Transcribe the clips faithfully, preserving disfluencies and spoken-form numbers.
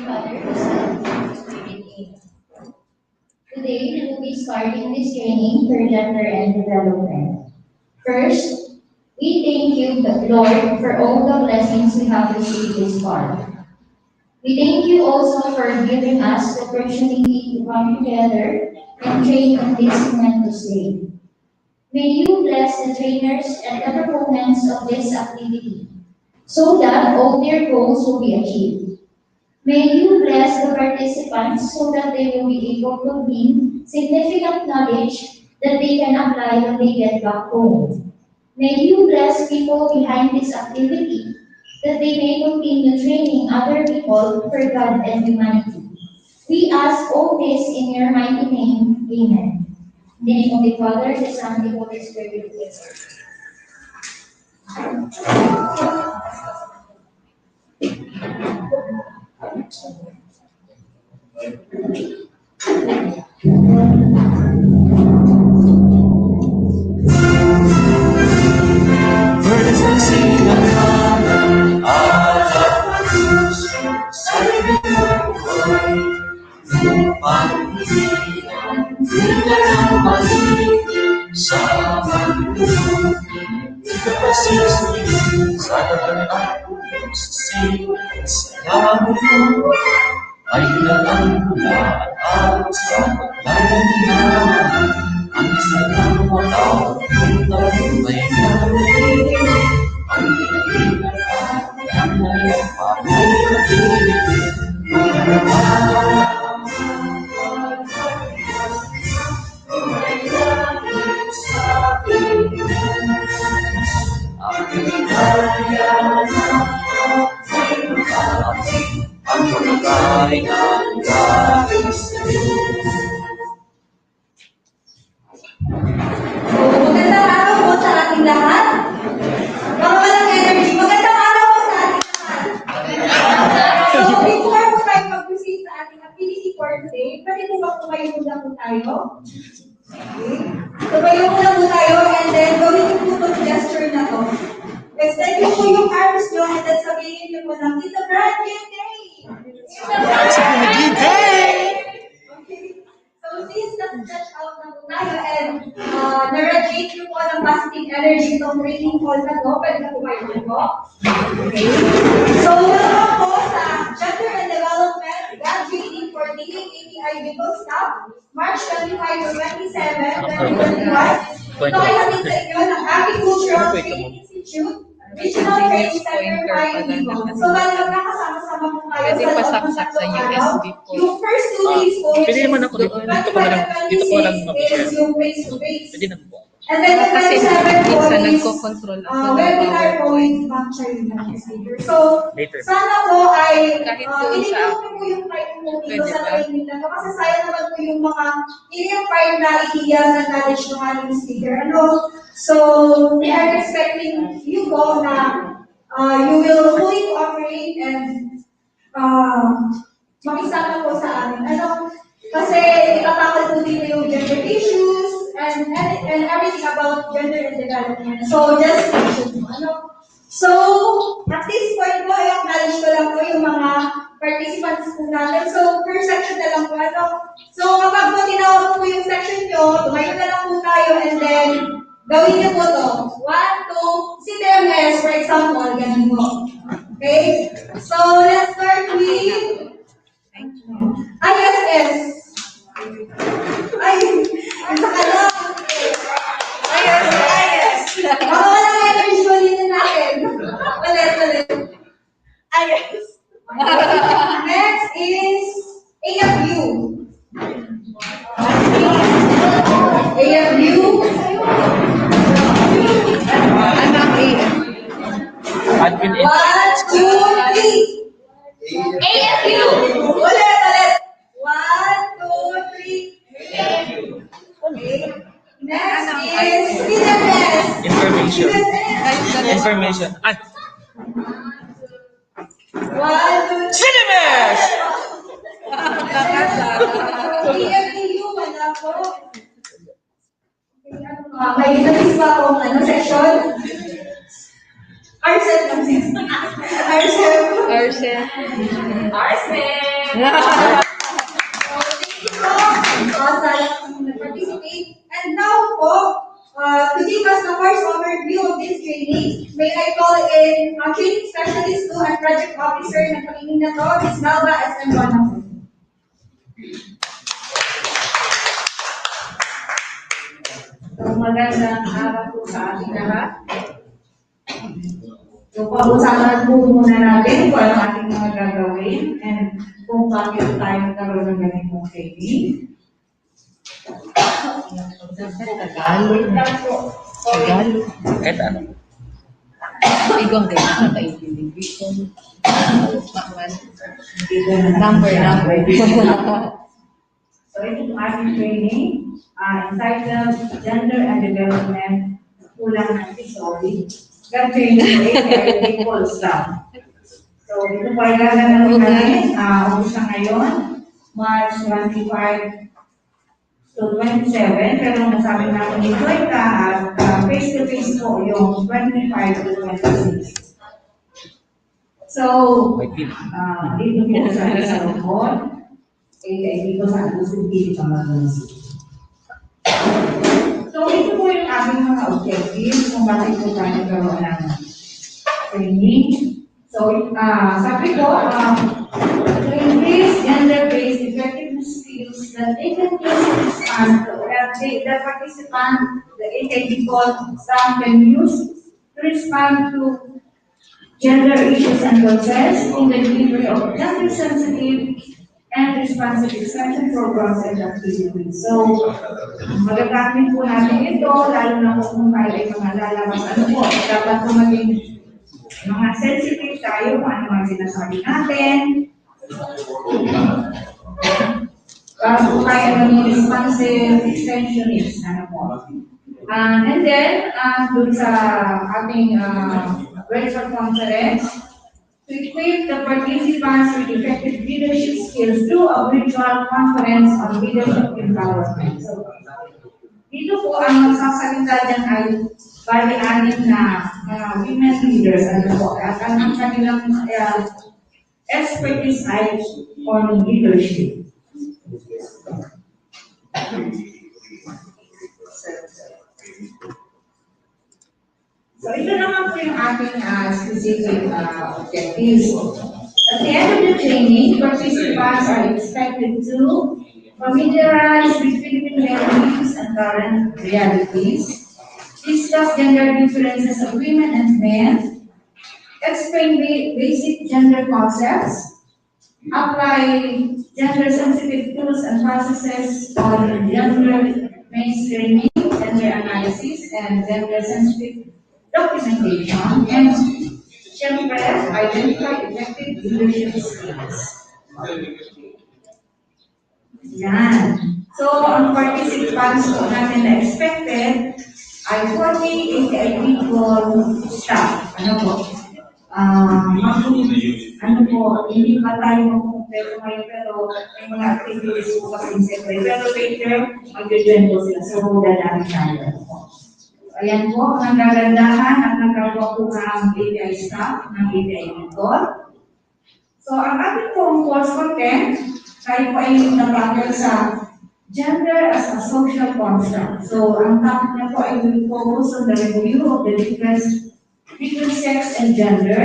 Father, Son, and Spirit. Amen. Today, we will be starting this training for gender and development. First, we thank you, Lord, for all the blessings we have received this far. We thank you also for giving us the opportunity to come together and train on this momentous day. May you bless the trainers and the proponents of this activity so that all their goals will be achieved. May you bless the participants so that they will be able to gain significant knowledge that they can apply when they get back home. May you bless people behind this activity that they may continue training other people for God and humanity. We ask all this in your mighty name. Amen. In the name of the Father, the Son, and the Holy Spirit. Magandang araw po sa ating lahat. Mga walang energy, magandang araw po sa ating lahat. So, before po tayo mag-proceed sa ating activity for today, pwede po ba kumayo muna po tayo? Okay. So, kumayo muna po tayo and then gawin niyo po itong gesture na to. Extend niyo po yung arms niyo and then sabihin niyo po na, "It's a brand new day!" It's a brand new day! Okay. So, since na-stretch out na po tayo and, ah, na-radiate niyo po ng positive energy itong training hall na to, pwede na po kayo po. Okay. So, welcome po sa Gender and Development, God Training for T A K T I Bicol Staff, March twenty-five to twenty-seven, twenty twenty-five. Ito ay hatid sa inyo ng Agricultural Training Institute, Regional Training Center, Mayon, Bicol. So, bali, magkakasama-sama po tayo sa loob ng tatlong araw. Yung first two days po, which is twenty-five and twenty-six, is yung face-to-face. And then yung twenty-seven po is, uh, webinar po with Ma'am Charlene, speaker. So, sana po ay, uh, i-include niyo po yung time po dito sa training na to. Kasi sayang naman po yung mga ini-impart na ideya na knowledge ng ating speaker. Ano? So, we are expecting you po na, uh, you will fully cooperate and, uh, makisama po sa amin. Ano? Kasi itatakal po dito yung gender issues and, and, and everything about gender and development. So, just stay tuned po. Ano? So, at this point po, i-acknowledge ko lang po yung mga participants po natin. So, per section na lang po, ano? So, kapag po tinawag po yung section nyo, tumayo na lang po tayo and then gawin nyo po to. One, two, si T M S, for example, ganun po. Okay? So, let's start with I S S. Ay, isa ka lang. I S S. Baka wala nga yung usually na natin. Ulit, ulit. I S S. Next is A F U. A F U. Ano ang A F U? Admin. One, two, three. A F U. Ulit, ulit. One, two, three. A F U. Okay. Next is C D M S. Information. Information. Ay. One, two, three. C D M S! A F U, wala po. Okay, ano pa? May isa pa akong, ano, section? Arsen. Arsen. Arsen. Arsen. So, thank you po, uh, sa lahat ng nag-participate. And now po, uh, to give us the first overview of this training, may I call in ang training specialist two and project officer ng training na to, Miss Melba S M Bonafide. So, magandang araw po sa ating lahat. So, pag-usapan po muna natin kung ano ating mga gagawin and kung bakit tayo nagkaroon ng ganitong training. Tagalog. Tagalog. Kahit ano. Igang kayo sa kaibigan. Number, number. So, ito po ating training, ah, entitled Gender and Development. Kulang na si sorry. God training, eh, kaya hindi full stop. So, ito po ay gagawin namin, ah, umpisa ngayon, March twenty-five to twenty-seven, pero ang nasabi namin dito ay ka, ah, face-to-face po yung twenty-five to twenty-six. So, ah, dito po sa, sa Robot, eh, kaya dito sa Agusin, dito sa Magusin. So, ito po yung aming mga objectives kung bakit po tayo nagkaroon ng training. So, ah, sabi ko, ah, to increase gender-based effectiveness skills that they can use to respond to, that they, that participant, the A K B call, some can use to respond to gender issues and concerns in the delivery of gender-sensitive and responsive extension programs and activities. So, magagamit po natin ito, lalo na po kung tayo ay mga lalabas. Ano po, dapat po maging mga sensitive tayo kung ano mga sinasabi natin. Para po tayo maging responsive extensionist. Ano po? Ah, and then, ah, dun sa ating, ah, virtual conference, to equip the participants with effective leadership skills through a virtual conference on leadership empowerment. So, dito po, ang magsasalita dyan ay bali anim na mga women leaders. Ano po? At ang, ang kanilang, ah, expertise ay on leadership. So, ito naman po yung ating, ah, specific, ah, objectives. At the end of the training, participants are expected to familiarize with Philippine gender issues and current realities, discuss gender differences of women and men, explain ba-, basic gender concepts, apply gender-sensitive tools and processes on gender mainstreaming, gender analysis, and gender-sensitive documentation, and, siyempre, identify effective leadership skills. Yan. So, ang participants po natin na expected ay forty A K B call staff. Ano po? Ah, mag-, ano po, hindi pa tayo magkumpleto ngayon, pero may mga activities po kasi, siyempre. Pero later, mag-join po sila. So, dadami tayo. Ayan po, ang kagandahan at nagkagawa po ang A P I staff ng A P I Mentor. So, ang ating pong course content, tayo po ay nag-cover sa gender as a social construct. So, ang topic na po ay will focus on the review of the difference between sex and gender.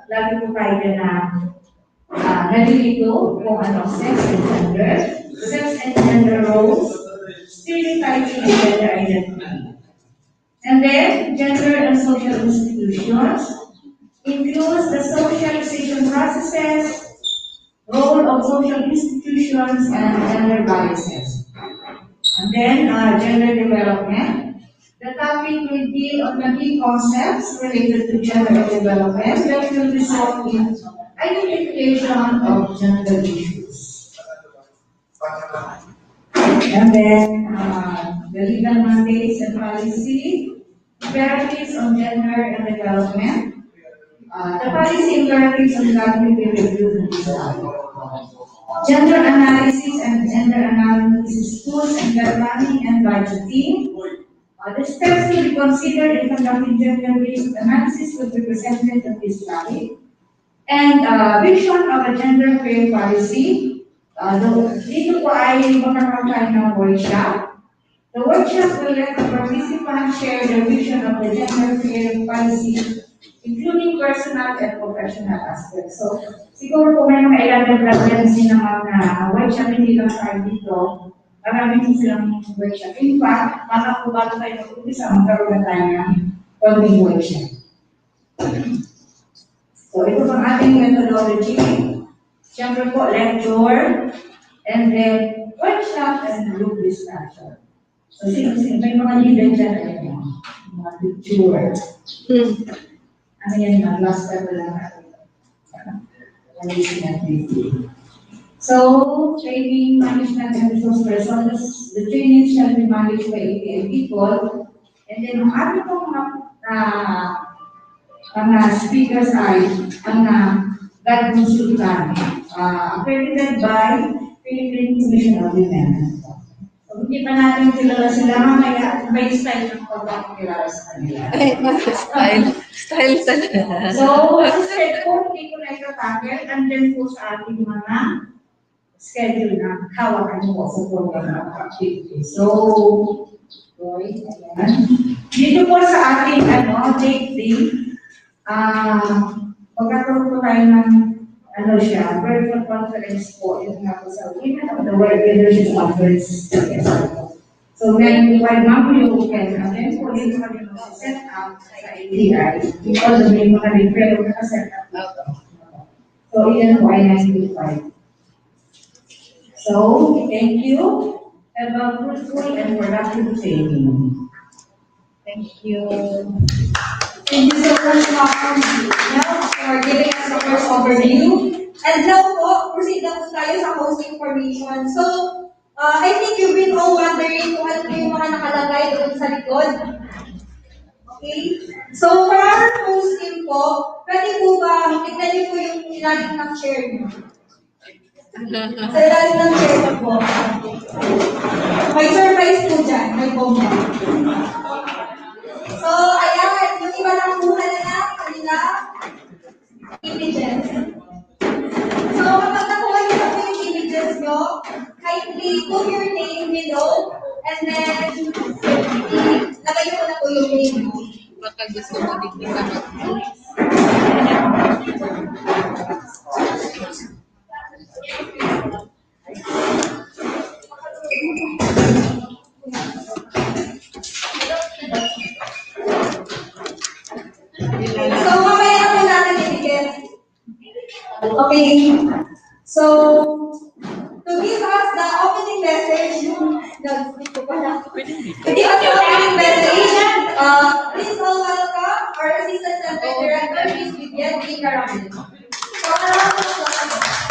Lagi po tayo dyan na, ah, nalilito kung ano ang sex and gender, sex and gender roles, stereotyping and gender identity. And then, gender and social institutions includes the socialization processes, role of social institutions, and gender biases. And then, uh, gender development. The topic will be on the key concepts related to gender development that will result in identification of gender issues. And then, uh, the legal mandates and policy, imperatives on gender and development, uh, the policy imperatives on cognitive review and design, gender analysis and gender analysis tools and planning and budgeting, uh, the steps to be considered in conducting gender-based analysis will be presented on this topic. And uh, vision of a gender fair policy. Uh, do, dito po ay magkakaroon tayo ng workshop. The workshop will let the participants share the vision of the gender fair policy, including personal and professional aspects. So, siguro po may mga eleven problems din ng mga workshop, hindi lang tayo dito. Marami din silang workshop. In fact, baka po bago tayo mag-umpisa, magkaroon na tayo ng konting workshop. So, ito ang ating methodology. Siyempre po, lecture, and then workshop and group discussion. So, sino, sino, may mga leader dyan, ayan, mga lecturer. Ano yan, mga last level lang natin. So, training management and resource persons, the training shall be managed by A P I people. And then, ang ating pong mga, ah, mga speakers ay ang uh, God Consultan, uh, accredited by Philippine Commission of Women. So, hindi pa natin kilala sila, mamaya may style ng pagkakilala sa kanila. Ay, mga style. Style talaga. So, as I said po, hindi ko na ito tackle. Andyan po sa ating mga schedule na hawak ko po sa program of activities. So, boy, ayan. Dito po sa ating ano, date day, ah, magkakaroon po tayo ng ano siya, virtual conference po, yung nga po sa Women of the World Leadership Conference. So, ninety-five, ma'am, you can attend po dito kami mag-set up sa A T I. Although may mga repair na set up dito. So, iyan po ay ninety-five. So, thank you. Have a fruitful and productive training. Thank you. Thank you so much, Ma'am Gina, for giving us the first overview. And now po, proceed na po tayo sa host information. So, uh, I think you've been all wondering kung ano po yung mga nakalagay doon sa likod. Okay? So, for our host team po, pwede po ba, tignan niyo po yung ilalim ng chair niyo. Sa ilalim ng chair po. May surprise po dyan, may bomba. So, ayan, yung iba nakuha na na kanila. Images. So, kapag nakuha niyo na po yung images nyo, kindly put your name below and then ilagay niyo na po yung name mo. Baka gusto mo din kita mag- So, mamaya na po natin ibigay. Okay. So, to give us the opening message, to give us the opening message, uh, please all welcome our Assistant Center Director, Miss Vivian D. Caramel. So, a round of applause.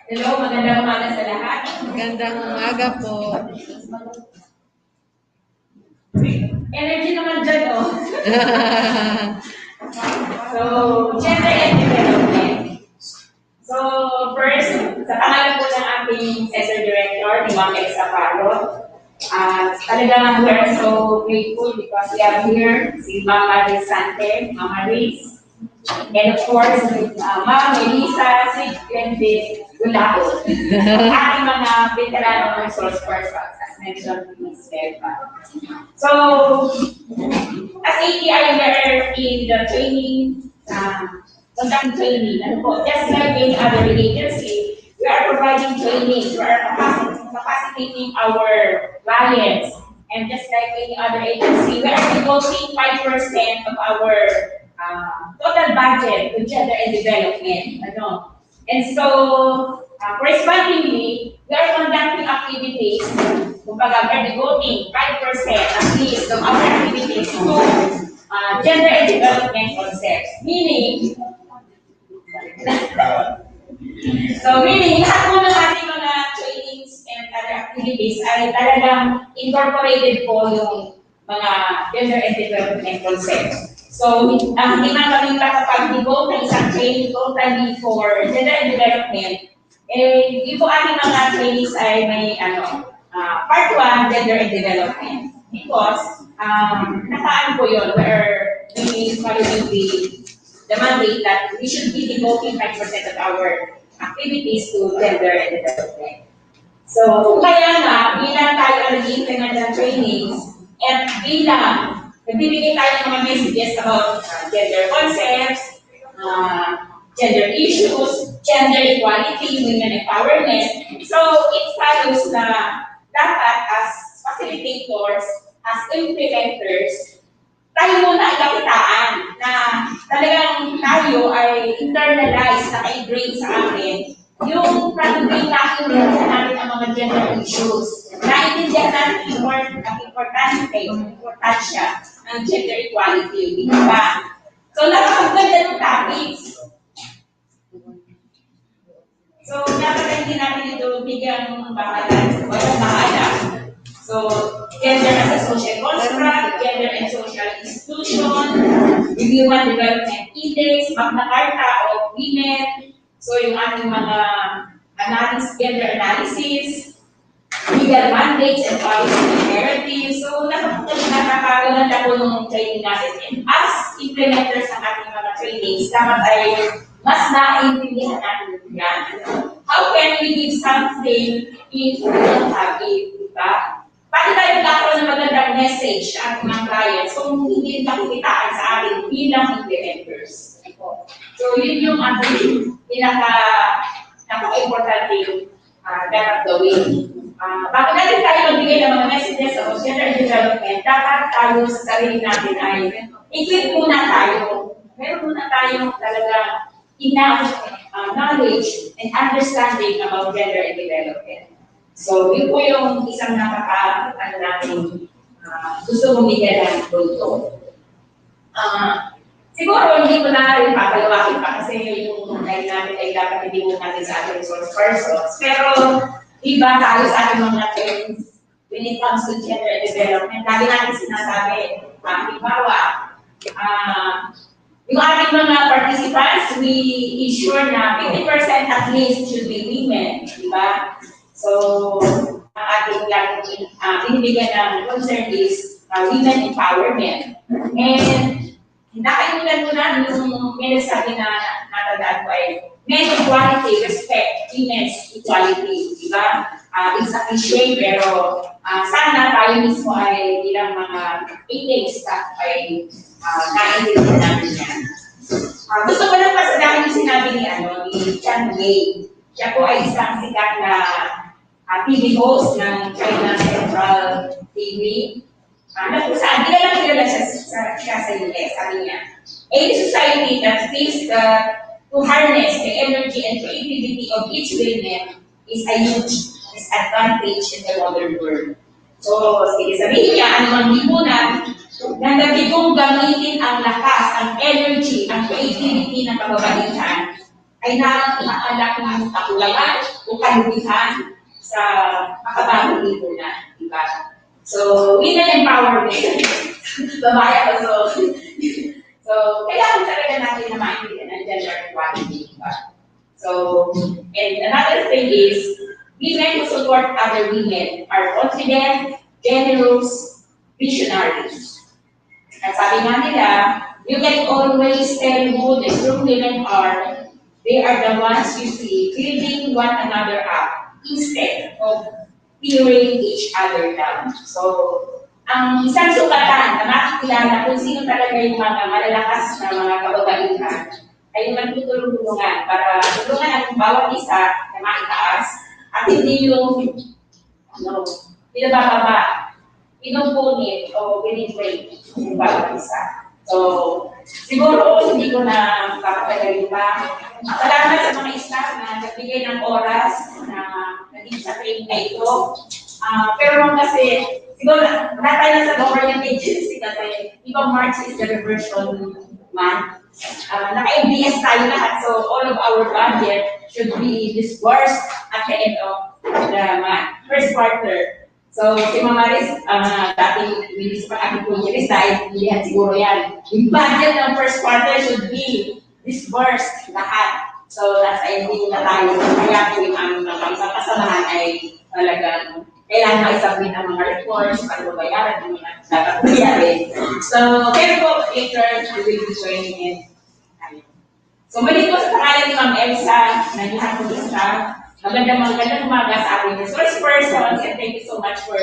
Hello, magandang umaga sa lahat. Magandang umaga po. Energy naman dyan, oh. So, gender and development. So, first, sa pangalan po ng ating Center Director, ni Ma'am Elsa Paro, uh, talagang we are so grateful because we have here si Mama Risante, Mama Riz, and of course, with uh, Ma'am Melissa, si Glenville Gulao, ating mga veteran resource persons, as mentioned ni Miss Belva. So, as A T I, we are in the training, uh, conducting training. Ano po, just like any other agency, we are providing training, we are capaci- capacitating our clients. And just like any other agency, we are devoting five percent of our uh, total budget to gender and development. Ano? And so, uh, correspondingly, we are conducting activities. Kumbaga, we are devoting five percent at least of our activities to uh, gender and development concepts. Meaning, so meaning, lahat po ng ating mga trainings and other activities ay talagang incorporated po yung mga gender and development concepts. So, ang hindi man kami makapag-devote ng isang training totally for gender and development, eh, yung po ating mga trainings ay may, ano, uh, part one, gender and development. Because, um, nakaan po yun, where we following the, the mandate that we should be devoting five percent of our activities to gender and development. So, kaya nga, bilang tayo ang nag-implement ng trainings, at bilang nagbibigay tayo ng mga messages about uh, gender concepts, uh, gender issues, gender equality, women empowerment. So, it follows na dapat as facilitators, as implementers, tayo muna ang kakitaan na talagang tayo ay internalized, naka-ingrain sa atin yung pagiging naiintindihan natin ang mga gender issues. Naiintindihan natin yung import, ang importante, importansya ng gender equality, di ba? So, napakaganda ng topics. So, dapat hindi natin ito bigyang bahala. Walang bahala. So, gender as a social construct, gender and social institution, the Human Development Index, Magna Carta of Women, so yung ating mga analysis, gender analysis, legal mandates and policy imperatives. So, nakakaganda po nung training natin. And as implementers ng ating mga trainings, dapat ay mas naiintindihan natin yan. How can we give something if we don't have it? Diba? Paano tayo magkakaroon ng magandang message sa ating mga clients kung hindi nakikitaan sa atin bilang implementers? So, yun yung ating pinaka, napaka-importante uh, that of the way. Uh, bago natin tayo magbigay ng mga messages sa gender development, dapat tayo sa sarili natin ay equip muna tayo. Meron muna tayong talaga enough uh, knowledge and understanding about gender and development. So, yun po yung isang nakaka, ano natin, uh, gusto kong bigyan ng punto. Uh, siguro, hindi ko na rin papalawakin pa kasi yung time natin ay dapat hindi mo natin sa ating resource persons. Pero, iba tayo sa ating mga trends when it comes to gender development. Lagi natin sinasabi, uh, halimbawa, uh, yung ating mga participants, we ensure na fifty percent at least should be women, di ba? So, ang ating laging uh, binibigyan ng concern is uh, women empowerment. And nakalimutan ko na yung may nagsabi na natandaan ko ay men equality, respect, women's equality, di ba? Uh, it's a cliche, pero uh, sana tayo mismo ay bilang mga atheist ay uh, naiintindihan natin yan. Uh, gusto ko lang pasalamatan yung sinabi ni, ano, ni Chan Wei. Siya po ay isang sikat na uh, T V host ng China Central T V. Uh, na kung saan, kilala kilala siya sa, siya sa U S. Sabi niya, any society that thinks that to harness the energy and creativity of each women is a huge disadvantage in the modern world. So, sige, sabihin niya, ano mang lipunan, na nagigong gamitin ang lakas, ang energy, ang creativity ng kababaihan ay na nakalaking kakulangan o kalubihan sa makabagong lipunan, di ba? So, women empowerment. Babae ako, so, so, kailangan talaga natin na maintindihan ang gender equality, di ba? So, and another thing is, women who support other women are confident, generous, visionaries. At sabi nga nila, you can always tell who the strong women are. They are the ones you see building one another up instead of tearing each other down. So, ang isang sukatan na makikilala kung sino talaga yung mga malalakas na mga kababaihan ay yung nagtutulong-tulungan para tulungan ang bawat isa na maitaas at hindi yung ano, pinabababa, pinupunit o binitrain yung bawat isa. So, siguro hindi ko na papatagalin pa. Salamat sa mga staff na nagbigay ng oras na naging sa training na ito. Uh, pero kasi, siguro, lahat tayo sa government agency kasi, di ba March is the reversion month? Uh, naka-M B S tayo lahat, so all of our budget should be disbursed at the end of the month, first quarter. So, si Mama Maris, uh, dating minister pa kami po yung resign, hindi yan siguro yan. Yung budget ng first quarter should be disbursed lahat. So, nasa ending na tayo. Kaya po yung aming mga isang kasamahan ay talagang kailangan ma-submit ang mga reports, para mabayaran ang mga dapat bayarin. So, kaya po, later, we will be joining in. So, muli po sa pangalan ni Ma'am Elsa, ng lahat ng staff, magandang, magandang umaga sa ating resource persons, and thank you so much for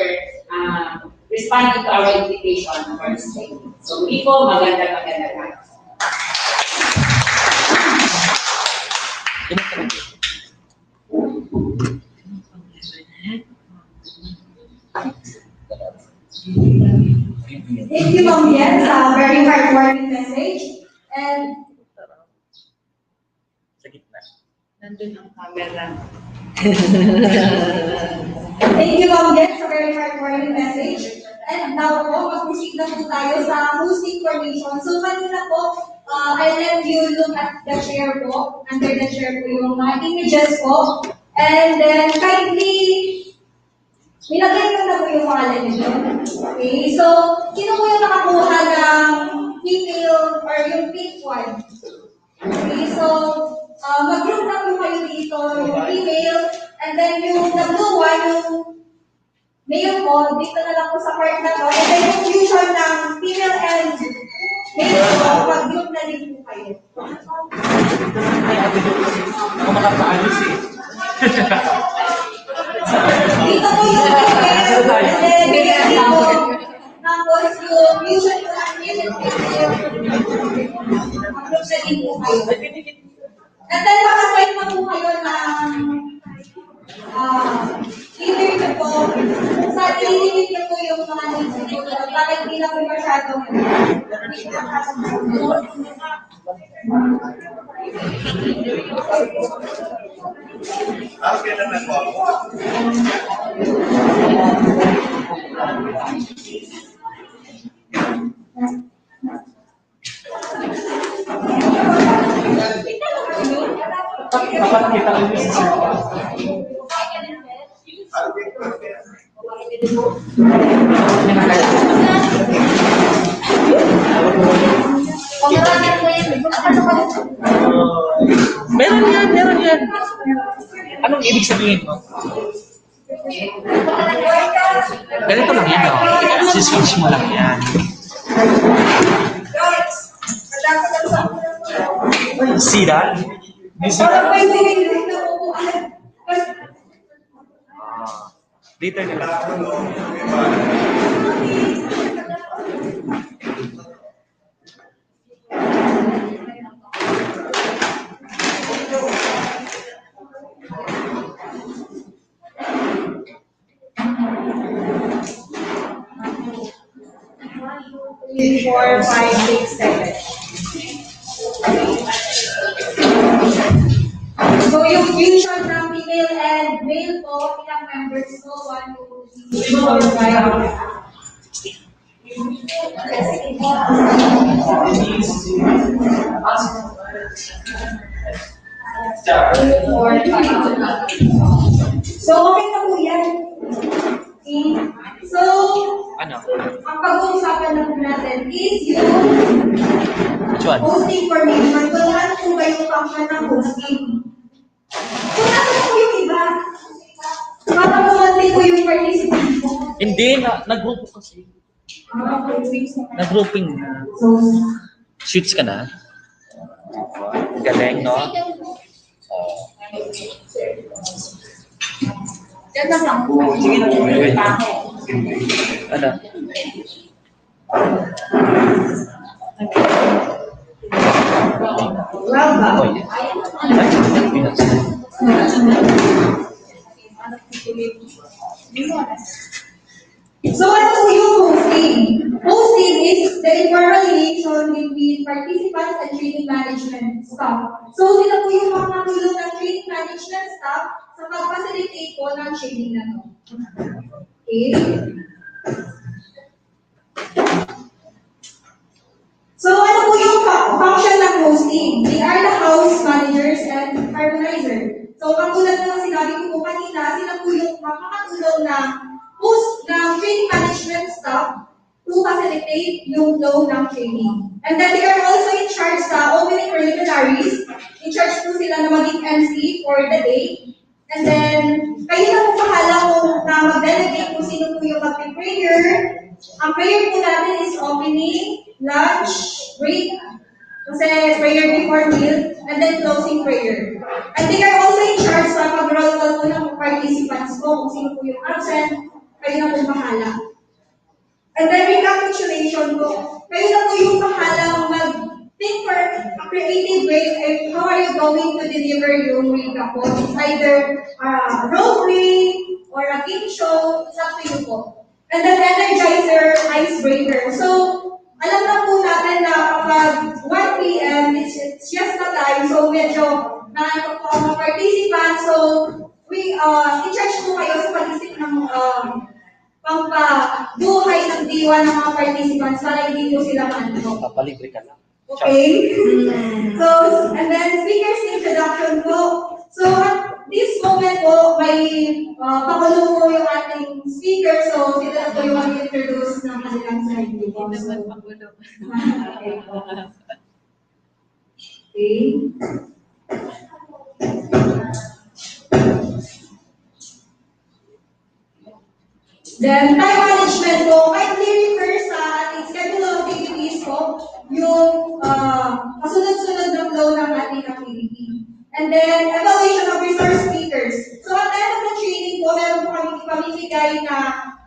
uh, responding to our invitation for this training. So, muli po, magandang, magandang umaga. Thank you, Ma'am Yen, sa very heartwarming message. And Sa gitna. Nandun ang camera. Thank you, Ma'am Yen, sa very heartwarming message. And now po, mag-proceed na po tayo sa hosting formation. So, kanina po, uh, I let you look at the chair po. Under the chair po yung mga images po. And then, kindly, nilagay ko na po yung pangalan niyo. Okay, so, sino po yung nakakuha ng female or yung pink one? Okay, so, uh, mag-group na po kayo dito, yung female, and then yung the blue one, yung male po, dito na lang po sa part na to, and then yung fusion ng female and male po, mag-group na din po kayo. Ako makapaalis eh. Dito po yung female, and then dito, tapos yung fusion po ng male and female, mag-group na din po kayo. And then, mag-assign na po kayo ng ah, leader niyo po. Sa ililimit niyo po yung mga needs niyo. Para hindi na po masyadong Okay naman po. Meron yan, meron yan. Anong ibig sabihin mo? Ganito lang yan, oh. Siswitch mo lang yan. See that? You see that? Ah, later na lang. Three, four, five, six, seven. So yung fusion ng female and male po, ilang members po? One, two, three, four, five. So, okay na po yan. Okay. So, Ano? Ang pag-uusapan na po natin is yung Which one? Hosting formation. Kung ano po ba yung function ng hosting? Kung ano po yung iba? Para po po yung participant po. Hindi, na, nag-group kasi. Ah, okay. Nag-grouping. So, Switch ka na. Galing, no? Oh. Diyan na lang. Ano? Well, ba? Oh, yeah. So, ano po yung hosting? Hosting is the informal relation between participants and training management staff. So, sila po yung mga katulong ng training management staff sa pag-facilitate po ng training na to. Okay? So, ano po yung fa- function ng hosting? They are the house managers and harmonizer. So, katulad ng sinabi ko po kanina, sila po yung makakatulong na host ng training management staff to facilitate yung flow ng training. And then they are also in charge sa opening preliminaries. In charge po sila na maging M C for the day. And then, kayo na po bahala kung na mag-delegate kung sino po yung mag-prayer. Ang prayer po natin is opening, lunch, break. Kasi prayer before meal, and then closing prayer. And they are also in charge sa pag-roll call po ng participants po, kung sino po yung absent, kayo na po bahala. And then recapitulation po, kayo na po yung bahalang mag-think for a creative way if how are you going to deliver yung recap po. It's either uh, role play or a game show, it's up to you po. And then energizer, icebreaker. So, alam na po natin na kapag one p.m., it's, it's just na time. So, medyo na po ang mga participants. So, we, uh, in charge po kayo sa pag-isip ng um, pampabuhay ng diwa ng mga participants para hindi po sila maantok. Papalibre ka na. Okay? So, and then speakers introduction po. So, at this moment po, may uh, pakulo po yung ating speaker. So, sila na po yung mag-introduce ng kanilang sarili po. So, okay po. Okay. Then, time management po, kindly refer sa ating schedule of activities po, yung uh, kasunod-sunod na flow ng ating activity. And then, evaluation of resource speakers. So, at the end of the training po, meron po kami ipamimigay na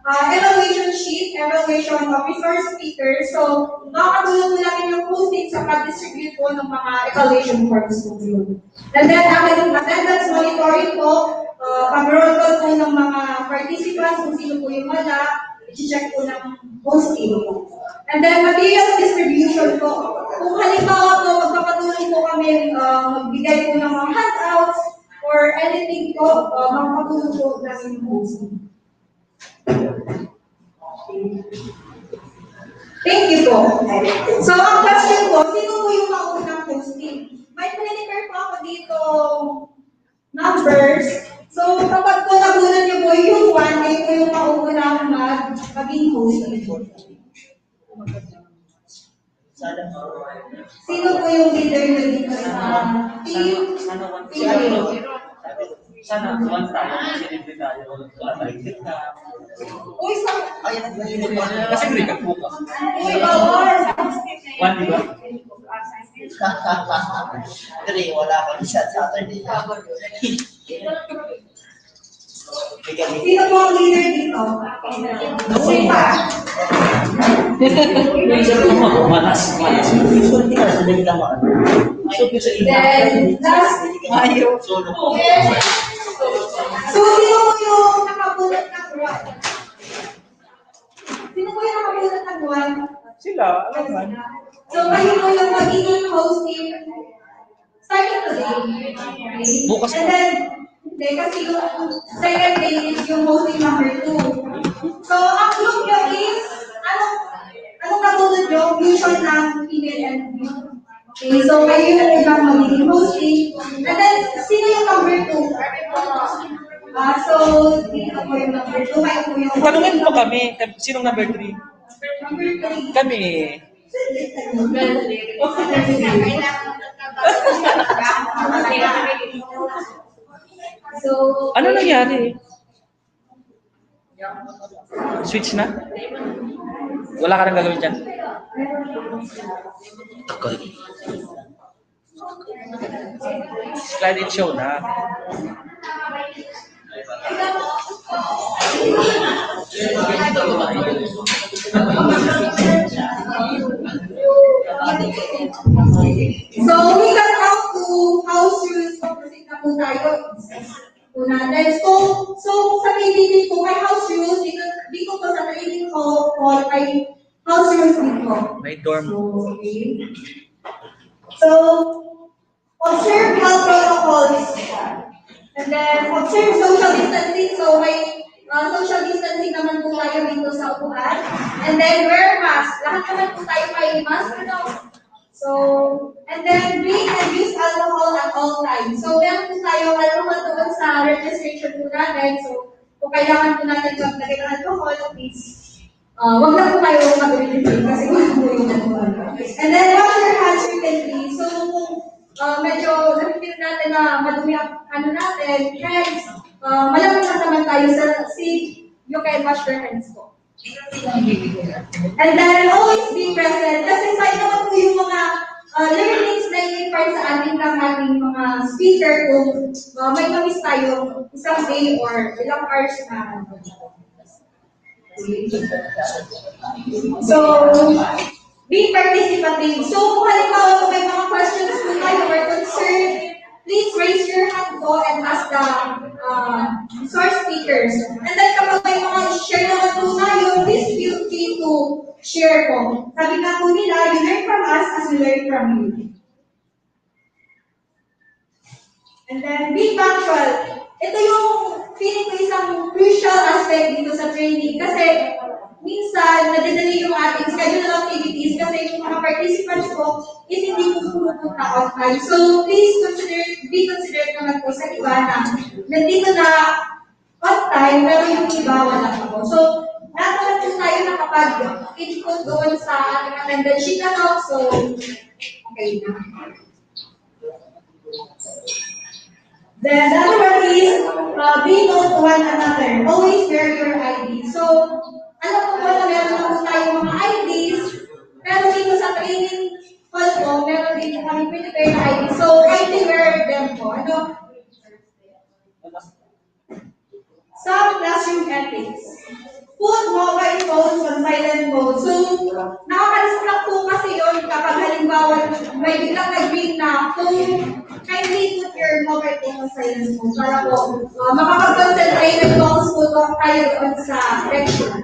uh, evaluation sheet, evaluation of resource speakers. So, makakatulong po natin yung posting sa pag-distribute po ng mga evaluation forms po yun. And then, ang attendance monitoring po, uh, pag-roll call po ng mga participants, kung sino po yung wala, i-check po ng host team po. And then, materials distribution po. Kung halimbawa po, magpapatuloy po kami uh, magbigay po ng mga handouts or anything po, uh, magpapatuloy po namin yung host team. Thank you po. So, ang question po, sino po yung maunang hosting? May prepare po ako dito numbers. So, kapag po nabunod niyo po yung one, kayo po yung maunang mag maging hosting. Sino po yung leader niyo dito sa team? Team. Sana, one time, sinibre tayo. Wala tayo kita. Uy, sa... Ay, nag-iinit pa. Kasi break up po ka. Uy, bawal! One, di ba? Pero wala kami sa Saturday. Sino po ang leader dito? Uy, pa! Manas, manas. Then, last, Solo. so, sino po yung nakabunot ng one? Sino po yung nakabunot ng one? Sila, alam man. So, kayo po yung magiging hosting starting today. Bukas And then, hindi, kasi yung second day is yung hosting number two. So, ang group nyo is, anong, anong nabunod nyo? Fusion ng female and male. Okay, so kayo yung ibang magiging hosting. And then, sino yung number two? Ah, so, dito po yung number two. Kayo po yung Tanungin mo kami, sinong number three? Number three. Kami. So, Ano nangyari? Switch na? Wala ka nang gagawin dyan? Takol. Slide and show na. So, we can now to house rules. Proceed na po tayo. Una, then, so, so sa P B B po, may house rules. Dito, dito po sa training hall, hall, may house rules dito. May dorm. So, okay. So, observe health protocols. And then, observe social distancing. So, may uh, social distancing naman po tayo dito sa upuan. And then, wear mask. Lahat naman po tayo may mask. Ano? So, and then, drink and use alcohol at all times. So, meron po tayo alcohol doon sa registration po natin. So, kung kailangan po natin maglagay ng alcohol, please uh, wag na po tayo mag-repeat kasi wala po yung ano. And then, wash your hands frequently. So, kung uh, medyo na-feel natin na madumi ang ano natin, hence, uh, malamig na naman tayo sa sink, you can wash your hands po. And then always be present. Kasi sa naman po yung mga uh, learnings na i-impart sa ating ng ating mga speaker kung uh, may mamiss tayo isang day or ilang hours na. So, be participative. So, kung halimbawa kung may mga questions po tayo or concern, please raise your hand po and ask the uh, resource speakers. And then kapag may mga share naman po tayo, please feel free to share po. Sabi nga po nila, you learn from us as we learn from you. And then, be punctual. Ito yung feeling ko isang crucial aspect dito sa training kasi minsan nadidelay yung ating schedule of activities kasi yung mga participants ko is hindi po pumupunta on time. So please consider, be considerate naman po sa iba na nandito na on time pero yung iba wala pa po. So lahat naman po tayo nakapag-input doon sa ating attendance sheet na to. So okay na. Then the other one is uh, be known to one another. Always wear your I D. So, alam ko po na meron na po tayong mga I Ds, pero dito sa training hall po, meron din po kami prepare na I D. So, kindly wear them po. Ano? Some classroom ethics. Put mobile phones on silent mode. So, nakaka-distract po kasi yun kapag halimbawa may biglang nag-ring na phone, kindly put your mobile phone on silent mode para po uh, makapag-concentrate and focus po tayo doon sa lecture.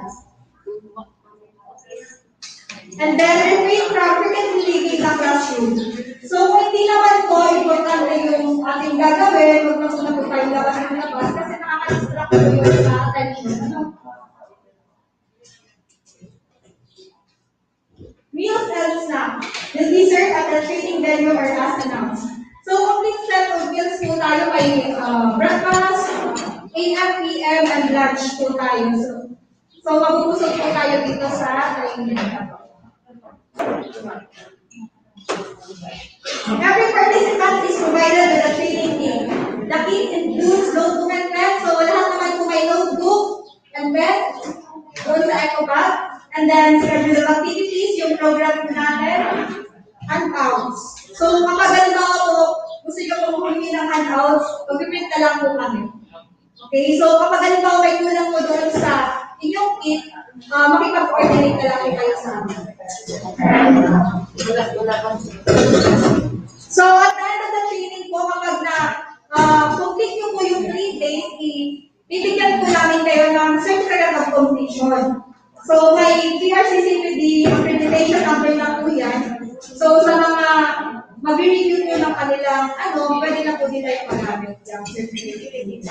And then, refrain from frequently leaving the classroom. So, kung hindi naman po importante yung ating gagawin, huwag na muna po tayong gawa ng labas kasi nakaka-distract po yun sa attention. Ano? Meals and snacks will be served at the training venue or as announced. So, complete set of meals po tayo. May uh, breakfast, A M, P M, and lunch po tayo. So, so mabubusog po tayo dito sa training. Every participant is provided with a training kit. The kit includes notebook and pen. So, lahat naman po may notebook and pen. Doon sa eco bag. And then, schedule of activities, yung program po natin, handouts. So, kapag halimbawa po, gusto nyo pong humingi ng handouts, mag-print na lang po kami. Okay, so kapag halimbawa may kulang po doon sa inyong kit, uh, makipag-coordinate na lang po kayo sa amin. So, at the end of the training po, kapag na uh, complete nyo po yung three days, bibigyan po namin kayo ng certificate of completion. So, may P R C C P D accreditation number na po yan. So, sa mga mag-review po ng kanilang ano, pwede na po din tayo magamit yung certificate.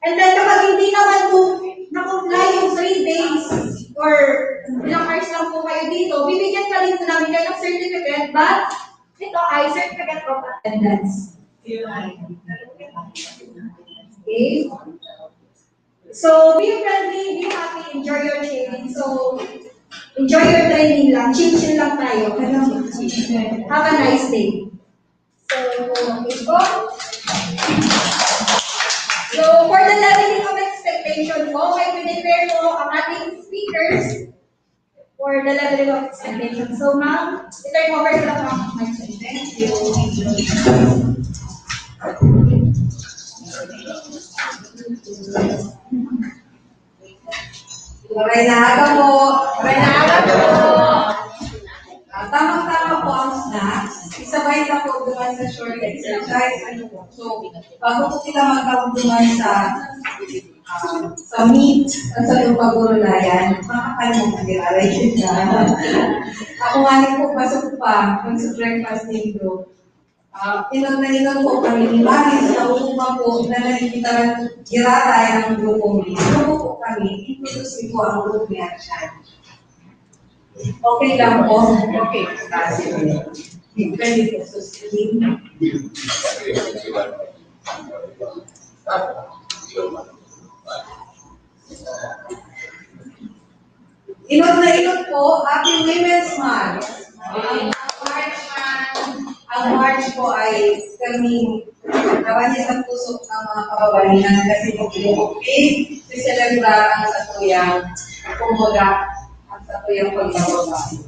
And then, kapag hindi naman po na-comply yung three days or ilang hours lang po kayo dito, bibigyan pa rin po namin kayo ng certificate, but ito ay certificate of attendance. Okay? So, be friendly, be happy, enjoy your training. So, enjoy your training lang. Chill-chill lang tayo. Have a nice day. So, okay po. So, for the leveling of expectation po, may prepare po ang ating speakers for the leveling of expectation. So, ma'am, i-turn over ko lang ang mic. Thank you. Maray na aga po. Maray na aga po. Ah, tamang-tama po ang snacks. Isabay na po naman sa short exercise. Ano po? So, bago po kita magtawag naman sa, ah, sa meat at sa lupa gululayan, makakalimutan kita. Ako nga rin po, pasok pa, mag-breakfast din po. Ah, inot na inot po kami ni Mami sa uma po na nakikita giraray ang grupo mi. Grupo po kami, inclusive po ang grupo ni Achan. Okay lang po. Okay. Kasi pwede po susundin. Inot na inot po, Happy Women's Month. Ang March, ang March po ay kaming kabanhi sa puso ng mga kababayan kasi po okay, siselebrar ang satuyang, kumbaga, ang satuyang pagkababae.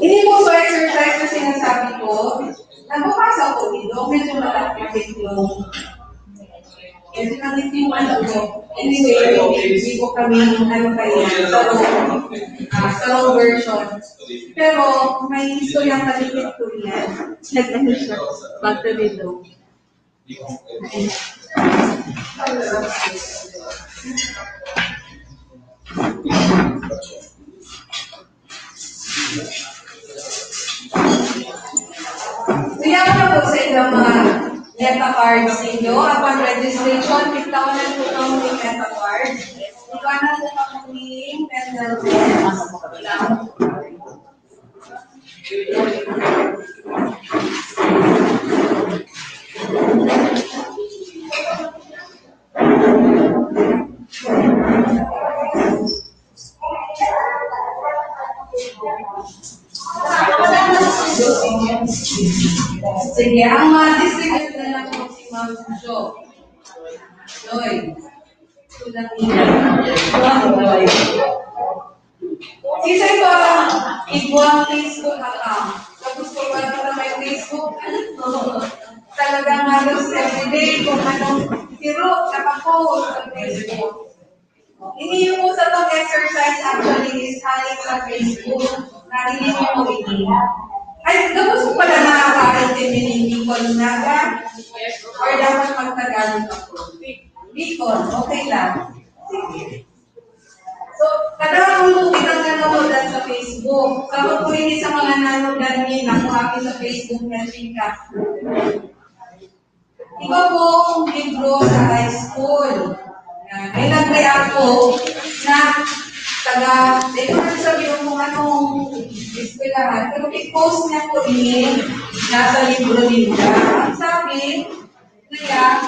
Ini po ba exercise na sinasabi ko? Nababasa ko dito, medyo malapit yung kasi nandito yung ano ko. Anyway, hindi ko kami ano pa yan. So, ah, slow version. Pero may istorya malipit ko yan. Nag-ano siya? Back to the low. Kaya po sa ilang mga NETA cards ninyo, upon registration, pigtawanan po kamo ning NETA card. Iwanan po kamo ning mental health. Sige, ang mga distribute na lang po si Ma'am Jo. Joy. Kulang niya. Ma'am Joy. Isa ito ang igwang Facebook account. Tapos kung wala na may Facebook, talagang halos everyday kung anong tiro, nakapost sa Facebook. Ini yung po sa tong exercise actually is halik sa Facebook. Narinig niyo po ini. Ay, tapos ko pala na-apply din ni Nicole Naga. Or dapat magtagalog ako. Nicole, okay lang. Sige. So, kadahang po kitang nanonood sa Facebook. Kamo po ini sa mga nanonood ni nakuha kami sa Facebook na chika. Iba pong libro sa high school. Yan. May nagtaya ako na taga, di ko na sabihin kung anong eskwelahan, pero i-post niya po ini nasa libro ninyo. Ang sabi niya,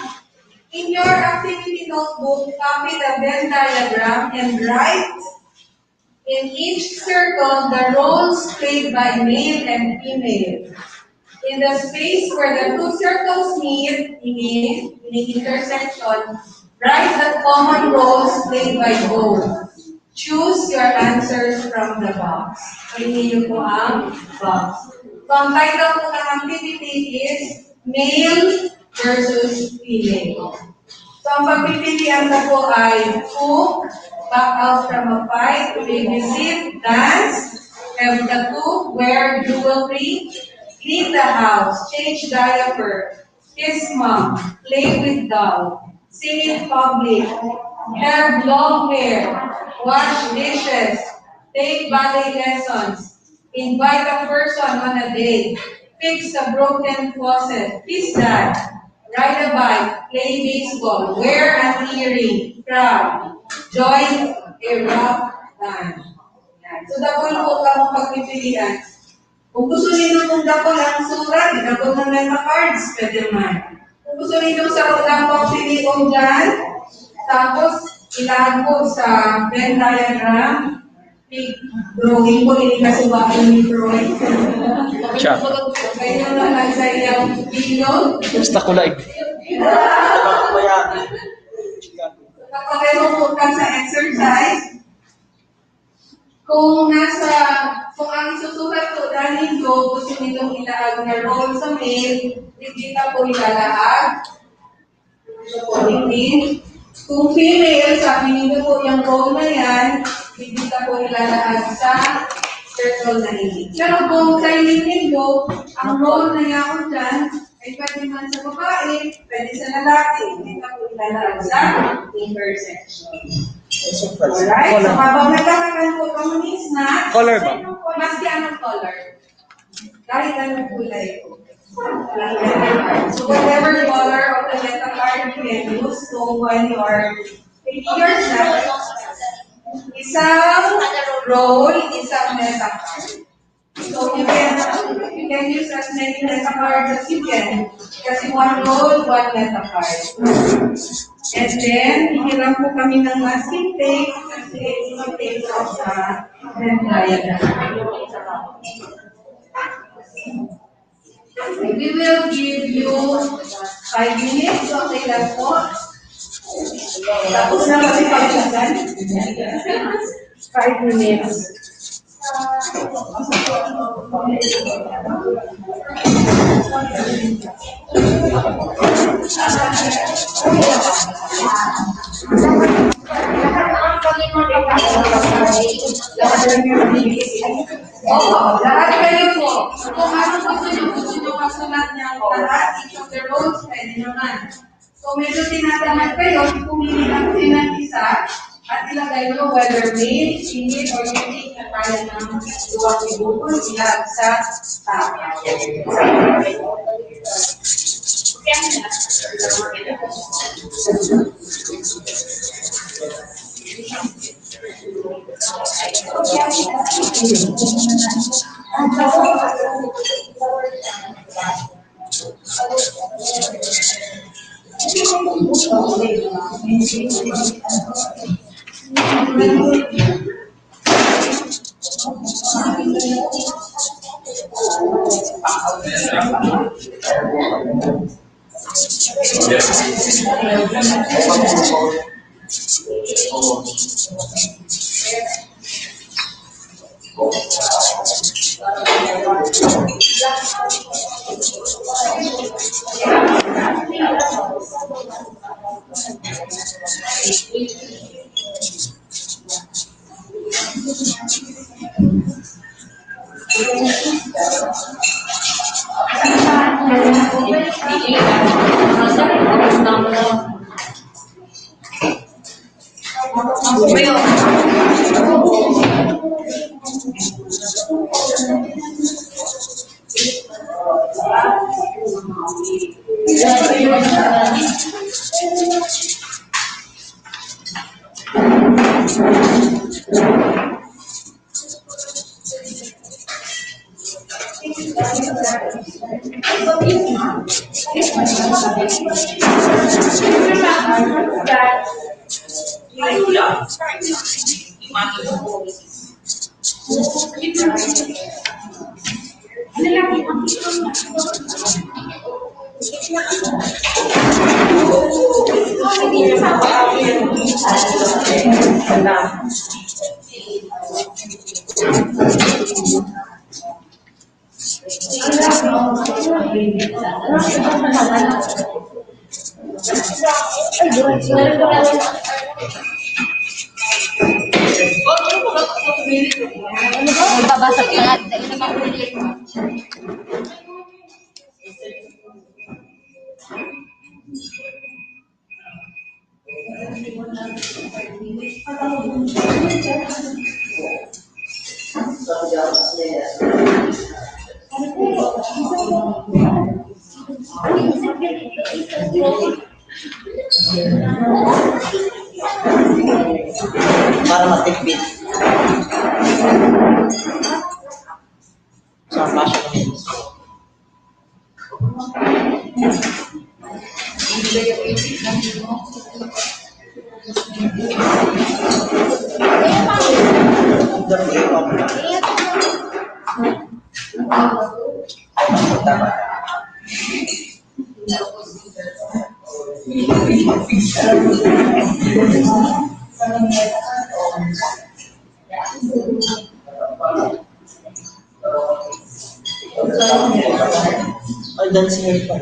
in your activity notebook, copy the Venn diagram and write in each circle the roles played by male and female. In the space where the two circles meet, ini, ini intersection, write the common roles played by both. Choose your answers from the box. Piliin niyo po ang box. So, ang title po ng activity is Male versus Female. So, ang pagpipilian na po ay cook, back out from a fight, babysit, dance, have tattoo, wear jewelry, clean the house, change diaper, kiss mom, play with doll, sing in public, have long hair, wash dishes, take ballet lessons, invite a person on a date, fix a broken faucet, kiss dad, ride a bike, play baseball, wear an earring, cry, join a rock band. Yan. So, dakul po kamo pagpipilian. Kung gusto nindo pong dakul ang surat, idakul ng meta cards, pwede man. Kung gusto nindo sa lang pagpilion dyan, tapos ilaag po sa Venn diagram, drawing po, ini kasubahan ni Troy. Siya. Kayo na lang sa iyang bilog. Basta kulay. Kapag po ka sa exercise, kung nasa, kung ang isusurat po dahil do, gusto nitong ilaag na role sa male, hindi na po ilalaag. Ito po, hindi. Kung female, sabi niyo po yung role na yan, hindi na po ilalaag sa circle na ini. Pero kung kayo nindo, ang role na yan dyan, ay pwede man sa babae, pwede sa lalaki, hindi na po ilalaag sa intersection. Alright? So, habang nagkakaroon po kami ni snack, Color ba? Maski anong color. Kahit anong kulay po. So, whatever color of the meta card you can use, so when you are taking your snack, isang role, isang meta card. So, you can, you can use as many meta cards as you can. Kasi one role, one meta card. And then, hihiram po kami ng masking tape kasi ito ang tape sa Venn diagram. We will give you five minutes, okay lang po? Tapos na kasi paglagan. Five minutes. Opo, lahat kayo po. Kung ano gusto nyo, gusto nyo masulat niya lahat, each of the rows, pwede naman. Kung medyo tinatamad kayo, pumili lang kayo ng isa at ilagay nyo whether male, female, or unique na kaya ng duwang dibuhon, ilagay sa tama. Magbabasa ka nga. Para matipid. Sa passion. Ay, dancing pa.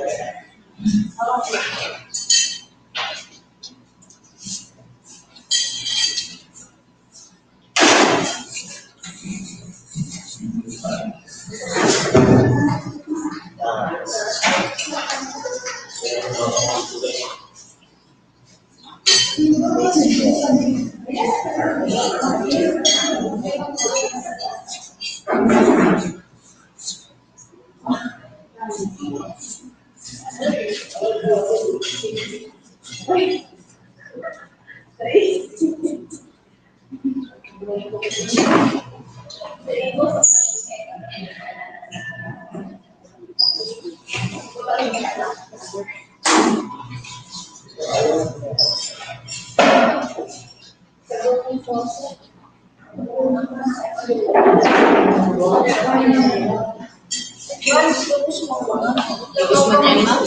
Tapos mo na, ma'am.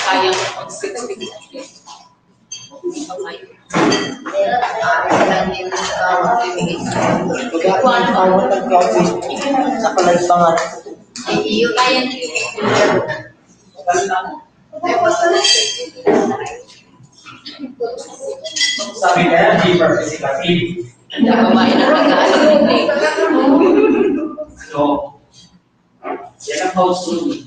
Sayang pag sixty. Magkano ang tawag ng coffee? Sa kalag pa nga. Iyo, kaya Sabi kaya, di participate. Ang babae na pag-aaral, hindi. So, yan ang house rule.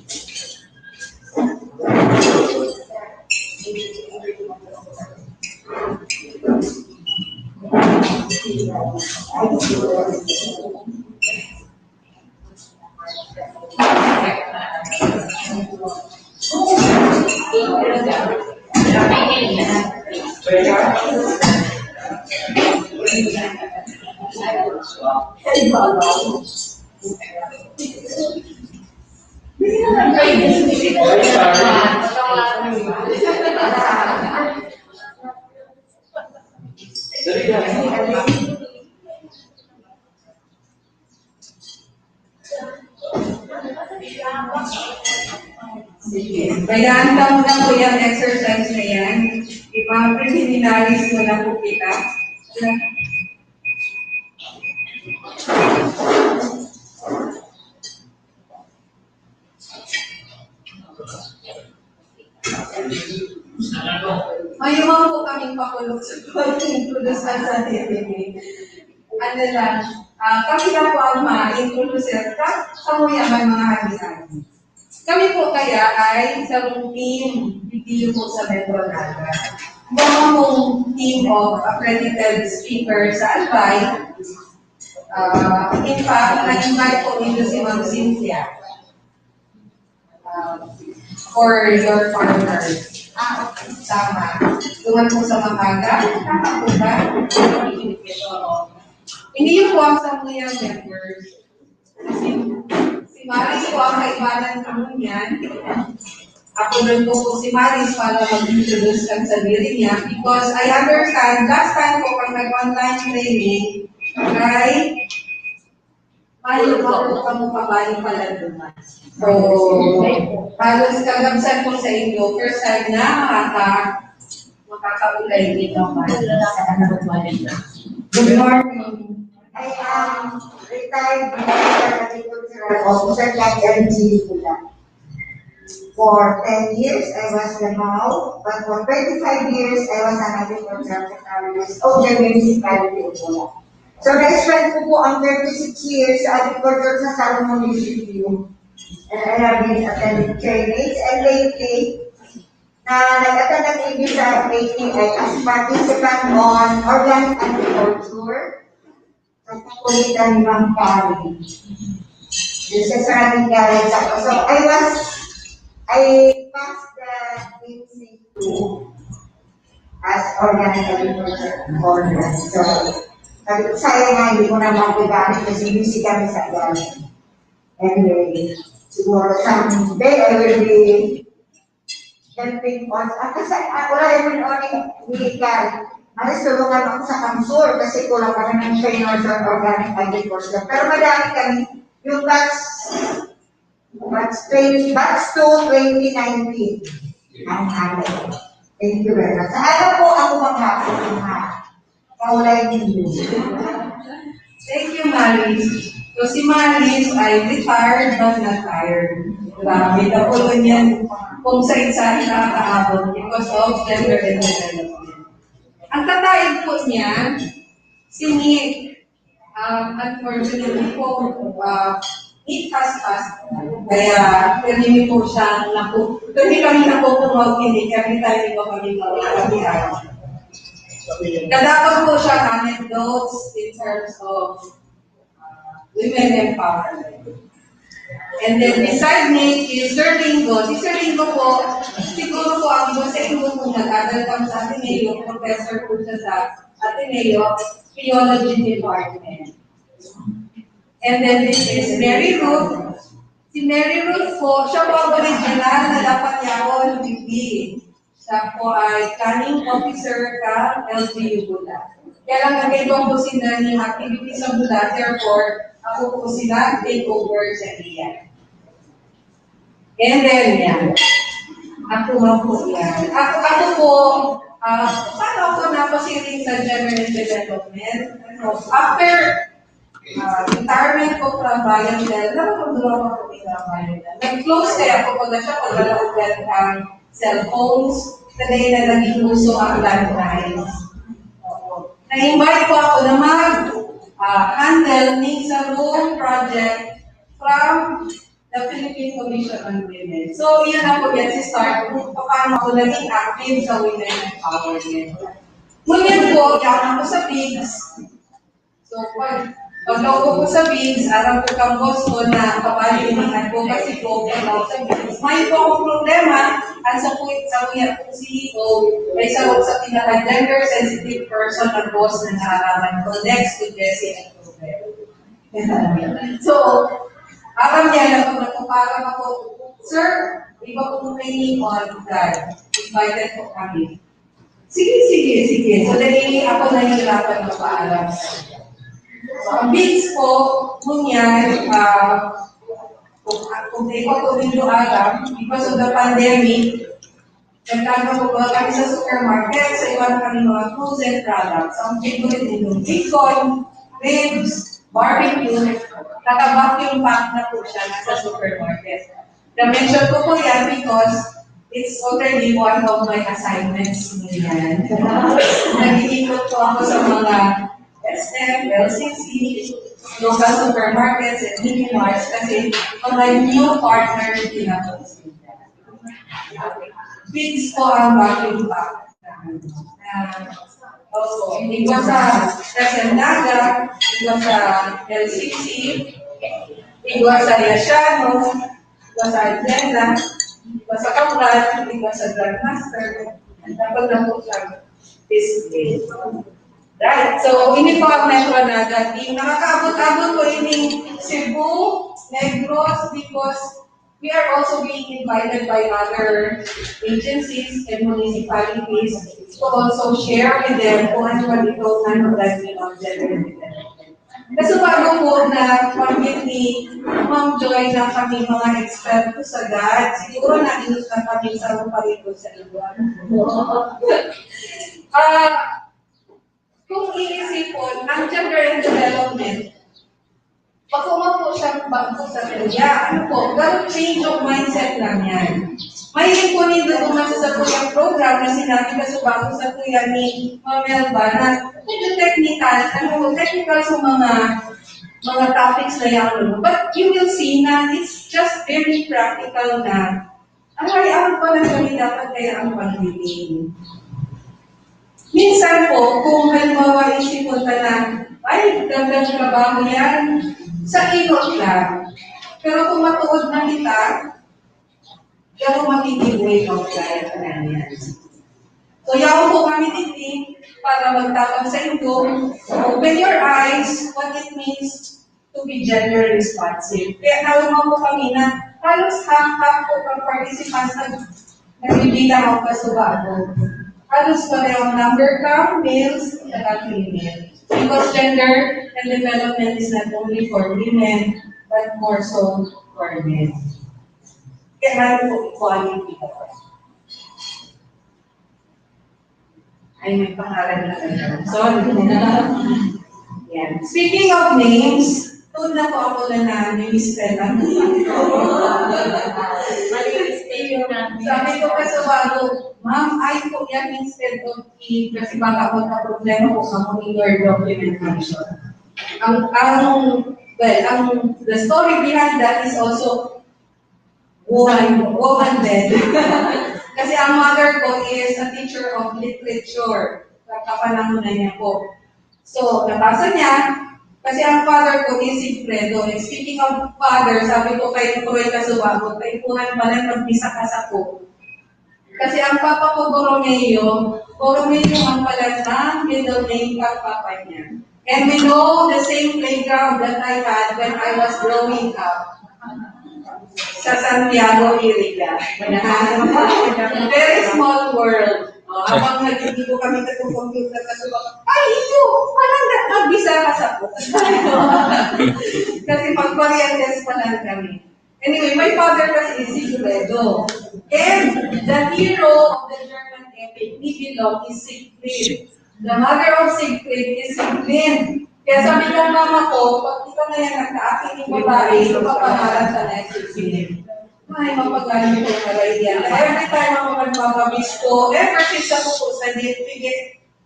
Sige. Kailangan ka muna po yung exercise na yan. Ipa-preliminaries mo na po kita. Mayroon po kaming pakulog sa pag-introduce sa sarili. Ano lang, ah, kami na po ang ma-introduce ka, kamo yan may mga hagi-hagi. Kami po kaya ay isang team, video po sa Metro Naga. Mga pong team of accredited speakers sa Albay. Ah, in fact, na-invite po ninyo si Ma'am Cynthia. Ah, for your partner. Ah, okay. Tama. Duman po sa Mamaga. Tama po ba? Oo. Hindi yung po ang Samuya members. Kasi si Maris po ang kaibanan ko niyan. Ako doon po po si Maris para mag-introduce ang sarili niya. Because I understand, last time po pag nag-online training, kay Mayo pa po kamo kabalik pala duman. So, halos kagabsan po sa inyo, first time na makaka-, makakaulay dito. Good morning. I am retired Director Agricultural Officer at M G Pula. For ten years, I was Lamao, but for twenty-five years, I was an agricultural technologist of the municipality of Pula. So, na-spend ko po ang thirty-six years sa agriculture sa Salomon Municipio. And I have been attending trainings, and lately, na nag-attend ng training sa F A T I as participant on organic agriculture. Sa kakulitan ni Ma'am Karen. This is running direct ako. So, I was, I passed the M C two as organic agriculture order. So, sabi ko, "Sayang nga, hindi ko na magagamit kasi busy kami sa garden." Anyway, siguro someday I will be helping also. At kasi ako lang yung only medical. Maris, tulungan ako sa Kamsur kasi kulang kami ng trainers on organic agriculture. Pero madami kami. Yung batch, batch twenty, batch two, twenty nineteen. Ang amin. Thank you very much. Sa ano po ako maghapon, ha? Kaulay ninyo. Thank you, Maris. So, si Maris ay retired but not tired. Grabe, napulo niyan kung sa isa nakakaabot because of gender and development. Ang tataig po niya, si Nick, um, unfortunately po, uh, Nick has passed. Kaya, pwede niyo po siyang naku-, pwede kami nakukumaw kini every time po kami mawala. Kadakot po siya anecdotes in terms of, uh, women empowerment. And then beside me is Sir Ringo. Si Sir Ringo po, siguro po ang iba sa inyo kung nag-aral kami sa Ateneo, professor po siya sa Ateneo, Theology Department. And then this is Mary Ruth. Si Mary Ruth po, siya po ang original na dapat yaon, B B. Siya po ay planning officer ka L G U Bula. Kaya lang nagkaiba po sila ni activities sa Bulat, therefore, ako po sila take over sa iya. And then, yan. Ako nga po yan. Ako, ako po, ah, paano ako napasiring sa gender and development? Ano, after ah, retirement ko from Bayan Del, nakakontrol ako sa Bayan Del. Nag-close kaya ako pag siya, pag nalakugan ang cellphones, kadali na naging uso ang landlines. Oo. Na-invite po ako na mag, ah, handle ng sa room project from the Philippine Commission on Women. So, yun na po yan si start kung paano ako naging active sa women empowerment. Ngunyan po, yan ako sa bigs. So, pag, pag naupo ko sa bigs, aram ko kang boss ko na kapayo yung mga advocacy ko, pag ako sa bigs. May po akong problema, ang sa po, sa kuya kong C E O, may sarong sa pinaka-gender-sensitive person na boss na naaraman ko, next to Jesse and Robert. So, aram niya na pag nagpaparam ako, "Sir, iba pong training on God." Invited po kami. Sige, sige, sige. So, dali ako nahihirapan magpaalam. So, ang bigs po, ngunyan, ah, kung, kung di pa po ninyo alam, because of the pandemic, nagkakakuha kami sa supermarket, sa iwan kami mga frozen products. Ang favorite nindong bacon, ribs, barbecue, naka-vacuum pack na po siya nasa supermarket. Na-mention ko po yan because it's already one of my assignments ngayon. Nag-iikot po ako sa mga S M, L C C, local supermarkets, and mini marts kasi mga new partners din ako. Bigs po ang vacuum pack. Ah, opo, igwa sa S M Naga, igwa sa L C C, igwa sa Yasiano, igwa sa Agenda, igwa sa Kabral, igwa sa Grandmaster. Tapos na po siya display. Right. So, ini po ang Metro Naga team. Nakakaabot-abot po ini Cebu, Negros, because we are also being invited by other agencies and municipalities to also share with them kung ano man ito, ano ang gagawin ng gender development. Kasi bago po na pamit ni Ma'am Joy na kami mga eksperto sa God, siguro nainos na kami sa rupa rito sa iba. Ah, kung iisipon, ang gender and development, bako nga po siya, bako sa kanya. Ano po, pero change of mindset lang yan. Mahiling po nindo kung nasa sa kuyang program na sinabi ka sa bako sa kuya ni Ma'am Melba na medyo technical, ano, technical sa mga mga topics na yan. But you will see na it's just very practical na, "Ay, ako pala kami dapat kaya ang pag-meeting." Minsan po, kung halimbawa isipon ka na, "Ay, gandang trabaho yan," sa inot lang. Pero kung matuod na kita, pero magiging way of life na yan. So, yaon po kami digdi para magtabang sa indo. Open your eyes, what it means to be gender responsive. Kaya nalumaw po kami na halos half-half po ang participants na nagbibilang ang kasubago. Halos pareho ang number ka, males at female. Because gender and development is not only for women, but more so for men. Kaya naroon po equality. Ay, may pangalan na kayo. Sorry. Yan. Speaking of names, told na po ako na na-misspell ang Mali yung spelling namin. Sabi ko pa sa bago, "Ma'am, I po yan instead of E, kasi baka magka-problema po kamo in your documentation." Ang, ang, well, ang, the story behind that is also woman, woman din. Kasi ang mother ko is a teacher of literature. Sa kapanahon na niya po. So, nabasa niya, kasi ang father ko is si Fredo. And speaking of father, sabi ko kay Kuroy Kasubago, "Kaipuhan pala, magbisa ka sa ko." Kasi ang papa ko, Borromeo, Borromeo ang pala ng middle name ng papa niya. And we know the same playground that I had when I was growing up. Sa Santiago area. Very small world. Habang naghihibo kami sa computer na suba, "Ay, iyo! Parang na- nagbisa ka sa ko." Kasi magparientes pa lang kami. Anyway, my father kasi is Sigfredo. And the hero of the German epic, Nibelung, is Siegfried. The mother of Siegfried is Sieglinde. Kaya sabi ng mama ko, pag ikaw na yan nagkaakit yung babae, ipapangalan ka na Sieglinde. Ay, mapagaling ko na rin yan. Every time ako nagpapabisko, ever since ako po sa D F P,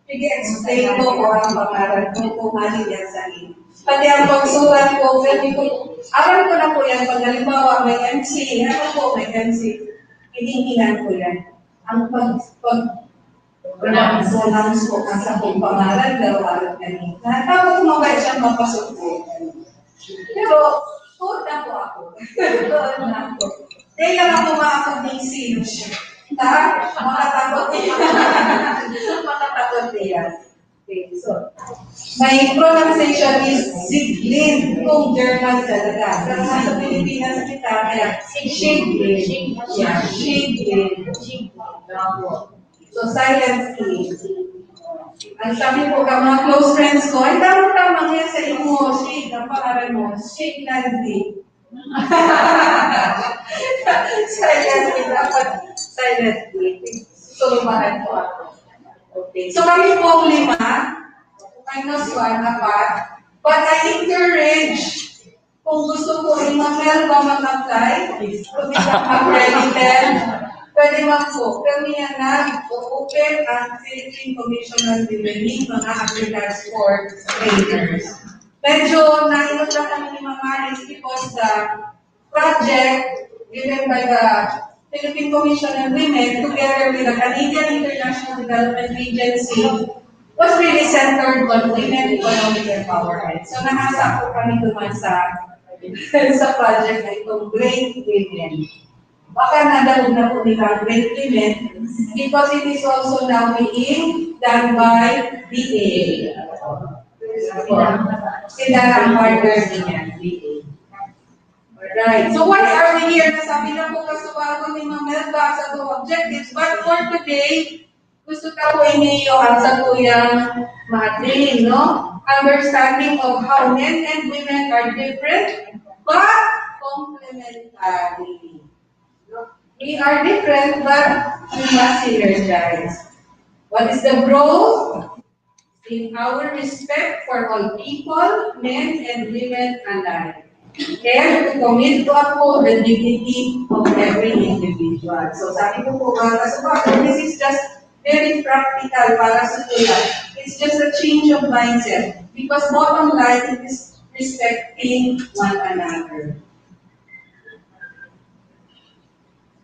pig-explain ko kung ang pangalan ko, kung ano yan sa inyo. Pati ang pagsulat ko, pwede ko, alam ko na po yan, pag halimbawa may M C, ano po, may M C, hinihingan ko yan. Ang pag, pag, pronounce ko ang sa kong pangalan, pero alam na niya. Tapos mabait siyang mapasok ko. Pero, tuod na po ako. Tuod na ako. Dahil lang ako maakog ng sino siya. Ha? Makatakot niya. Makatakot niya. Okay, so, my pronunciation is Siglin kung German talaga. Pero nasa Pilipinas kita, kaya Siglin. Yeah, Siglin. So, silent P. Ang sabi po ka mga close friends ko, "Ay, tama-tama niya sa imo, Sig, ang pangalan mo, Sig Nandi." Silent P, dapat silent P. Sulubahan ko ako. Okay. So, kami pong lima, minus one, apat. But I encourage, kung gusto po ni Ma'am Melba mag-apply, to become accredited, pwede man po. Kami na nag-open ang Philippine Commission on Women, mga African Sport Trainers. Medyo nainot lang kami ni Ma'am Maris because the project given by the Philippine Commission on Women together with the Canadian International Development Agency was really centered on women economic empowerment. So, nahasa po kami duman sa, sa project na itong Great Women. Baka nadalog na po nila ang Great Women because it is also now being done by B A. Sila ang partner niya, B A. Alright. So why are we here? Nasabi na po kasubago ni Ma'am Melba sa two objectives. But for today, gusto ta po ininyo ang satuyang ma-attain, no? Understanding of how men and women are different but complementary. We are different but we must synergize. What is the growth? In our respect for all people, men and women alike. And to commit to uphold the dignity of every individual. So sabi ko po mga kasubago, this is just very practical para sa tuya. It's just a change of mindset. Because bottom line, it is respecting one another.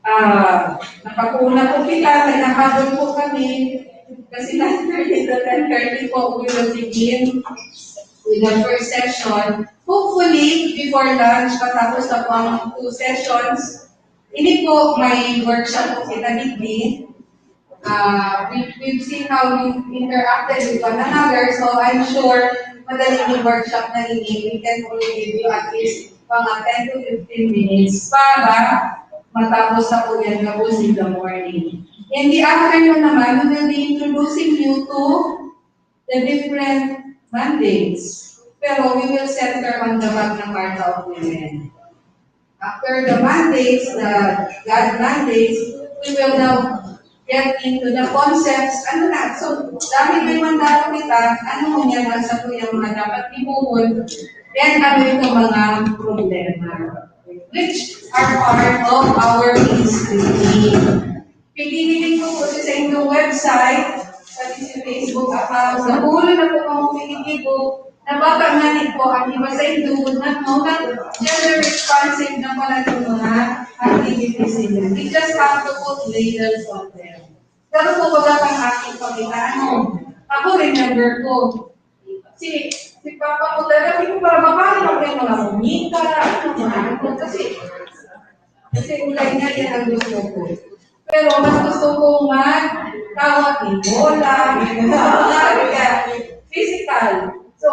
Ah, nakapuon na po kita, naghahabol po kami. Kasi nine thirty to ten thirty po, we will begin with the first session. Hopefully, before lunch, matapos na po ang two sessions. Ini po, may workshop po kita digdi. Ah, we, we've seen how you interacted with one another, so I'm sure madali yung workshop na ini. We can only give you at least mga ten to fifteen minutes para matapos na po yan gabos in the morning. In the afternoon naman, we will be introducing you to the different mandates. Pero we will center on the Magna Carta of Women. After the mandates, the God mandates, we will now get into the concepts. Ano na? So, dami may mandato kita. Ano mo niya nasa po yung mga dapat ibuhon? Yan kami itong mga problema which are part of our history. Pinililing ko po sa inyong website, pati sa Facebook account, napulo na po kamo piniligo, na baka nga po ang iba sa indo would not know that gender responsive na pala itong mga activities ninyo. We just have to put labels on them. Pero po baga pang aking pagkita, ano, ako remember ko, si, si Papa ko talaga, hindi ko para makain ako yung mga mumita, ano, mga ano, kasi, kasi ulay niya, yan ang gusto ko. Pero mas gusto kong magtawag ni Lola, physical. So,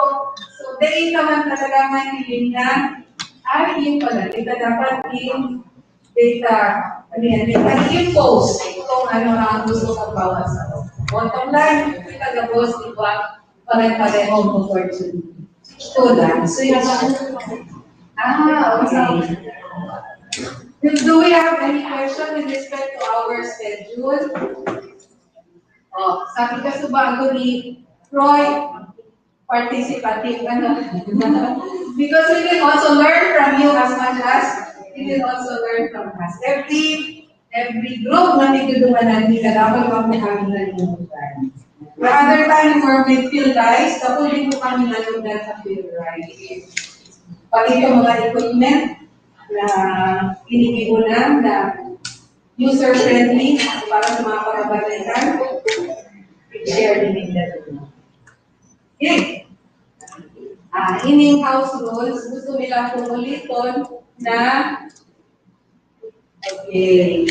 so, dahil naman talaga may hiling na, ay, yun pala, kita dapat yung data, ano yan, data impose kung ano ang gusto kong bawasan. Bottom line, kita gabos, di ba? Pare-parehong opportunity. Ito lang. So, yung... Ah, okay. Do we have any question with respect to our schedule? Oh, sabi ka sa bago ni Roy, participative, ano? Because we will also learn from you as much as we will also learn from us. Every, every group na may dudumanan, hindi ka dapat magpahangin na limutan. The other time we were with Field Rice, kapuli po kami nalugdan sa Field Rice. Pati itong mga equipment na iniiwan na, na user-friendly para sa mga kababaihan, share din nila. Okay. Ah, ining house rules, gusto nila pong uliton na, okay,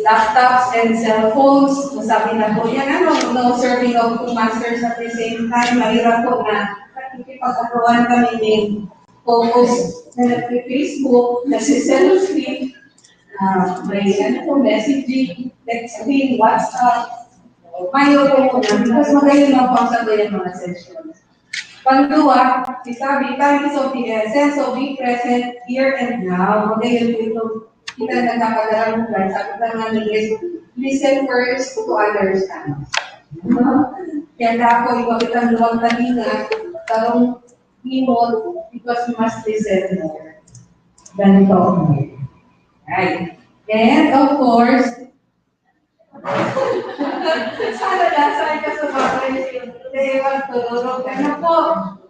laptops and cellphones, masabi na po yan, ano, no serving of two masters at the same time, mahirap po na nakikipag-agawan kami ng focus na nagpi-Facebook, nagsi-selfie, ah, may ano po, messaging, texting, WhatsApp. Mayo po muna, because magayon lang po ang sabayan mga sessions. Pangduwa, si sabi, time is of the essence, so be present here and now. Magayon po itong kita nagkakadaramutan. Sabi pa nga ni Yesu, listen first to understand. Kaya ako, iba kitang luwag na linga, tarong limot, because we must listen more than talk more. Right. And of course, sana nasa ka sa bagay, hindi magtulog. Ano po?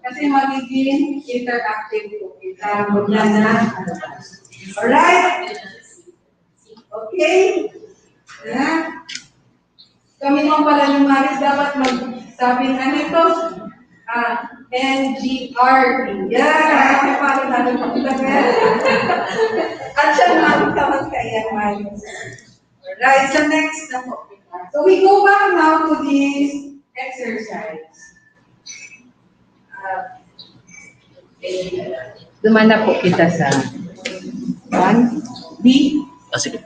Kasi magiging interactive po kita. Huwag na na. Alright? Okay? Ha? Kami naman pala ni Maris dapat magsabi, ano ito? Ah, N G R. Yeah, parang ano po talaga. At siya naman tawag kaya, Maris. Right, so next na po. So we go back now to this exercise. Ah, Duman na po kita sa one, B. Ah, sige.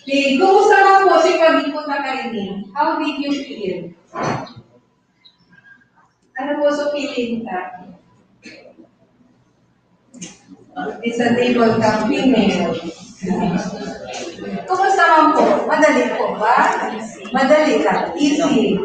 Okay, kumusta man po si pag-ipon na kayo niya? How did you feel? Ano po sa feeling ka? Disabled ka, female. Kumusta man po? Madali po ba? Madali lang. Easy.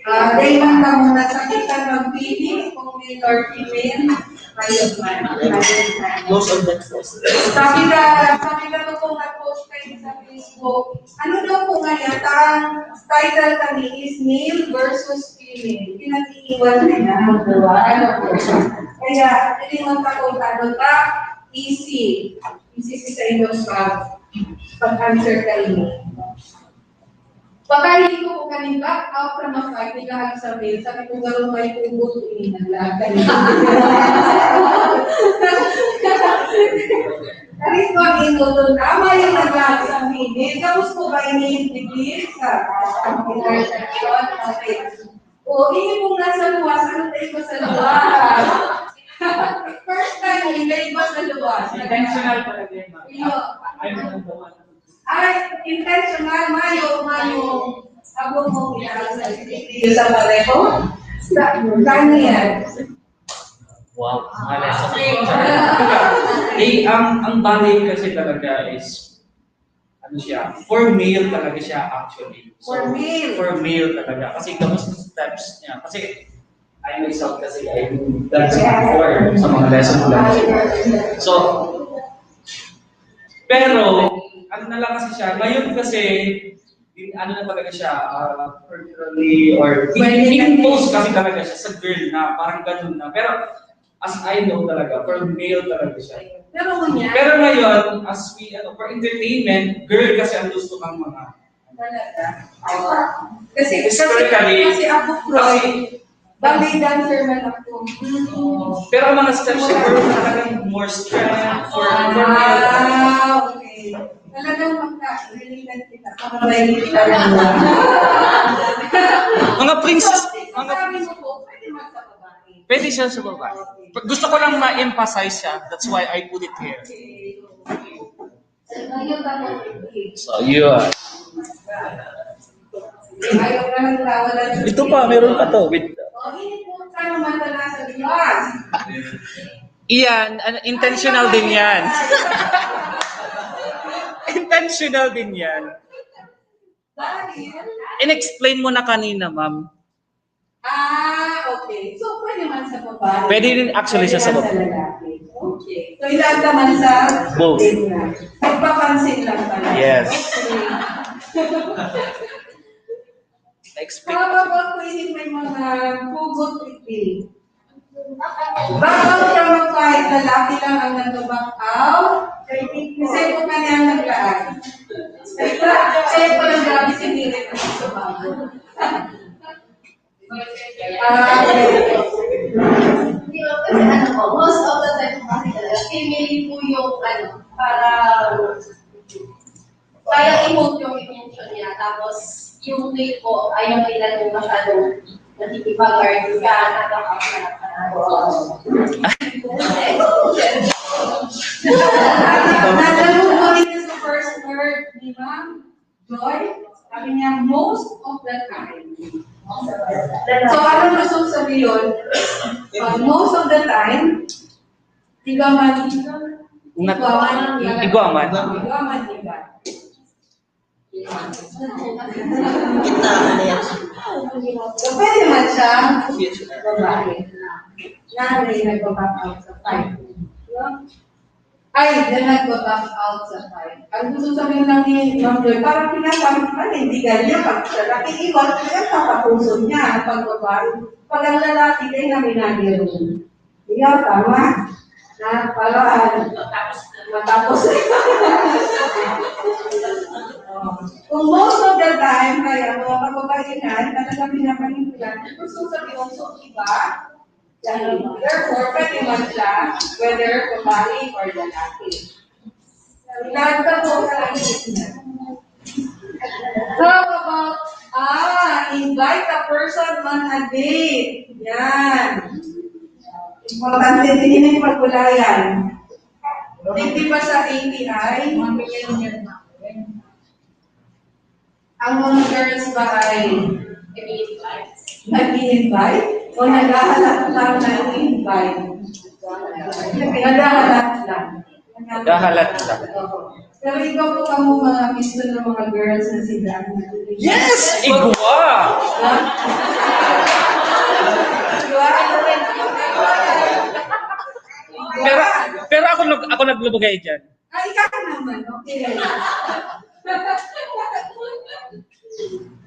Ah, dahil man ka muna sa kita magpili kung male or female, ayun man. Ayun man. Most of the close. Sabi ka, sabi ka to kung nag-post kayo sa Facebook, ano daw po ngayon, ang title kami is male versus female. Pinag-iiwan na yan, di ba? Ano po? Kaya, hindi magpakuntado pa, easy. Easy sa inyo sa pag-answer kayo. Pagkain ko po kaning back out from a fight ni Kahag Samuel, sabi ko, "Garong may tubo, ini naglaag kayo." Karit ko ang inutol, tama yung naglaag sa mini. Tapos po ba ini yung bibig sa intersection? Okay. O, ini pong nasa luwas, ano tayo ba sa luwas? First time, ini ba sa luwas? Intentional talaga yun, ma'am. Iyo. Ay, ano ba? Ay, intentional, mayo, mayo. Abo mo, pinakasal sa pareho. Sa, kanya yan. Wow. Eh, ang, ang bali kasi talaga is, ano siya, for male talaga siya actually. So, For male. For male talaga. Kasi tapos steps niya. Kasi, I myself kasi, I do that before sa mga lesson ko lang. So, pero, ano na lang kasi siya, ngayon kasi, in, ano na talaga siya, uh, culturally or in, in-impose kasi talaga siya sa girl na parang ganun na. Pero, as I know talaga, for male talaga siya. Pero kanya, Pero ngayon, as we, ano, for entertainment, girl kasi ang gusto ng mga talaga. Kasi, kasi, Historically, kasi ako, Roy, ballet dancer man ako. Pero ang mga steps siguro talagang more strength for, for male. Ah, okay. Talagang magka-related kita. Para may kita. Mga princess, mga Sabi mo po, pwede magkababae. Pwede siya sa babae. Gusto ko lang ma-emphasize siya. That's why I put it here. Okay. Ayun, tapos, So, yun. Ayaw na lang tawa lang. Ito pa, meron pa to. Wait. O, ini po ka naman na nasa Diyos. Iyan, an-, intentional din yan. Intentional din yan. Dahil? In-explain mo na kanina, ma'am. Ah, okay. So, pwede man sa babae. Pwede rin actually siya sa babae. Pwede rin sa lalaki. Okay. So, ilaag naman sa Both. Tingnan. Pagpapansin lang pala. Yes. Okay. Explain. How about pwede may mga hugot, Pipi? Back out ka mag-fight, lalaki lang ang nagba-back out. Kasi kung kanya ang naglaag. Kaya pala grabe si Miriam sa bago. Ah, okay. Di ba, kasi ano po, most of the time po kasi talaga, female po yung ano, para kaya i-move yung emotion niya, tapos yung male po, ayaw nila yung masyadong nakikipag-argue ka, nakakapagkakatawa. Nagtanong ko rin sa first word, di ba? Joy, sabi niya, most of the time. So, anong gusto sabihin yun? Pag most of the time, igwa man, Nat-, igwa man, igwa man. Igwa man, igwa. Kita, ano yan? So, pwede man siya, babae. Nanay, nagpa-back out sa fight. No? Ay, na nagpa-back out sa fight. Ang gusto sabihin lang ni Ma'am Joy, parang pinapanindigan niya pag sa laki, iwan, pinagpapapuso niya ang pagbabae. Pag ang lalaki, kaya na minagiyan mo. Ikaw, tama? Na, para matapos. Kung most of the time, kaya mga kababaihan, talaga pinapanindigan, gusto sabihin, so, iba, Therefore, pwede man siya, whether babae or lalaki. Lahat ka po sa isip niya. How about, ah, invite a person on a date? Yan. Importante din yung paggulayan. Hindi pa sa A P I, Ang mga girls ba ay nag-i-invite? O naghahalat lang na i-invite? Naghahalat lang. Naghahalat lang. Oo. Pero ikaw po kamo mga gusto ng mga girls na sila. Yes! Igwa! Ha? Igwa? Pero, pero ako nag-, ako naglubugay dyan. Ah, ikaw naman, okay.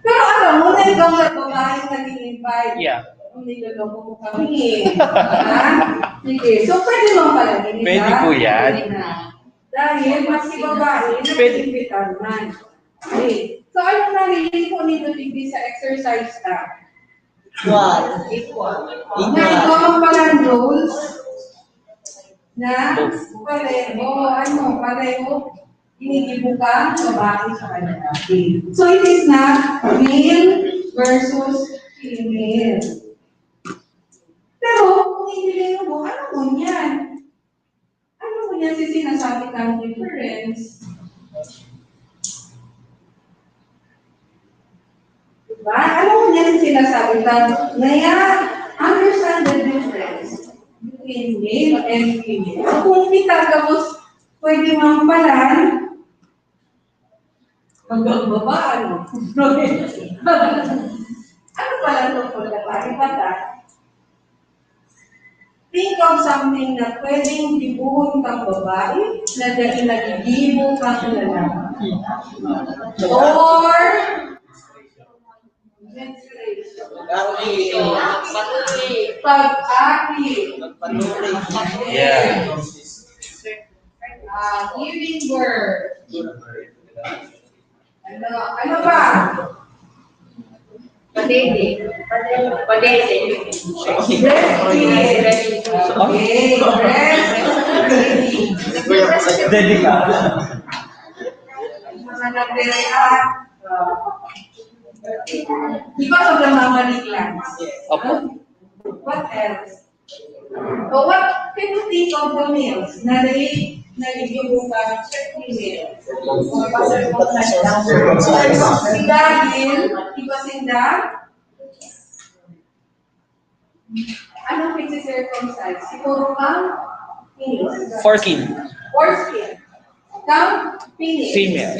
Pero alam mo na ikaw na babae naging invite. Yeah. Kung niloloko mo kami, ha? Sige. So, pwede mo pala, di ba? Pwede po yan. Pwede na. Dahil mas si babae, Pwede. nag-imbita naman. Okay. So, anong narinig ko nito, Bibi, sa exercise na? Equal. Equal. Equal. Na ikaw ang palang rules na pareho, ano, pareho, ginigibo ka, babae sa lalaki. So, it is not male versus female. Pero, kung ibilin mo, ano mo niyan? Ano mo niyan si sinasabi ng difference? Diba? Ano mo niyan si sinasabi ng, Naya, understand the difference between male and female. Kung kita gabos, pwede mang palan, hanggang baba, ano? Ano pala ito? Pagkakaiba ta? Think of something na pwedeng gibohon kang babae na dahil nagigibo kang lalaki. Or pag-aki. Yeah. Ah, giving birth. Ano, ano pa? Padede. Padede. Breastfeeding. Okay, breastfeeding. Dedicado. Mga nagre-react. Because of the mammary glands. Opo. What else? So what can you think of the males na they Naligyubo ka, check email. Circumcised. Dahil, iba sinda, anong pagsi-circumcise? Siguro ka, penis. Foreskin. Foreskin. Ka, penis. Female.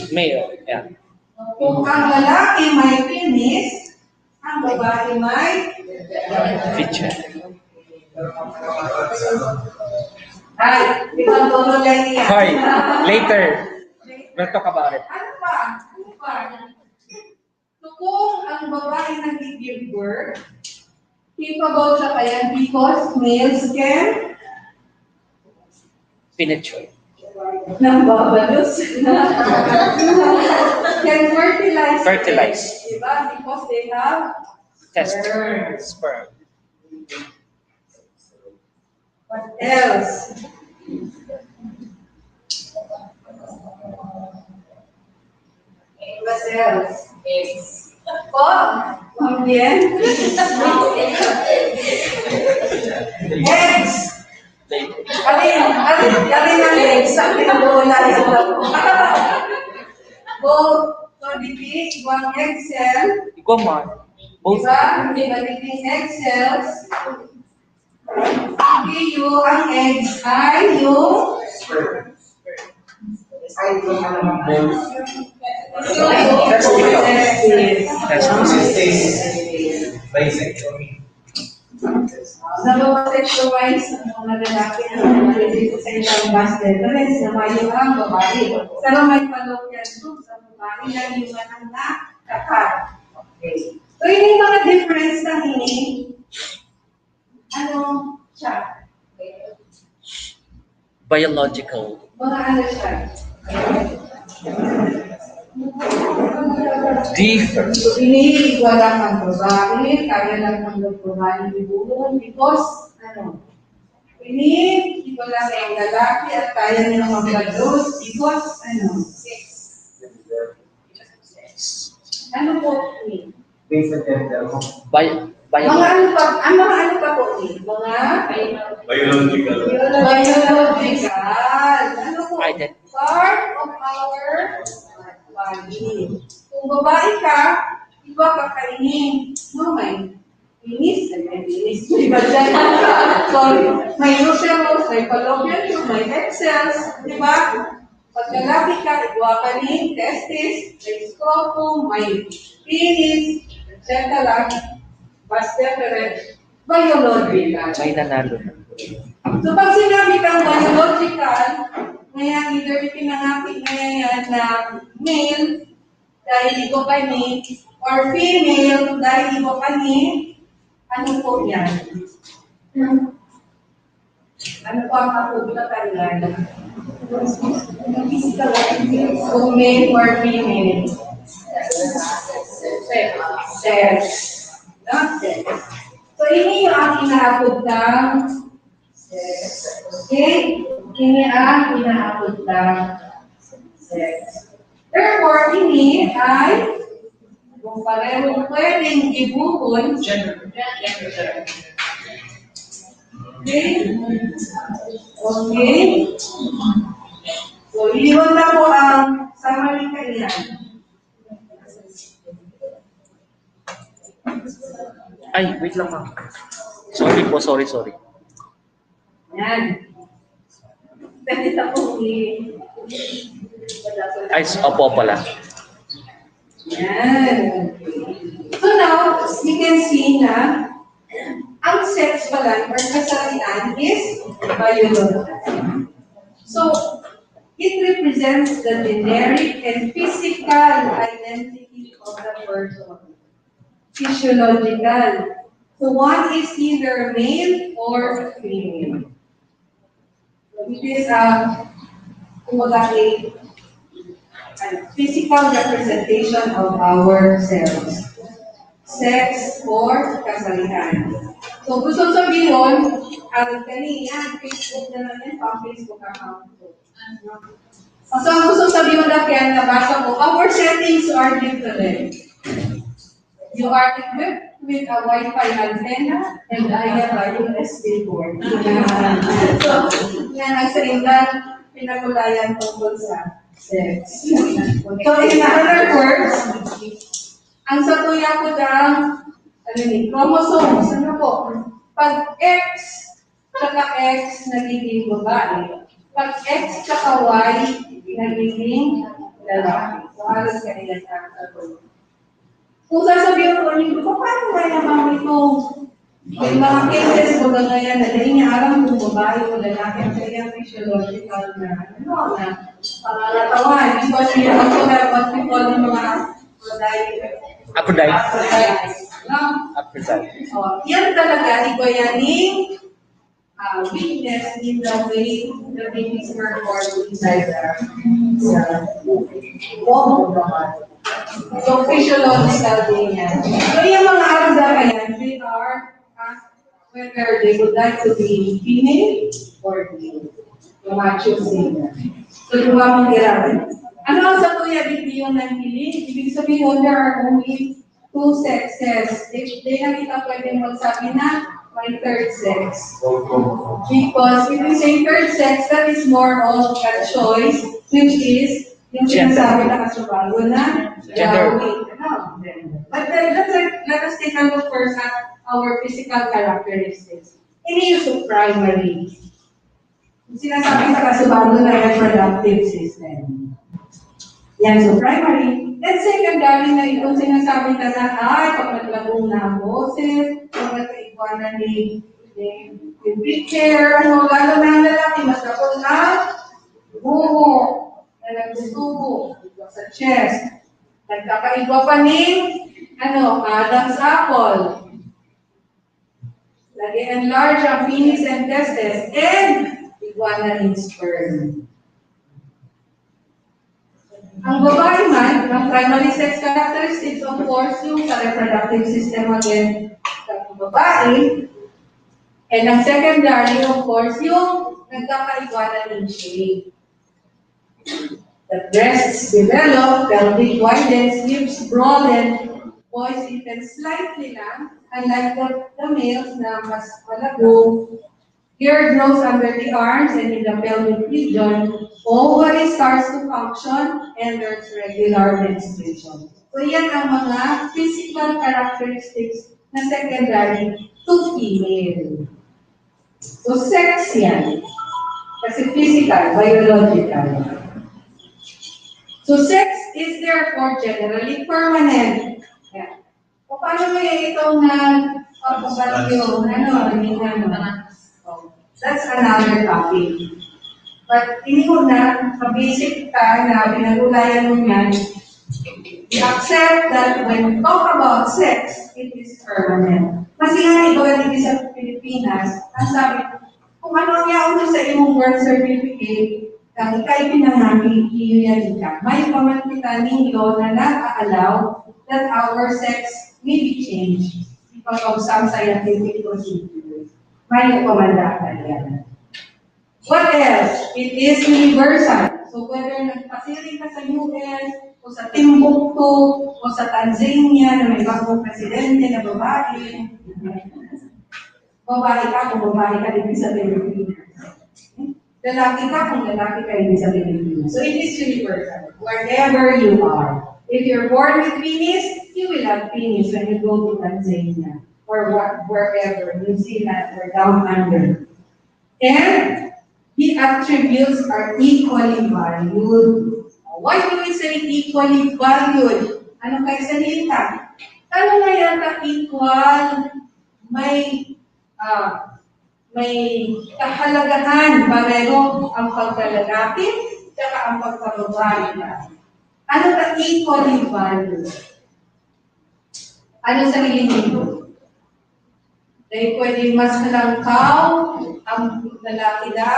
Male. Yeah. Kung ang lalaki may penis, ang babae may Feature. Ay, ipagtutol lang niya. Hoy, later. We'll talk about it. Ano pa? Ano pa? So, kung ang babae nag-give birth, capable siya pa yan because males can Penetrate. Nambabalos. Can fertilize. Fertilize. Diba? Because they have Test. Sperm. Sperm. What else? What else? Eggs. Po? También? Eggs. Alin? Alin? Alin ang eggs? Ang pinag-uunahan sa labo. Both. So, digdi, igwang egg cell. Igwa man. Both. Diba? May magiging egg cells. Digdi, ang eggs ay yung Ay, yung ano ng bones. Testis. Testis. Bisexual. Nababasexualize ang mga lalaki na nagmamalit sa isang bus reference na mayo ang babae. Pero may fallopian tube sa babae na yung anak na kakat. Okay. So, yun yung mga difference na ini. Ano siya? Biological. Mga ano siya? Different. So, ini, igwa lang ang babae, kaya lang ang babae ni Bulong because, ano, ini, igwa lang ang lalaki at kaya niya mag-produce because, ano, ano po, ini? Based sa gender mo. Bi- Mga biological. Ano pa, ang mga ano pa po, eh? Mga Biological. Biological. Ano po? Identity. Part of our body. Kung babae ka, iba ka kainin. No, may penis, ay, may penis. May vagina. Sorry. May uterus, may fallopian tube, may egg cells. Di ba? Pagkalabi ka, igwa ka nin testis, may scrotum, may penis, et cetera. Basta pero biological. May nanalo na. So, pag sinabi kang biological, ngayon, either ipinangaki na yan na male, dahil igo ka ni, or female, dahil igo ka ni, ano po yan? Ano po ang apod na kailan? Kung male or female? Sex. Sex. No? Sex. So, ini yung ang inaapod ng sex. Okay? Ini ang inaapod ng sex. Therefore, ini ay kung pareho pwedeng gibuhon, gender. Okay? Okay? So, iyon na po ang summary kaniyan. Ay, wait lang, ma'am. Sorry po, sorry, sorry. Yan. Pwede na po i- Ay, s- opo pala. Yan. So now, you can see na ang sex pala or kasarian is biological. So, it represents the generic and physical identity of the person. Physiological. So one is either male or female. So it is a, kumbaga, a, a physical representation of ourselves. Sex or kasarian. So gusto sabihin, ang kaniya, Facebook na lang yan, pang Facebook account ko. So, ang gusto sabihin na kaya nabasa ko, our settings are different. You are equipped with a Wi-Fi antenna and I have a U S B port. So, yan ang sa indan. Pinag-ulayan tungkol sa sex. So, in other words, ang satuya po dyan, ano ni, chromosomes, ano po? Pag X, tsaka X, nagiging babae. Pag X tsaka Y, nagiging lalaki. So, halos kanila sa satuya. Kung sasabihin ko ninyo, "Paano kaya naman ito?" May mga cases, baga ngayon, na dahil niya alam kung babae o lalaki, ang kanyang physiological na, ano, na pangangatawan. Di ba siya, ako na, what we call ng mga Aphrodite. Aphrodite. Aphrodite. No? Aphrodite. So, yan talaga, iba yan ni, ah, weakness in the way the babies were born inside the, the womb. So, physiological din yan. So, yung mga arda na yan, they are asked whether they would like to be female or male. Yung mga choosing. So, di ba, mong iraran? Ano ang satuya, di yung nanghiling? Ibig sabihin, there are only two sexes. They, they lang kita pwedeng magsabi na may third sex. Because if you say third sex, that is more of a choice, which is yung Gender. Sinasabi na kasubago na Gender. Dahil, ano, gender. But then, let, let, let us take a look first at our physical characteristics. Ini yung primary. Yung sinasabi na kasubago na reproductive system. Yan, so primary. Then secondary na itong sinasabi na na, ay, pag naglabong na ang boses, pag nagkaigwanan ni, ni, ni picture, ano, lalo na ang lalaki, mas kapag na, buho, na nagtutubo, sa chest. Nagkakaigwa pa ni, ano, Adam's apple. Nag-enlarge ang penis and testes and iguana in sperm. Ang babae man, ang primary sex characteristics, of course, yung sa reproductive system again, sa babae, and ang secondary, of course, yung nagkakaiguana in shape. The breasts develop, pelvic widens, hips broaden, boys even slightly lang, unlike the, the males na mas palago. Hair grows under the arms and in the pelvic region. Ovary starts to function and there's regular menstruation. So yan ang mga physical characteristics na secondary to female. So, sex yan. Kasi physical, biological. So, sex is therefore generally permanent. Yan. O paano kaya itong nagpapabagyo? Ano, naging ano? Oh, that's another topic. But ini ko na, mabasic ka na pinag-ulayan mo yan, we accept that when we talk about sex, it is permanent. Kasi nga, iba nga dito sa Pilipinas, ang sabi, kung ano ang yaon mo sa imong birth certificate, kung ikaw ipinanganak, iyo yan ika. May pa man kita ning law na nag-a-allow that our sex may be changed because of some scientific procedure. May pa man data yan. What else? It is universal. So whether nagpasiring ka sa U S, o sa Timbuktu, o sa Tanzania, na may bagong presidente na babae, babae ka kung babae ka dito sa Pilipinas. Lalaki ka kung lalaki ka dito sa Pilipinas. So it is universal. Wherever you are. If you're born with penis, you will have penis when you go to Tanzania or what, wherever, New Zealand or down under. And the attributes are equally valued. Why do we say equally valued? Ano kayo sa lita? Ano nga yata equal? May, ah, may kahalagahan, pareho ang pagkalalaki, tsaka ang pagkababae na. Ano ka equally valued? Ano sa hiling nindo? Dahil pwedeng mas halangkaw ang lalaki na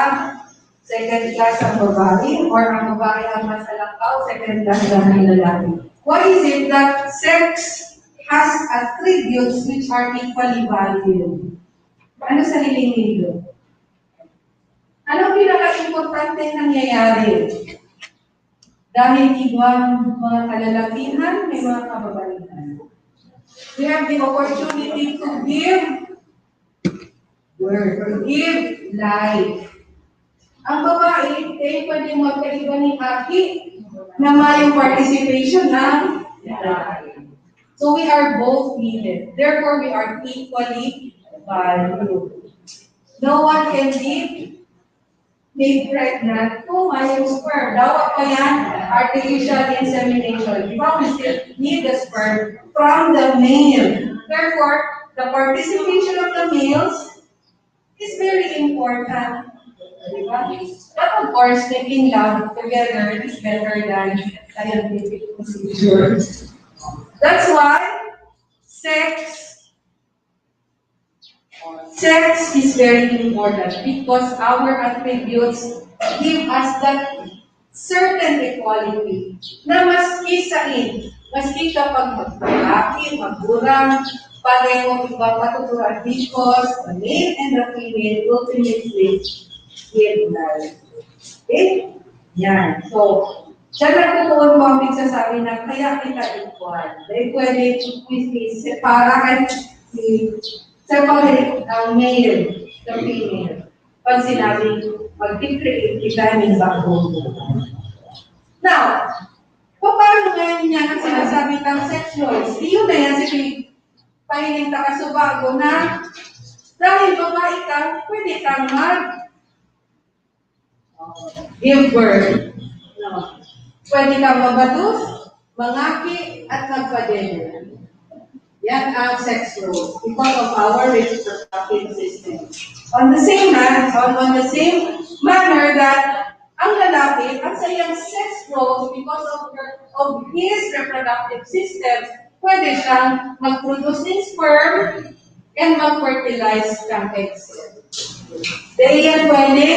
second class ang babae, or ang babae ang mas halangkaw, second class lang ang lalaki. Why is it that sex has attributes which are equally valued? Ano sa hiling nindo? Ano ang pinaka-importante nangyayari? Dahil iba mga kalalakihan, may mga kababaihan. We have the opportunity to give birth, to give life. Ang babae, eh, pwede magkaiba ng aki na mayong participation ng lalaki. So we are both needed. Therefore, we are equally valued. No one can be made pregnant kung mayong sperm. Dapat pa yan, artificial insemination. Di ba? We still need the sperm from the male. Therefore, the participation of the males is very important. Di ba? But of course, making love together is better than scientific procedure. That's why sex sex is very important because our attributes give us that certain equality na maski sain, maski kapag maglalaki, magurang, pareho iba patuturan because the male and the female ultimately give life. Okay? Yan. So, siya na po ang pagsasabi na kaya kita equal. Dahil pwede i-separa at i-separate ang male sa female. Pag sinabi, mag-create kita ng bagong buhay. Now, paano ngayon niya ang sinasabi ng sex roles? Iyon na yan si pahiling takasubago na dahil babae ka, pwede kang mag give birth. No. Pwede kang mabatos, mangaki, at magpadede. Yan ang sex role because of our reproductive system. On the same hand, on, on the same manner that ang lalaki, ang sa iyang sex role, because of her, of his reproductive system, pwede siyang mag-produce ng sperm and mag-fertilize ng eggs. Dahil yan pwede,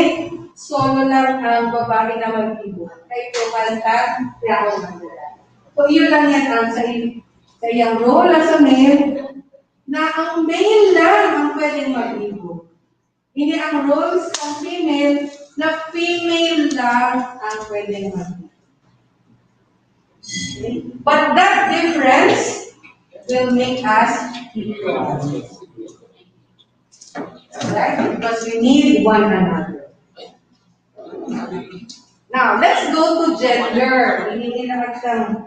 solo lang ang babae na mag-ibo. Kaya ito, kanta, yaon na nila. So, yun lang yan ang sa, sa iyang role as a male, na ang male lang ang pwedeng mag-ibo. Hindi ang roles ng female, na female lang ang pwedeng mag-ibo. But that difference will make us equal. Right? Because we need one another. Now, let's go to gender. Hindi na magsang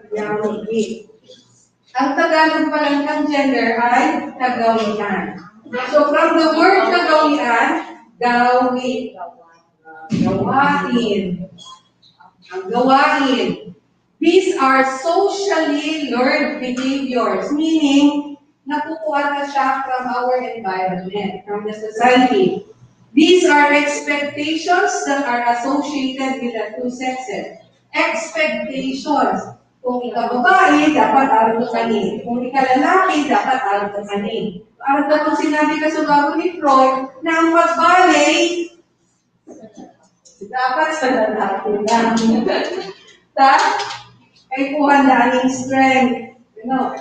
Ang Tagalog pa lang ng gender ay kagawian. So, from the word kagawian, gawi. Gawain. Ang gawain. These are socially learned behaviors, meaning nakukuha na siya from our environment, from the society. These are expectations that are associated with the two sexes. Expectations. Kung ikaw babae, dapat arog ka kani. Kung ikaw lalaki, dapat arog ka kani. Arog ka kung sinabi ka sa bago ni Freud na ang pagbalay dapat sa lalaki lang. Ta? Ay kuhan na aning strength. No?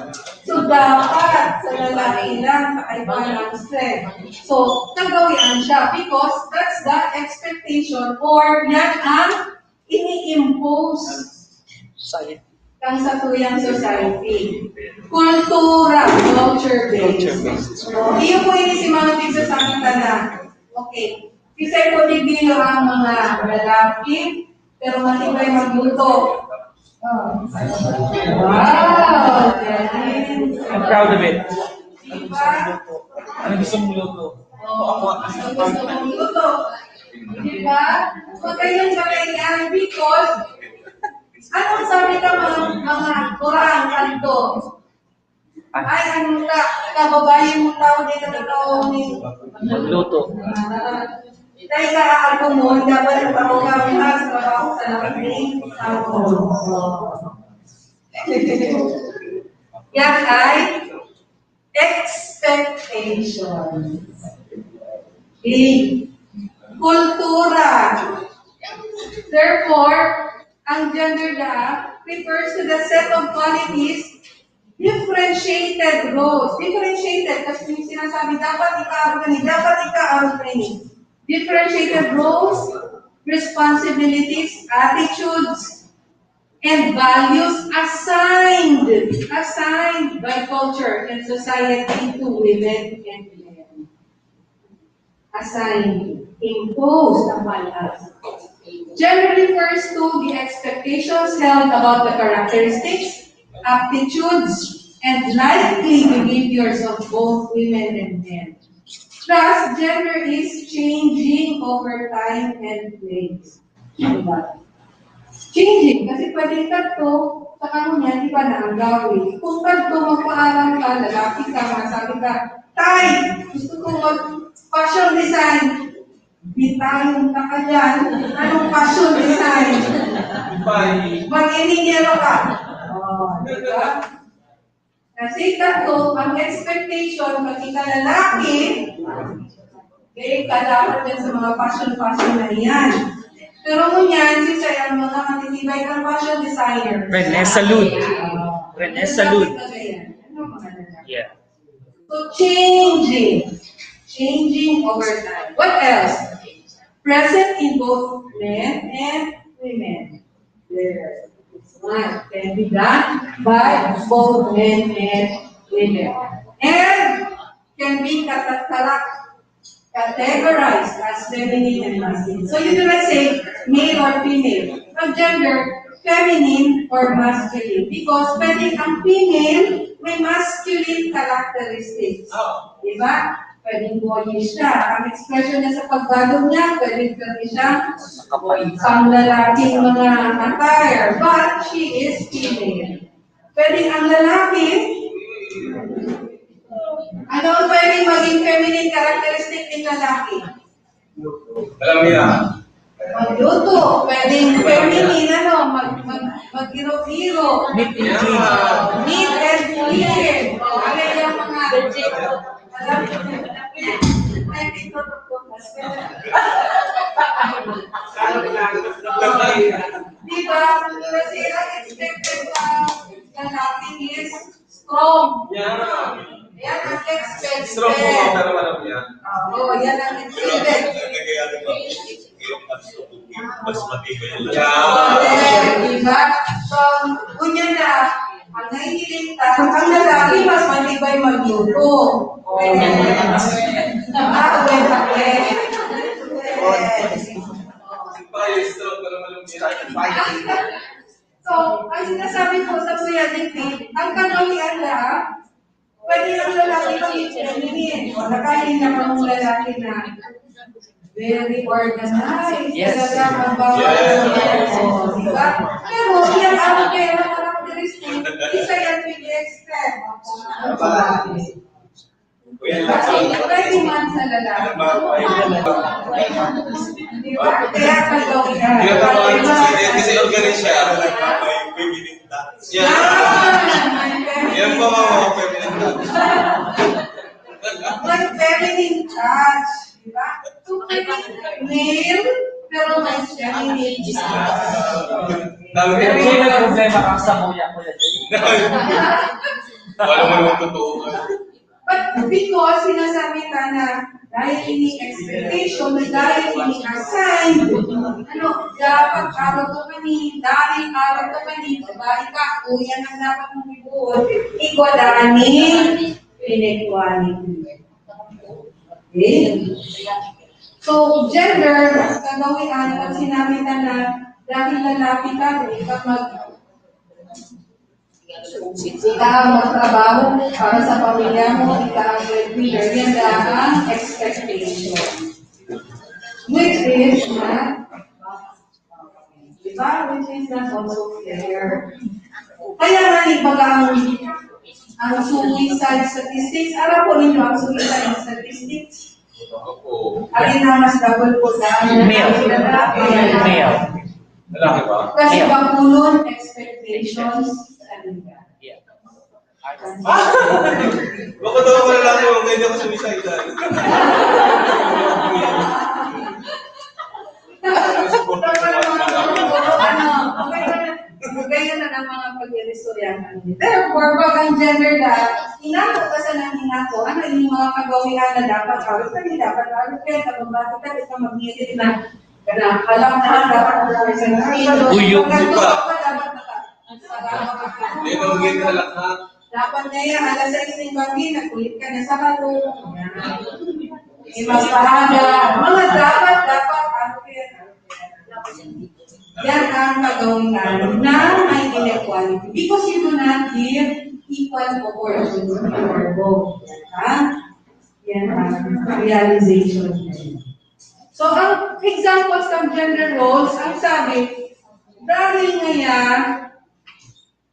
So, dapat sa lalaki lang, sa kaibahan ang strength. So, kagawian siya because that's the expectation or yan ang ini-impose Society. Kang sa tuyang society. Kultura, culture-based. Culture-based. So, iyo po ini si mga pigsasakitan na. Okay. Kisay po digdi ang mga lalaki, pero matibay magluto. Oh. Wow! Galing. I'm proud of it. Diba? Ano gusto mong luto? Oo. Ano gusto mong luto? Diba? Magayon, magayon. Because, anong sabi ka mga, mga kurang kanto? Ay, ano ka, kababayan mo tao, di ka na tao ni Magluto. Dahil sa ako mo, dapat ang tao ka, mas trabaho sa lahat ni tao. Yan ay expectation. B, kultura. Therefore, ang gender gap refers to the set of qualities, differentiated roles. Differentiated, kasi yung sinasabi, dapat ikaw, dapat ikaw, differentiated roles, responsibilities, attitudes, and values assigned, assigned by culture and society to women and men. Assigned, imposed upon us. Gender refers to the expectations held about the characteristics, aptitudes, and likely behaviors of both women and men. Thus, gender is changing over time and place. Diba? Changing, kasi pwede tatlo, sa kanunyan, iba na ang gawin. Kung tatlo, magpaalam ka, lalaki ka, masabi ka, "Tay, gusto ko mag-fashion design." Bitayon ka ka dyan. Anong fashion design? Mag-inhinyero ka. Oh, di ba? Kasi tatlo, ang expectation, pag ika lalaki, okay, ka dapat dyan sa mga fashion-fashion na yan. Pero ngunyan, si Chay ang mga matitibay ng fashion designer. Rene Salud. Rene Salud. Ano mga lalaki? Yeah. So, changing. Changing over time. What else? Present in both men and women. There. It's one. Can be done by both men and women. And can be kata- kata- categorized as feminine and masculine. So you do not say male or female. Ang gender, feminine or masculine. Because pwedeng ang female may masculine characteristics. Oh. Di ba? Pwedeng boyish siya. Ang expression niya sa pagbalog niya, pwedeng pwede siyang panglalaking mga attire. But she is female. Pwedeng ang lalaki, ano ang pwedeng maging feminine characteristic ng lalaki? Alam niya. Magluto. Pwedeng feminine, ano, mag, mag, mag-iro-iro. Neat and clean. Neat and clean. O, ano yung mga, alam mo, di ba? Kasi ang expected sa lalaki is strong. Yeah. Yan ang expected. Strong po, pero alam niya. Oo, yan ang expected. Mas matibay ang Yeah. Correct, di ba? So, kunya na, ang nahihiling ta, ang lalaki mas matibay magluto. Ah, okay, okay. Bias to, pero alam niya. So, ang sinasabi ko sa Kuya David, ang kagawian na, pwede ang lalaki maging feminine. O, nakain na mga lalaki na very organized. Yes. Talaga, mabawal. Yes. O, di ba? Pero, yan ang kaya na characteristic, isa yan we expect. Kasi pwede man sa lalaki. Di ba? Kaya kagawian. Kaya tama ang kasi, kasi organized siya. May feminine touch. Yeah. Ah, may Yan po mga mga feminine touch. May feminine touch, di ba? So, pwede male, pero may feminine touch. Dami Pero rin yun ang problema kang sa kuya, Kuya Jay. Wala mo naman totoo. But because sinasabi ka na dahil ini expectation, dahil ini assigned, ano, dapat araw to kani, dahil araw to kani, babae ka, o yan ang dapat mong ibuon, equality, inequality. Okay? So, gender, kagawian, pag sinabi ka na dahil lalaki ka, hindi ka mag- Ika ang magtrabaho para sa pamilya mo, ika ang breadwinner. Yan lang ang expectation. Which is not, diba? Which is not also fair. Kaya nga, di ba ang, ang suicide statistics, alam po ninyo ang suicide statistics? Alin na mas double po sa Male. Male. Lalaki ba? Kasi Male. bakulon expectations sa kanila. Yeah. Baka daw ako lalaki, huwag kayo ako sumisay dahil. Ano, okay na, okay na ang mga pag-iistoryahan. Therefore, pag ang gender na, inako ka sa nang inako, ano yung mga kagawian na dapat harap ka, di dapat harap ka, kapag bata ka, di ka mag-iisip na, kana, alam na, dapat harap ka sa nang Uyo. Pag nagtulog ka, dapat naka- Hindi, mag-iisip na lang ha. Dapat na yan, alas sais ng banggi, nagkulit ka na sa bato. Yan. Di magpahaga. Mga dapat, dapat, ano yan? Yan ang kagawian na may inequality because you do not give equal opportunity for both. Yan ang, yan ang realization. So, ang examples ng gender roles, ang sabi, dahil ngaya,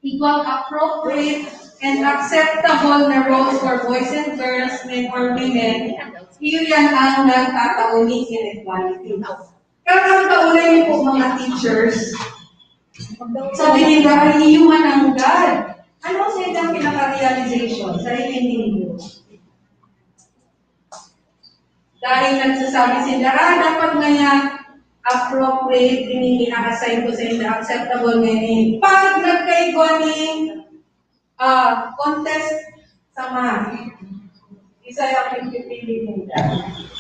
igwang appropriate and acceptable na roles for boys and girls, men or women, iyan ang nagtatao ni inequality. Kaya ang kaulay niyo po, mga teachers, sabi nila, "Ay, iyo man ang God." Ano sa inyong pinaka-realization sa inyong linggo? Dahil nagsasabi sila, "Ah, dapat ngaya appropriate, ini-assign ko sa inyo, acceptable ngayon." Pag nagkaigwa ni, ah, contest sa math, isa yung pipili nila.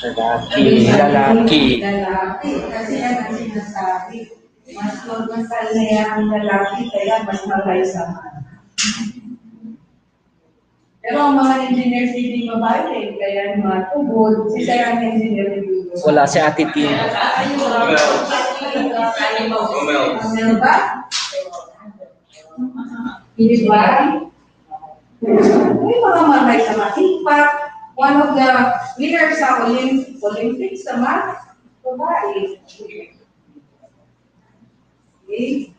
Lalaki, lalaki. Lalaki. Kasi yan ang sinasabi. Mas magmasal na yan ang lalaki, kaya mas magay sa math. Pero ang mga engineers, hindi babae, eh. Kaya yung mga tubod, si Sir ang engineer, hindi ko. Wala si Ate Tin. Ano ba? Hindi ba? May mga magay sa math. In fact, one of the winners sa Olymp- Olympics sa math, babae. Okay?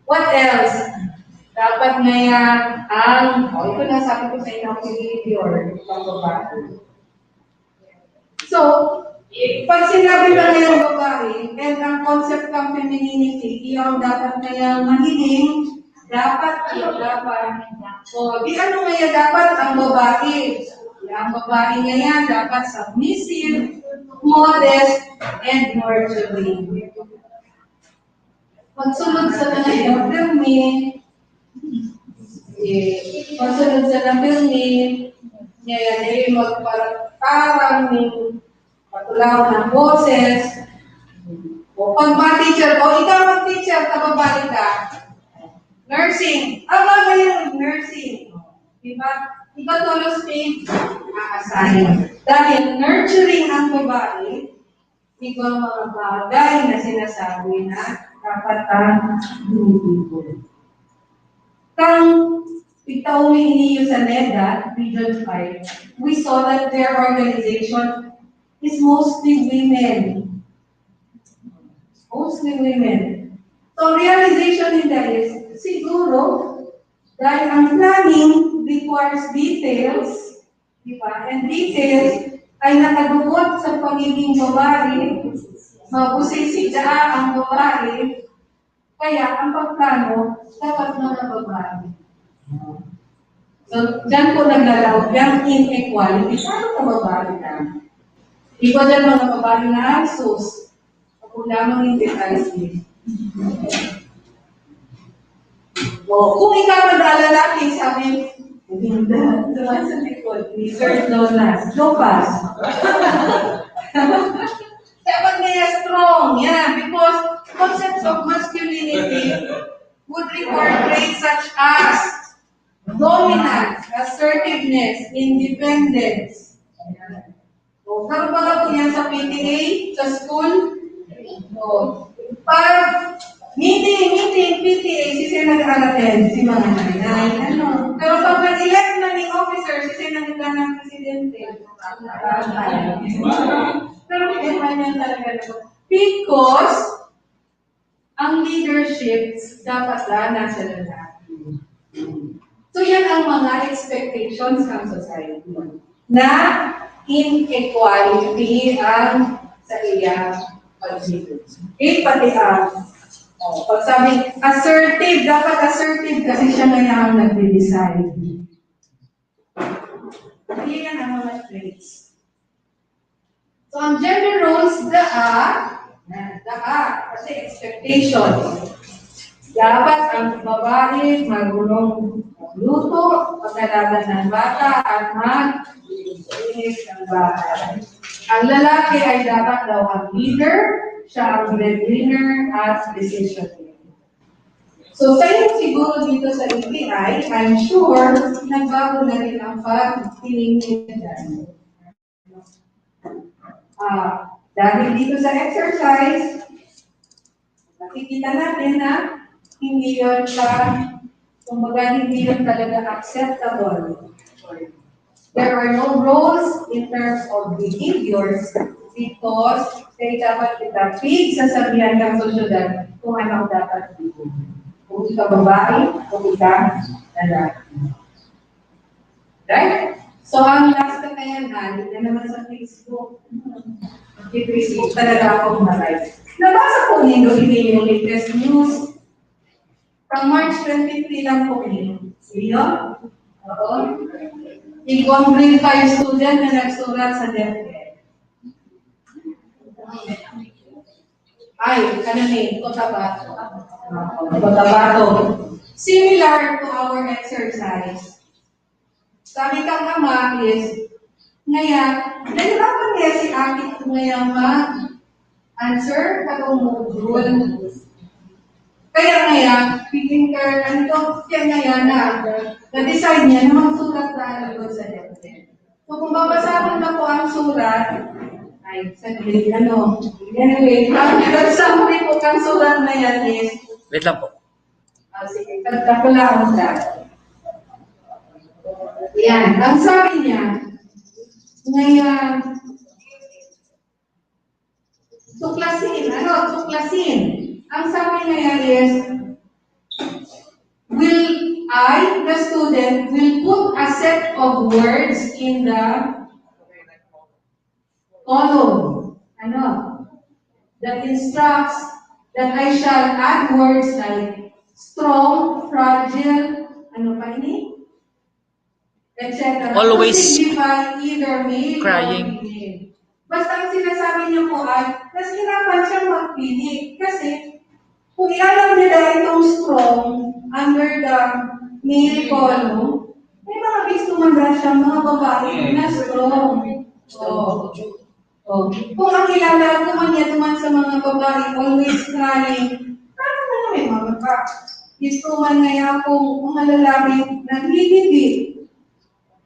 What else? Dapat ngaya ang, oh, ito na sabi ko sa inyo, ang behavior ng babae. So, pag sinabi na ngayang babae, and ang concept ng femininity, yung dapat ngayang magiging, dapat, ano, dapat, o, di ano ngaya dapat ang babae? Ang babae ngaya dapat submissive, modest, and nurturing. Magsunod sa mga iyang pirmi. Eh, magsunod sa mga pirmi. Ngayon, eh, magparang ng patulaw ng boses. O pag mga teacher, o ikaw mag-teacher, kababalik ka. Nursing. Ang mga ngayon, nursing. Di ba? Iba to yung stage, a-assign. Dahil nurturing ang babae, iba mga bagay na sinasabi na dapat ang iniipon. Kang itaw mi iniyo sa NEDA, Region five, we saw that their organization is mostly women. Mostly women. So, realization nila is, siguro, dahil ang planning requires details, di ba? And details ay nakadukot sa pagiging babae, mabusisi dyan ang babae, kaya ang pagplano, dapat mga babae. So, dyan po naglalaot yung inequality. Paano ka babae na? Iba dyan mga babae na, "Ay, sus, ako lamang yung detalye." O, kung ikaw naglalaki, sabi, "Maganda, doon sa likod, ni Sir Jonas, Jopas." Dapat kaya strong, yeah, because concepts of masculinity would require traits such as dominance, assertiveness, independence. O, karon pa po yan sa P T A, sa school. O, pag meeting, meeting, P T A, si sir nag-a-attend, si mga nanay, ano. Pero pag nag-elect na ni officer, si sir nag-a-attend ng presidente. Pero hindi man yan talaga. Because, ang leadership dapat na nasa lalaki. So, yan ang mga expectations ng society na inequality ang sa iya pag-leader. Okay, pati ang, oh, pag sabi, assertive, dapat assertive kasi siya na ang nagde-decide. Yan ang mga traits. So, ang gender roles, the A, the A, kasi expectation. Dapat ang babae marunong magluto, mag-alaga ng bata, at mag-inis ng bahay. Ang lalaki ay dapat daw ang leader, siya ang breadwinner at decision maker. So, kayo siguro dito sa A P I, I'm sure, nagbago na rin ang pagtingin nila dyan. Ah, Dahil dito sa exercise, nakikita natin na hindi yun ka, kumbaga, hindi yun talaga acceptable. There are no rules in terms of behaviors because kailangan kita pigsasabihan ng sosyedad kung ano ang dapat gawin. Kung ikaw babae, kung ikaw lalaki. Right? So, ang last na yan, ah, yun na naman sa Facebook. Mag-Facebook talaga ako maray. Nabasa ko nindo ini yung latest news. From March twenty-three lang po yun. Iyo? Oo. Igwang grade five student na nagsurat sa DepEd. Ay, ano ni, Cotabato. Cotabato. Similar to our exercise. Sabi kang ama is, ngaya, nahirapan niya si Aki ngaya mag-answer katong module. Kaya ngaya, pipinter, ano to, kaya ngaya na, na-decide niya na magsurat na ano doon sa DepEd. So, kung babasahon na po ang surat, ay, saglit, ano, anyway, ang summary po ng surat na yan is, Wait lang po. Ah, sige, pagkakulaon ka. Yan, ang sabi niya, ngayon, tuklasin, ano, tuklasin. Ang sabi niya yan is, will I, the student, will put a set of words in the column, ano, that instructs that I shall add words like strong, fragile, ano pa ini? Et cetera. Always To signify either male crying. Or female. Basta ang sinasabi niya po ay, mas hirapan siyang magpili. Kasi, kung ilalagay nila itong strong under the male column, may mga gusto man dahil siya, mga babae na strong. Oh. Oh. Kung ang ilalagay man niya naman sa mga babae, always crying, parang ano, may mga pa. Gusto man niya kung mga lalaki, naghihibi.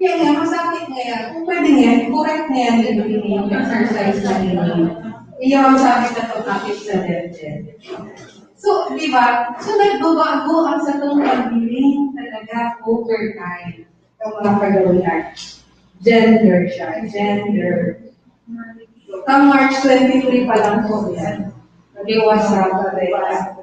Kaya nga, masakit nga yan. Kung pwede nga yan, correct nga yan, yung exercise na yun. Iyon ang sabi sa topic sa DepEd. So, di ba? So, nagbabago ang sa itong pagbiling talaga over time. Ang mga kagawian. Gender siya. Gender. Kang March twenty-three pa lang po yan. Nag-iwas sa pagkaya.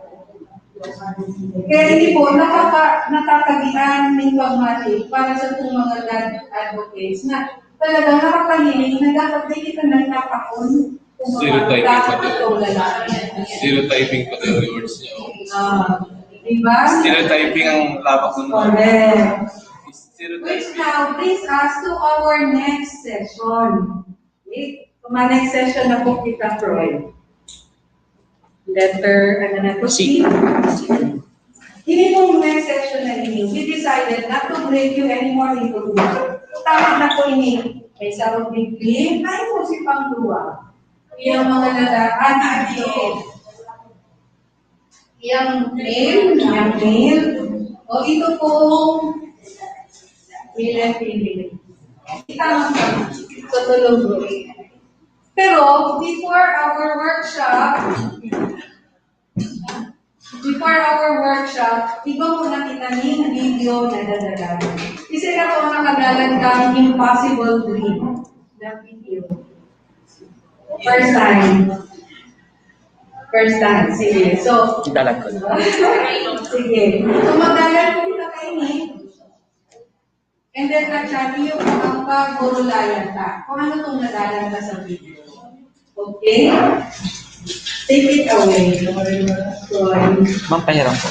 Kaya hindi po, nakaka, nakakagian ning pagmati para sa itong mga land advocates na talagang nakakahiling na dapat di kita nagkakapon. Stereotyping Dapat pa din. itong lalaki. Stereotyping pa din yung words niya. Oh. Ah, diba? Stereotyping ang labak ng mga. Correct. Stereotyping. Which now brings us to our next session. Okay? So, ma-next session na po kita, Troy. Letter, ano na to? C. C. Ini pong next session na ini, we decided not to break you anymore into two. Tama na po ini. May sarong bigli, ay po si Pangduwa. Yung mga lalaki, ano ito? Yang male, yang male. O ito pong male and female. Tama ba? Tutulog. Pero before our workshop, before our workshop, iba po nakita ni video na dadagan. Kasi na po ang nakagalan kang Impossible Dream na video. First time. First time. Sige. So, Dalag ko. Sige. So, magdalan po kita kayo ni. And then, at siya, iyo po ang pagburulayan ta. Kung ano itong nadalan ta sa video. Okay? Take it away. Troy. Ma'am, pahiram po.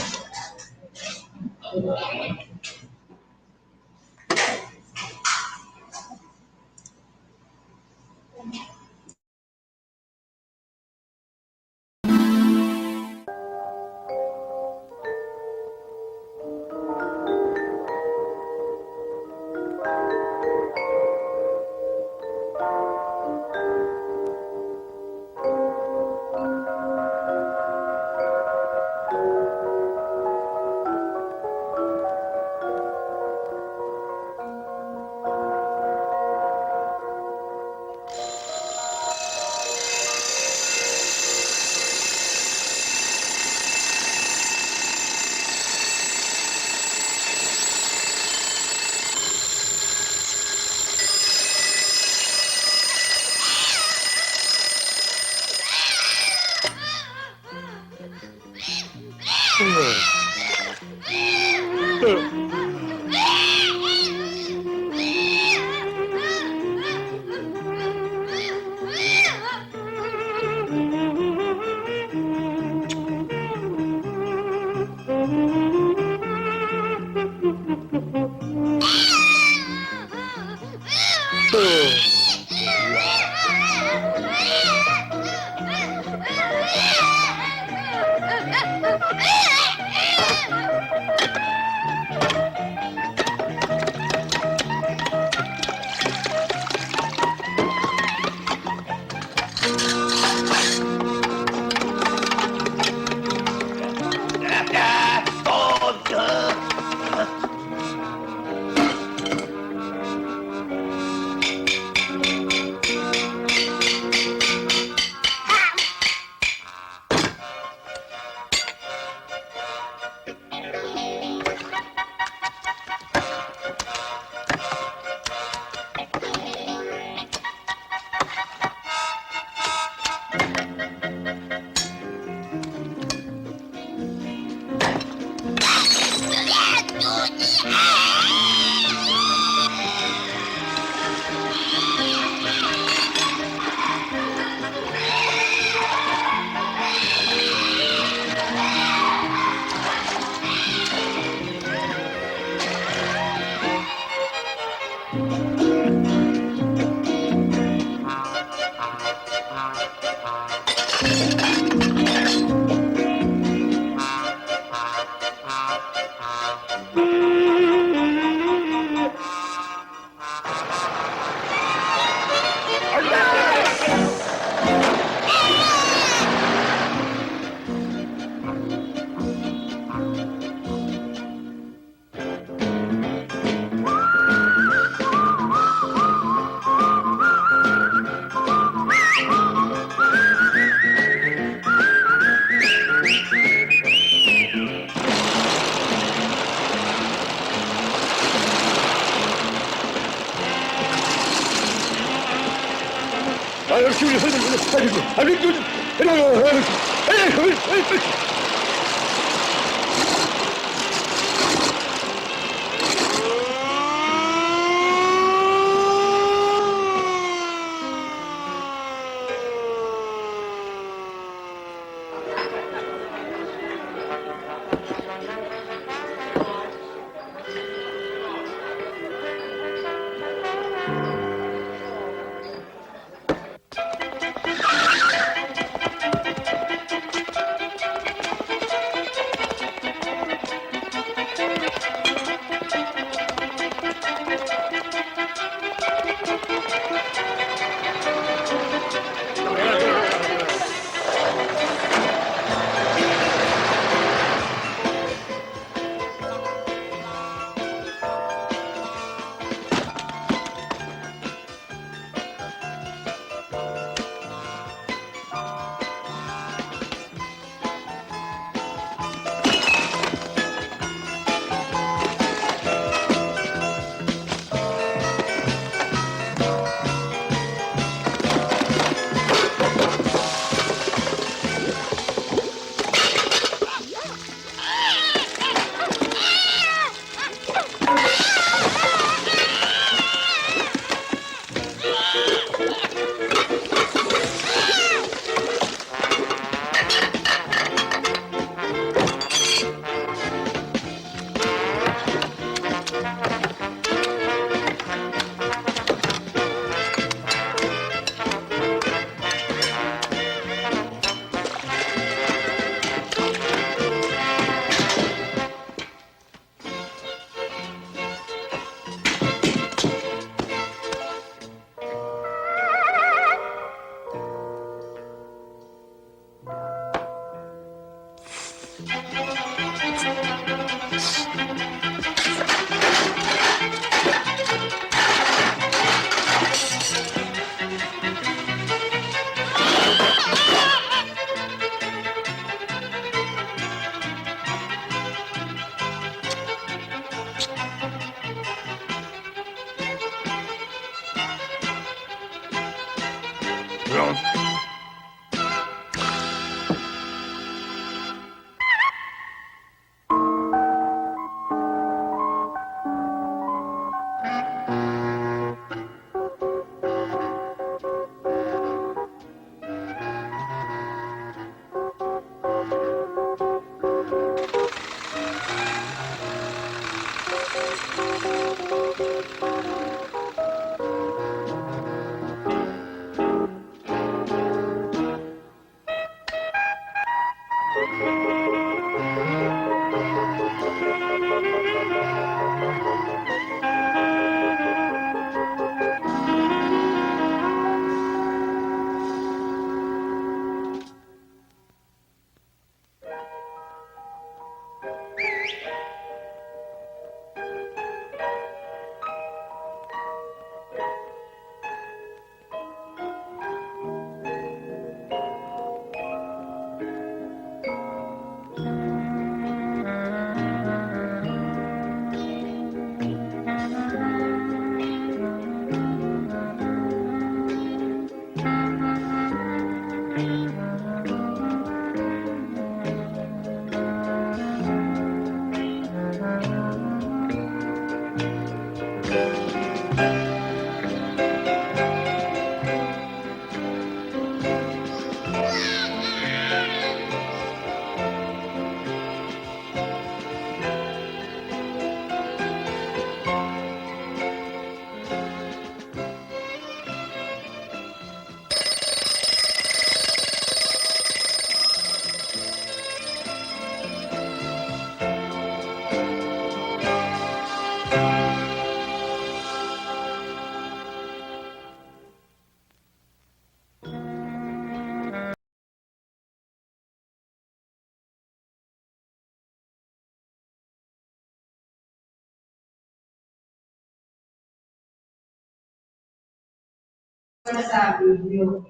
Wala sa video.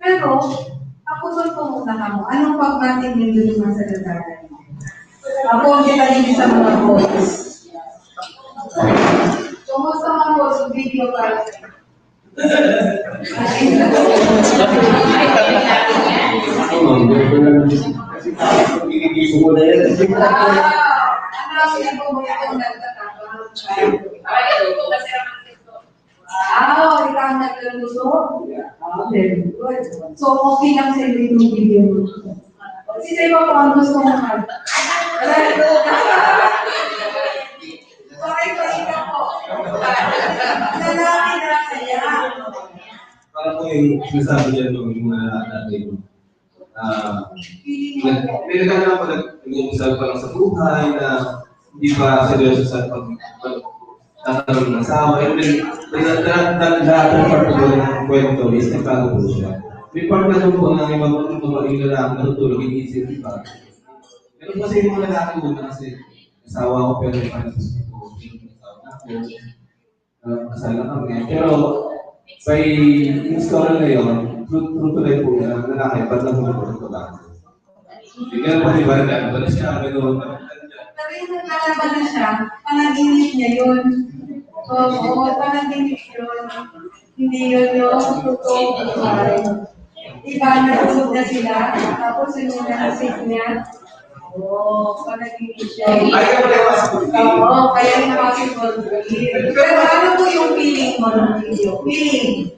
Pero, ako, totoo na kamo. Anong pagmatin nindo naman sa gagawin? Ako ang kita din sa mga boys. Kumusta mga boys? Video pa. Ah, ano ang ginagawa mo? Ikaw ang nagtatabang. Ah, ikaw ang naglulusot? Ah, very good. So, okay lang sa iyo yung video mo. Kasi sa iba po, ang gusto mo mag- Bakit ba ikaw po? Lalaki na kaya? Para po yung sinasabi niya nung yung mga dati, ah, nag-, may nagkakaroon pa, nag-, nag-uumpisa pa lang sa buhay na hindi pa seryoso sa pag-, pag-, pagkakaroon ng asawa. And then, nag-, nag-, nag-, nag-, nag-, ng kwento is nagtago po siya. May part na doon po na yung mga, mga yung lalaki natutulog, iniisip, di ba? Pero kasi yung mga lalaki muna kasi, asawa ko pero parang gusto ko, yung asawa ko, ah, kasal na kami. Pero, by yung story na yun, true, true to life po na lalaki, pag nahulog ko sa babae. Bigyan po ni Barda, balik siya, pero Pero yung naglalaban na siya, panaginip niya yun. Oo, oo, panaginip yun. Hindi yun yung totoo buhay. Iba, natulog na sila, tapos yung nalasing niya. Oo, panaginip siya. Ay, kaya pala yung mas Oo, kaya yung possible dream. Pero ano po yung feeling mo ng video? Feeling.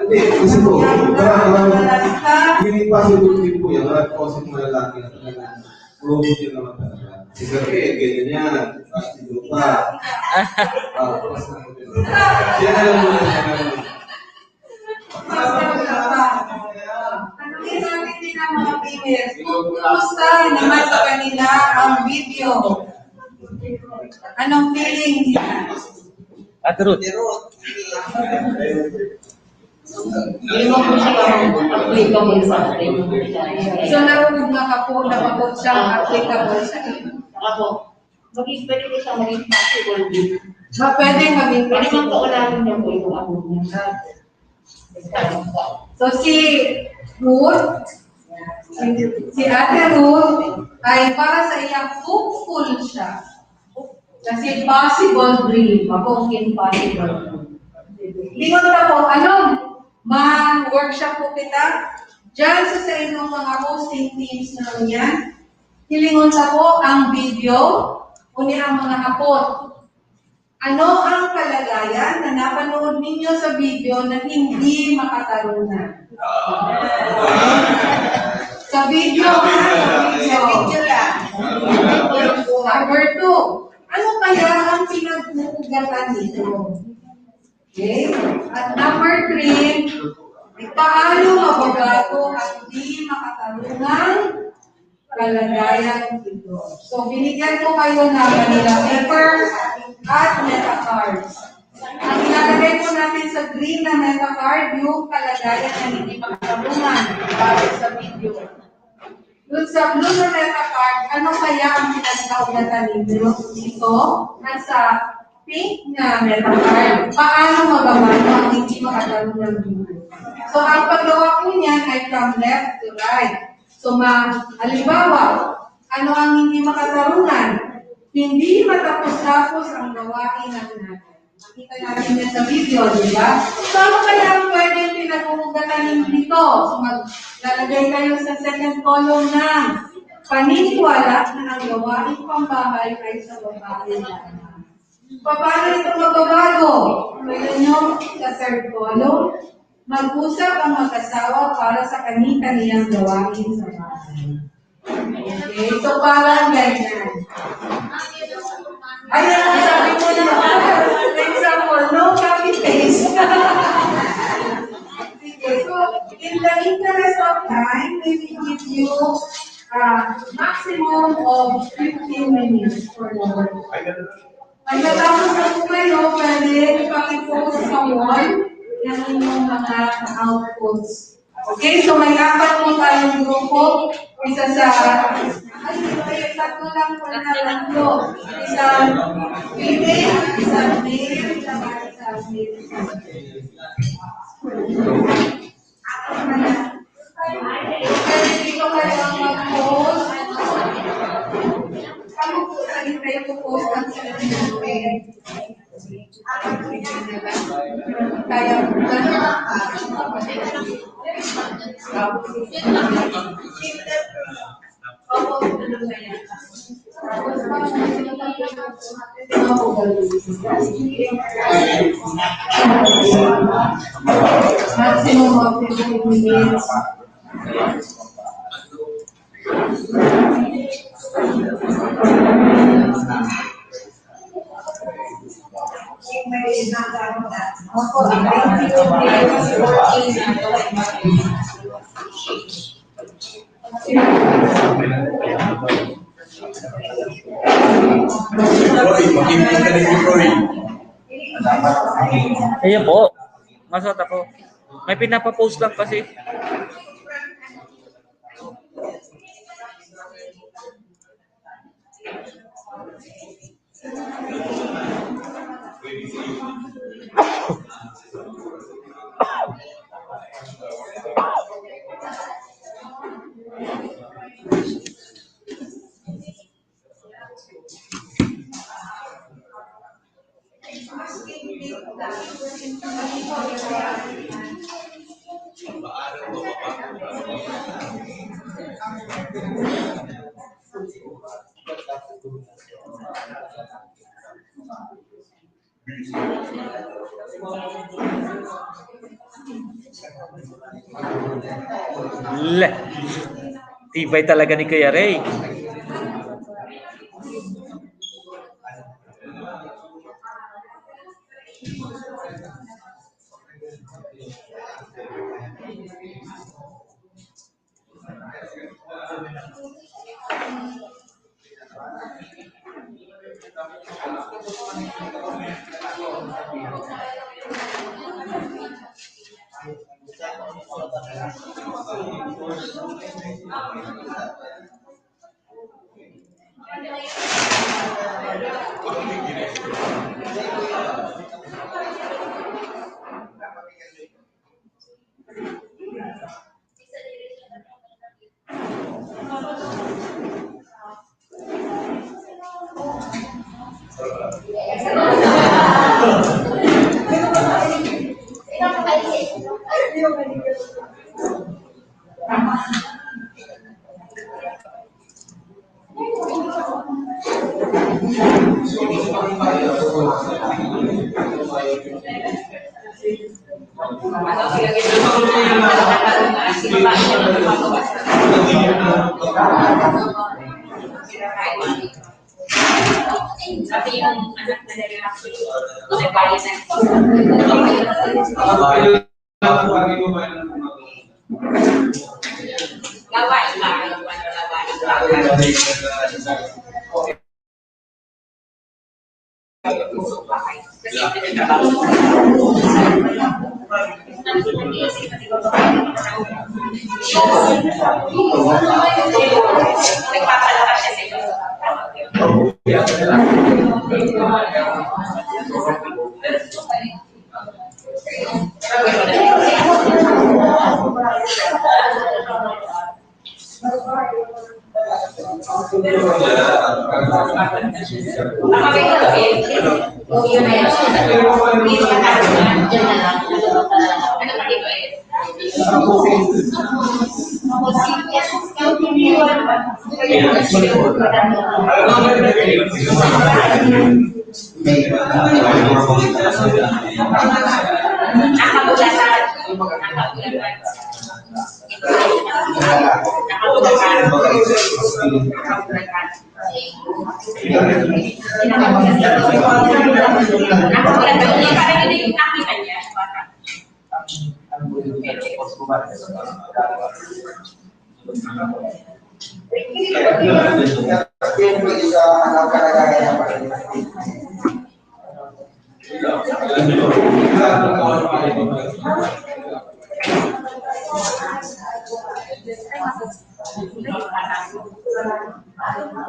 Hindi, kasi po, parang, parang, hindi possible din po yan. Parang closet na lalaki na talaga. Robot yun naman talaga. Si Gabriel, ganyan yan. Tapos si Lupa. Ah, tapos na. Yan alam mo na, yan alam mo. Ano yung sabi din ng mga females? Kumusta naman sa kanila ang video? Anong feeling nila? Ate Ruth. Hindi mo po siya applicable sa atin. So, narugma ka po na mabot siyang applicable sa inyo. Ako, maging pwede ko siya maging possible. Ma, pwede maging Pwede mong possible. Kaulamin niya po yung ako niya. So, si Ruth, si, si Ate Ruth, ay para sa iya, hopeful siya. Kasi possible dream, ako ang impossible dream. Lingon na po, ano? Ma-workshop po kita. Diyan sa, sa inyong mga hosting teams na yan, hilingon ta po ang video, kundi ang mga hapon. Ano ang kalagayan na napanood ninyo sa video na hindi makatarunan? Sa video, ha? Sa video. Number two, ano kaya ang pinag-uugatan nito? Okay? At number three, paano mababago ang di makatarungang kalagayan ito? So, binigyan ko kayo ng Manila paper at meta cards. Ang ilalagay po natin sa green na meta card, yung kalagayan na hindi makatarungan para sa video. Doon sa blue na meta card, ano kaya ang pinagkaugatan ninyo? Ito, nasa pink na meta card. Paano mababago ang hindi makatarungang video? So, ang paggawa po niyan ay from left to right. So, ma halimbawa, ano ang hindi makatarungan? Hindi matapos-tapos ang gawain ng nanay. Nakita natin yan sa video, di ba? So, ano kaya ang pwedeng pinag-uugatan ninyo dito? So, maglalagay kayo sa second column ng paniniwala na ang gawaing pambahay ay sa babae lamang. Paano ito magbabago? Tingnan nyo sa third column, mag-usap ang mag-asawa para sa kani-kaniyang gawain sa bahay. Okay, so parang ganyan. Ayan ang sabi ko na, example, no copy paste. Sige, so in the interest of time, we will give you uh, maximum of fifteen minutes for the work. Pagkatapos na po kayo, pwede paki-post sa wall ng inyong mga outputs. Okay, so may apat po tayong grupo. Isa sa, ay, tatlo lang po na, tatlo. Isa female, isa male, saka isa male. Maximum of fifteen minutes. Roy, mag-improve ka rin, Roy. Ayun po. Masot ako. May pinapapost lang kasi. Le. Tibay talaga ni Kuya Ray.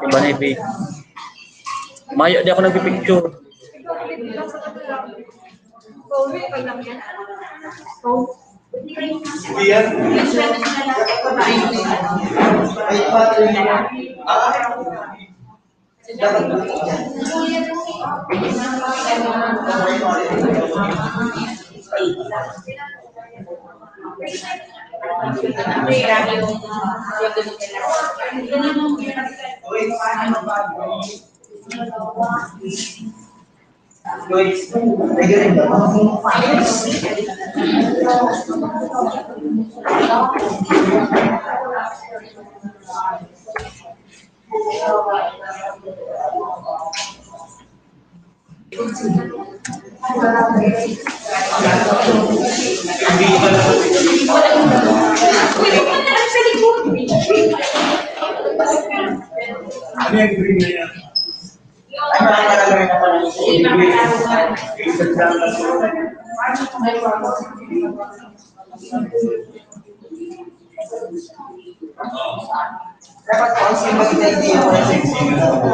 Iba na yung page. Mayo, di ako nagpipicture. Hindi yan. May pattern na. Ah, dapat buti yan. Ano yung green na yan? Dapat po ang simba kita hindi yung dapat po.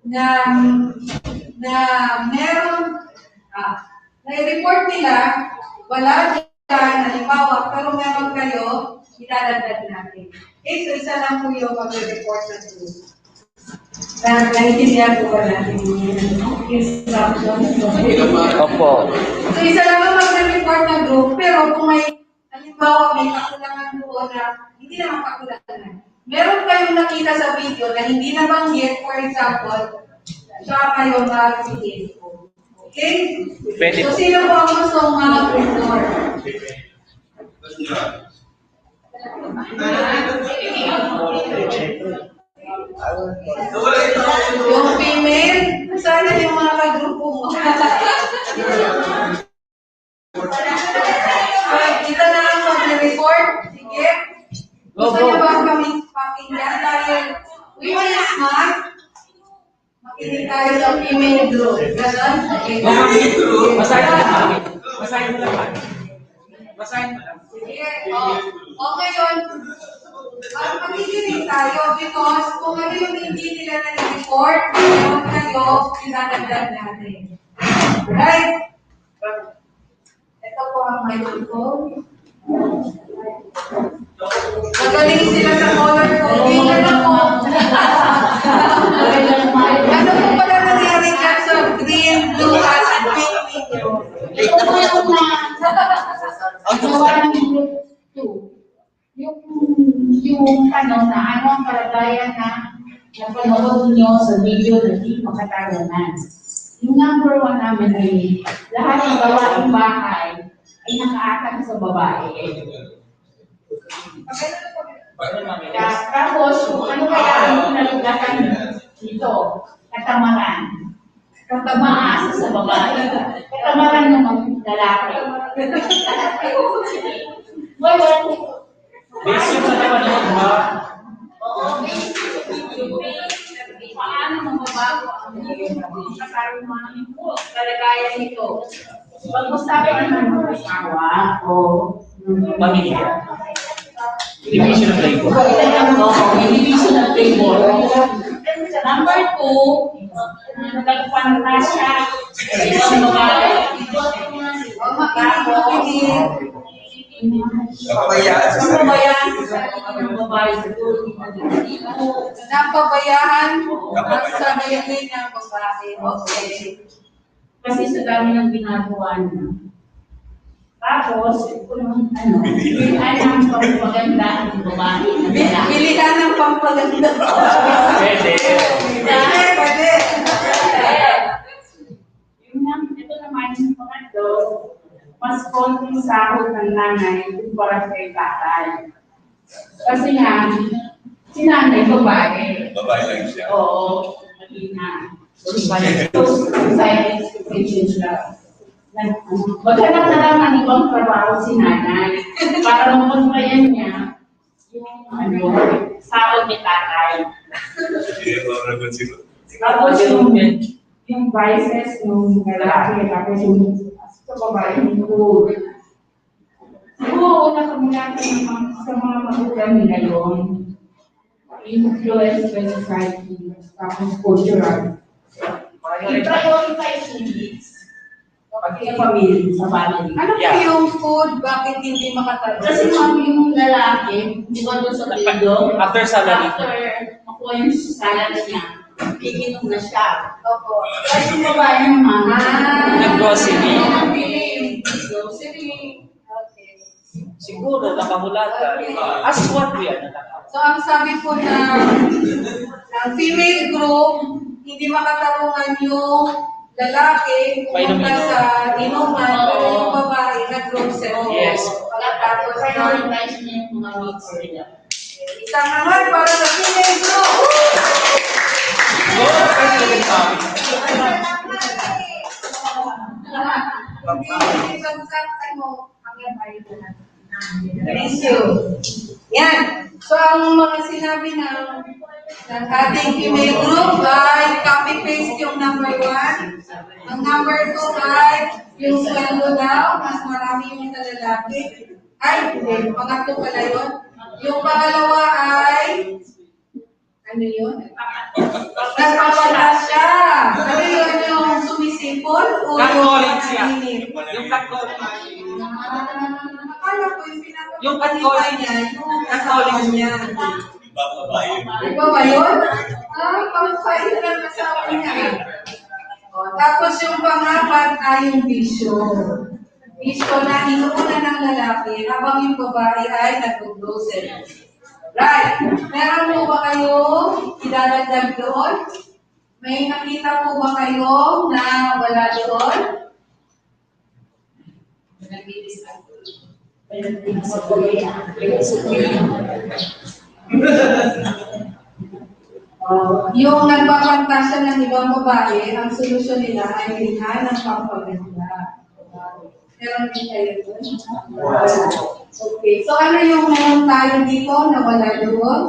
na, na meron, ah, na-report nila, wala dyan, halimbawa, pero meron kayo, idadagdag natin. Okay, so isa lang po yung mag-report na group. Na, naintindihan po ba natin yung instruction? Opo. So, isa lang ang mag-report na group, pero kung may, halimbawa, may kakulangan doon na hindi naman kakulangan. Meron kayong nakita sa video na hindi nabanggit, for example, siya kayo mag-info. Okay? Pwede. So, sino po ang gustong mag-report? Yung female, sana yung mga kagrupo mo. Kita na ang mag-report. Sige. Gusto niyo ba kami pakinggan? Dahil we will not makinig tayo sa female group. Ganon? Okay. Basahin mo lang, mami. Basahin mo lang, mami. Basahin mo lang. Sige. O, o ngayon, ah, makikinig tayo because kung ano yung hindi nila na-report, meron kayo, pinadagdag natin. Right? Ito po ang microphone. Magaling sila sa color coding. Ano po? Ano po pala nangyari dyan sa green, blue, at pink ninyo? Ito po yung na, ang gawa ng group two. Yung, yung ano na, ano ang kalagayan na napanood niyo sa video na di makatarungan? Yung number one namin ay lahat ng gawaing bahay ay nakaatang sa babae. Ta-, tapos, kung ano kaya ang kinalugatan nito, katamaran. Katamaran sa babae. Katamaran ng mga lalaki. Well, well, Based yun sa napanood mo. Oo, based yun. Paano mababago ang iyong katarungan o kalagayan nito? Pag-usapan naman ng asawa o Pamilya. Division of labor. Oo, may division of labor. Number two, nagpantasya sa ibang babae. Ang makinig, makinig. Kapabayaan sa sarili. Kapabayaan sa sarili ng babae. Siguro, hindi na dito. Napabayaan ang sarili ng babae. Okay. Kasi sa dami ng ginagawa niya. Tapos, ano, ano, bilihan ng pampaganda ng babae na Bi-, lalaki. Bilihan ng pampaganda. Pwede. Pwede, pwede. Yun nga, ito naman yung pangatlo, mas konting sahod ng nanay kumpara kay tatay. Kasi nga, si nanay, babae. Babae lang siya. Oo, mahina. Society expectation siya. Nag-, maghanap na lang ng ibang trabaho si nanay para mapuntayan niya yung, ano, sahod ni tatay. Hindi ako naman siguro. Tapos yung, yung vices ng lalaki, tapos yung sa babae, yung Siguro, una, kamulatan ng mga, sa mga magulang nila yun. Influence by society, tapos cultural. I-prioritize yung needs. Pati sa family, sa family. Ano po Yeah. yung food? Bakit hindi makatarungan? Kasi, ma'am, yung lalaki, di ba, doon sa video, After salary. After makuha yung salary niya, iinom na siya. Opo. Kasi yung babae naman, Ah. Nag-grocery. Nag-grocery. Okay. Siguro, nakahulatan. Okay. As what we are, nakaka- So, ang sabi po na, ng female group, hindi makatarungan yung lalaki pumunta Painumin. sa inuman, pero yung babae, nag-grocery. Yes. Pagkatapos na, Prioritize niya yung mga needs nila. Isang angat para sa female group. Go! Thank you. Thank you. Yan. So, ang mga sinabi ng, ng ating female group ay copy-paste yung number one. Ang number two ay yung sweldo daw, mas marami yung sa lalaki. Ay, hindi. Pangatlo pala yun. Yung pangalawa ay Ano yun? Nagpapantasya. Ano yun, yung sumisipon? O yung catcalling siya. Yung catcalling. Akala ko yung pinapakita niya, yung asawa niya. Iba ba yun? Ah, pang-fight ng asawa niya. O, tapos yung pangapat ay yung bisyo. Bisyo na inuuna ng lalaki habang yung babae ay nag-grocery. Right. Meron po ba kayong idadagdag doon? May nakita po ba kayo na wala doon? Yung nagpapantasya ng ibang babae, ang solusyon nila ay bilhan ng pampaganda. Meron din kayo doon? Okay. So, ano yung meron tayo dito na wala doon?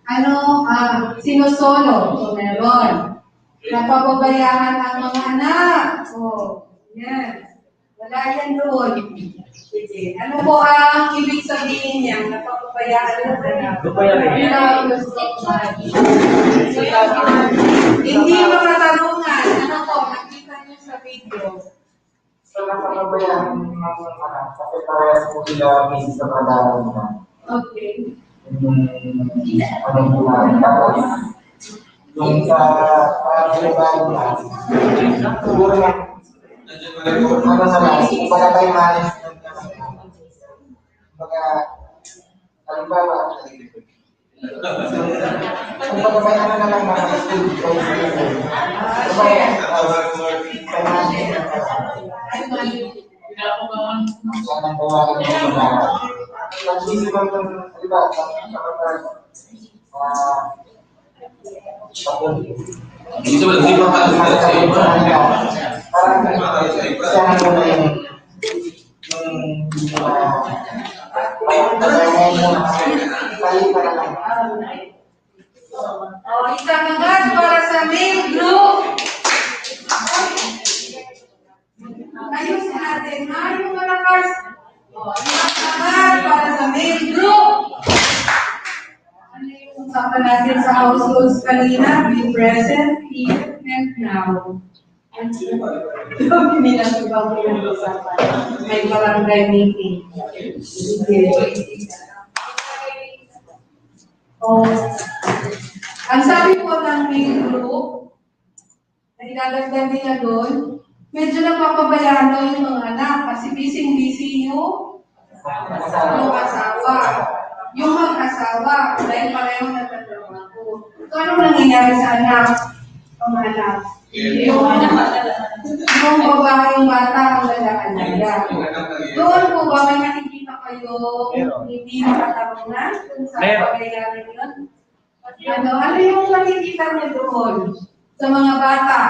Ano, ah, sinosolo? So, meron. Napababayaan ang mga anak. Oh, yan. Wala yan doon. Sige. Ano po ang ibig sabihin niya? Napababayaan ang anak. Hindi makatarungan. Ano po? Nakita niyo sa video. So, napapabayaan ng mga anak kasi parehas po sila busy sa pag-aaral na. Okay. Hmm, ano po na, tapos, yung sa, ah, sa bago na, siguro na, ano na lang, kumbaga time management na lang. Kumbaga, halimbawa, Kumbaga, may ano na lang naman, stage by stage. Kumbaga, uh, kailangan din ang, ah, kailangan gawa ng mga, pag-isip ang, di ba, sa, sa, ah, Hindi naman, hindi pa pala sa iba. Parang, siya na muna yung, yung, ah, Oh, isang angat para sa male group. Ayusin natin, ha? Yung malakas. Oh, isang angat para sa male group. Ano yung usapan natin sa households kanina? Be present, here, and now. Hindi na siya bago yung usapan. May barangay meeting. Sige. Oh. Ang sabi po ng male group, na idadagdag nila doon, medyo napapabayaan daw yung mga anak kasi busy-busy yung, yung asawa. Yung mag-asawa, dahil pareho nagtatrabaho. So, anong nangyayari sa anak? Ang anak. Yung, yung babaeng bata ang nag-aalaga. Doon po ba may nakikita kayo hindi makatarungan kung sa pangyayari yun? Ano, ano yung nakikita niyo doon sa mga bata?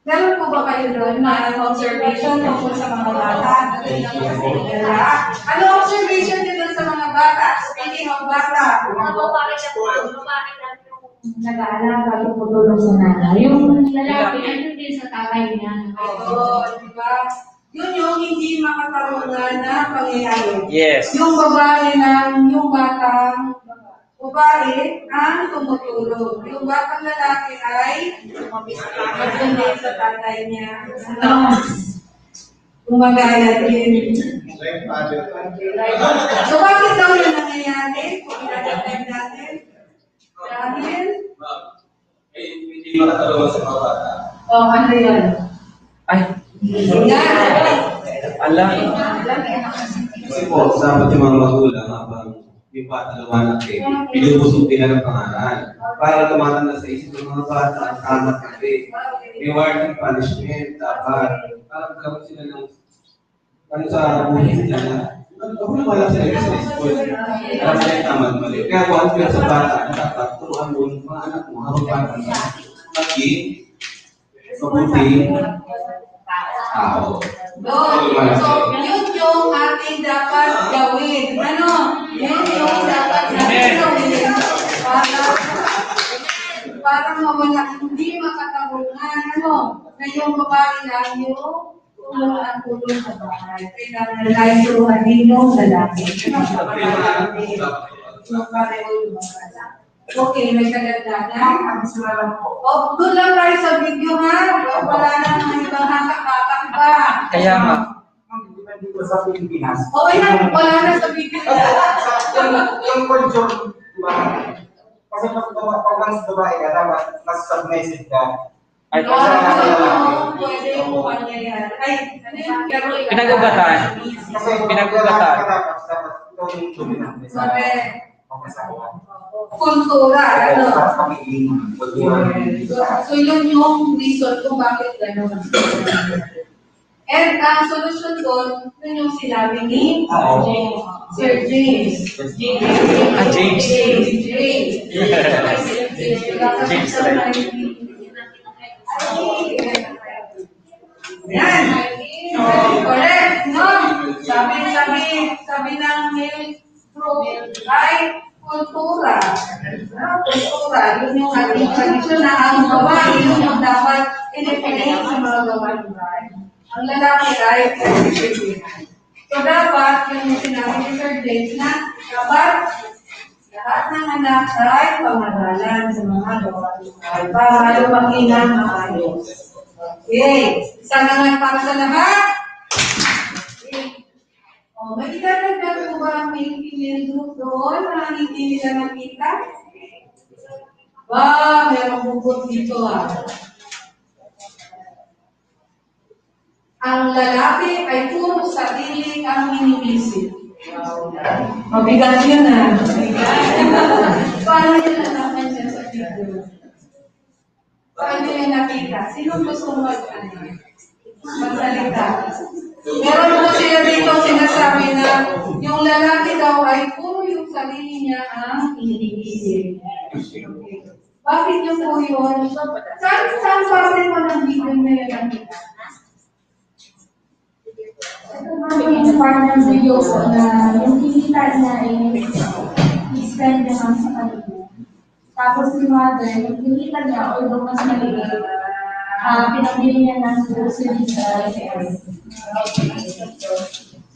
Meron po ba kayo doon na observation tungkol sa mga bata? Wala. Ano observation niyo doon sa mga bata? Speaking of bata. Mga babae siya po, mga babae lang yung nag-aalaga, tumutulong sa nanay. Yung lalaki, ano din sa tatay niya? Oo, di ba? Yun yung hindi makatarungan na pangyayari. Yes. Yung babae lang, yung batang babae ang tumutulong. Yung batang lalaki ay matindi sa tatay niya. Ano? Gumagaya din. So, bakit daw yun nangyayari? Kung idadagdag natin, dahil Ay, hindi makatarungan sa mga bata. Oh, ano yun? Ay. Yan. Ala. Kasi po, dapat yung mga magulang, habang yung bata lumalaki, binubusog nila ng pangaral. Para tumatanda sa isip ng mga bata, ang tama at mali. Reward and punishment, dapat. Para magkaroon sila ng Ano sa buhay nila na, ano, ako na wala sila sa school. Alam nila yung tama at mali. Kaya kung ano yung sa bata, dapat turuan mo yung mga anak mo, habang bata na, maging mabuting tao. Yun. So, yun yung ating dapat gawin. Ano? Yun yung dapat natin gawin. Para, para mawala, hindi makatarungan. Ano? Na yung babae lang yung tulong ang tulong sa bahay. Kailangan tayo tulungan din yung lalaki. Yung pareho yung mga anak. Okay, may kagandaan. Ang gusto na lang po. Oh, doon lang tayo sa video, ha? Wala na mga ibang hatak-hatak pa. Kaya nga. Ang iba dito sa Pilipinas. Oo, yan. Wala na sa video. Yung, yung culture, di ba? Kasi pag, pag, pag mas babae ka, dapat mas submissive ka. Ay, ah, pwede yung pangyayari. Ay, ano yun? Pero pinag-ugatan. Kasi pinag-ugatan. Dapat, dapat ikaw yung dominante sa pag-asawa. Kultura, ano? Sa pagiging kultura. So, so, yun yung reason kung bakit gano'n. And ang solusyon doon, yun yung sinabi ni Sir James. Ah, James. James. James. James. James, right. Yan. Correct, no? Sabi, sabi, sabi ng Neil True. Ay, kultura. Ah, kultura. Yun yung ating tradisyon na ang babae, yun yung dapat i-reflect sa mga gawain bahay. Ang lalaki ay pagsisilbihan. So, dapat, yun yung sinabi ni Sir James na dapat lahat ng anak ay pangaralan sa mga gawain bahay para lumakinang maayos. Okay. Isang angat para sa lahat. Okay. Oh, may idadagdag po ba ang main female group doon na hindi nila nakita? Ba, meron bubot dito, ah. Ang lalaki ay puro sarili ang iniisip. Wow. Mabigat yun, ah. Paano yun nalaman siya sa video? Paano niya nakita? Sino gusto mag-, ano, magsalita? Meron po sila dito sinasabi na yung lalaki daw ay puro yung sarili niya ang iniisip. Bakit niyo po yun? Saan, saan parte po ng video niya nakita? Ito po yung part ng video po na yung kinita niya is extend naman sa kanila. Tapos si mother, yung kinita niya, although mas maliit, ah, pinabili niya ng grocery sa L C R.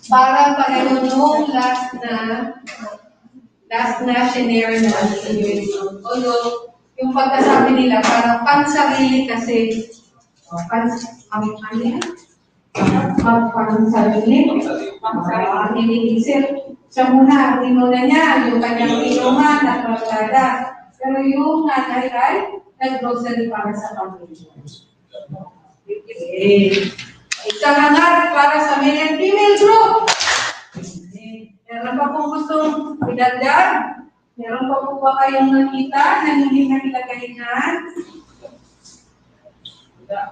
Para pala nung last na, last na shinare na ang video. Although, yung pagkasabi nila, parang pansarili kasi, oh, pans-, ang, ano yan? Pag-, pansarili, pansarili, iniisip. Siya muna, inuna niya, yung kanyang inuman at barkada. Pero yung nanay ay nag-grocery para sa pamilya. Okay. Isang angat para sa male and female group. Meron pa pong gustong idagdag? Meron pa po ba kayong nakita na hindi na nilagay dyan?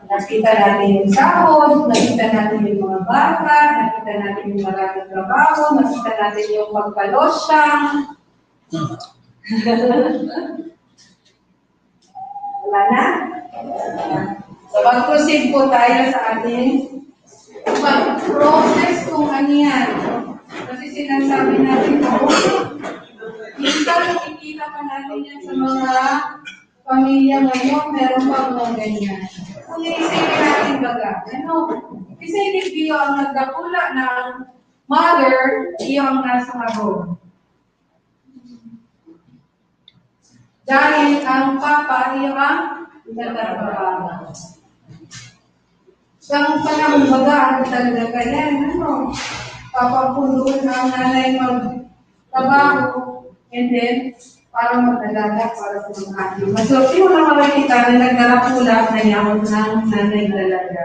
Nakita natin yung sahod, nakita natin yung mga bata, nakita natin yung maraming trabaho, nakita natin yung pagkalosyang. Wala na? So, mag-proceed po tayo sa ating pag-process kung ano yan. Kasi sinasabi natin, "Oh, minsan nakikita pa natin yan sa mga pamilya ngayon, meron pa mga ganyan." Kung iisipin natin baga, ano, kasi hindi Dio ang nagdakula ng mother, Dio ang nasa harong. Dahil ang papa, iyo ang nagtatrabaho. Sa panahon baga, ano talaga kaya, ano, papapunduan ang nanay magtrabaho, and then, para mag-alaga para sa mga anak. Mas, so, yung mga makikita na nagdarapula na yaon ng nanay talaga.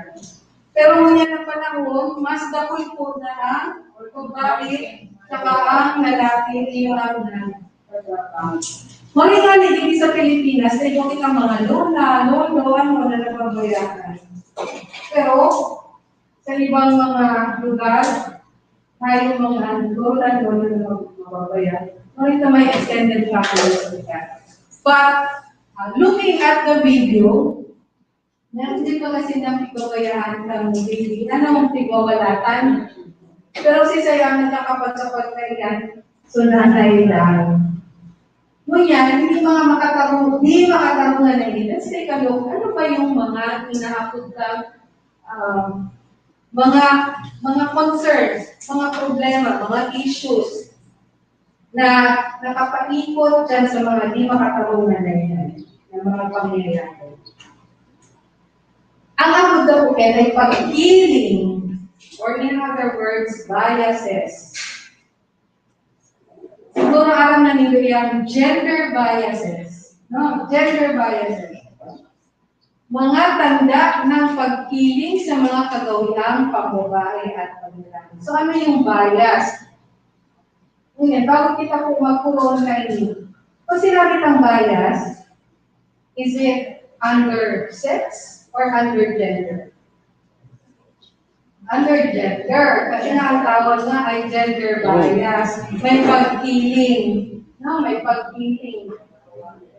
Pero ngunyan na panahon, mas dakul po na ang babae, saka ang lalaki, iyo ang nagtatrabaho. Maring nga na dito sa Pilipinas, may iba kitang mga lola, lolo, ano, na napabayaan. Pero, sa ibang mga lugar, may mga lola, lolo na napabayaan. Maring na may extended family sa kita. But, uh, looking at the video, na hindi pa kasi napigabayaan kang baby. Anong pigwawalatan? Pero si Sayang nakakapagkapag na yan, so nanay lang. Ngunyan, hindi mga makatarong, hindi makatarungan na yun. Let's take a look. Ano pa yung mga inaapod kang, um, mga, mga concerns, mga problema, mga issues? na nakapaikot dyan sa mga di makatarungan na yan, na mga pangyayari. Ang abot na po kaya ay pag-feeling, or in other words, biases. Siguro alam na ninyo yung gender biases. No? Gender biases. Mga tanda ng pagkiling sa mga kagawiang pambabae at paglalaki. So, ano yung bias? Ngayon, bago kita po magkuroon kayo, kung sinabi ng bias, is it under sex or under gender? Under gender. Kasi nga ang tawag nga ay gender bias. May pagkiling. No, may pagkiling.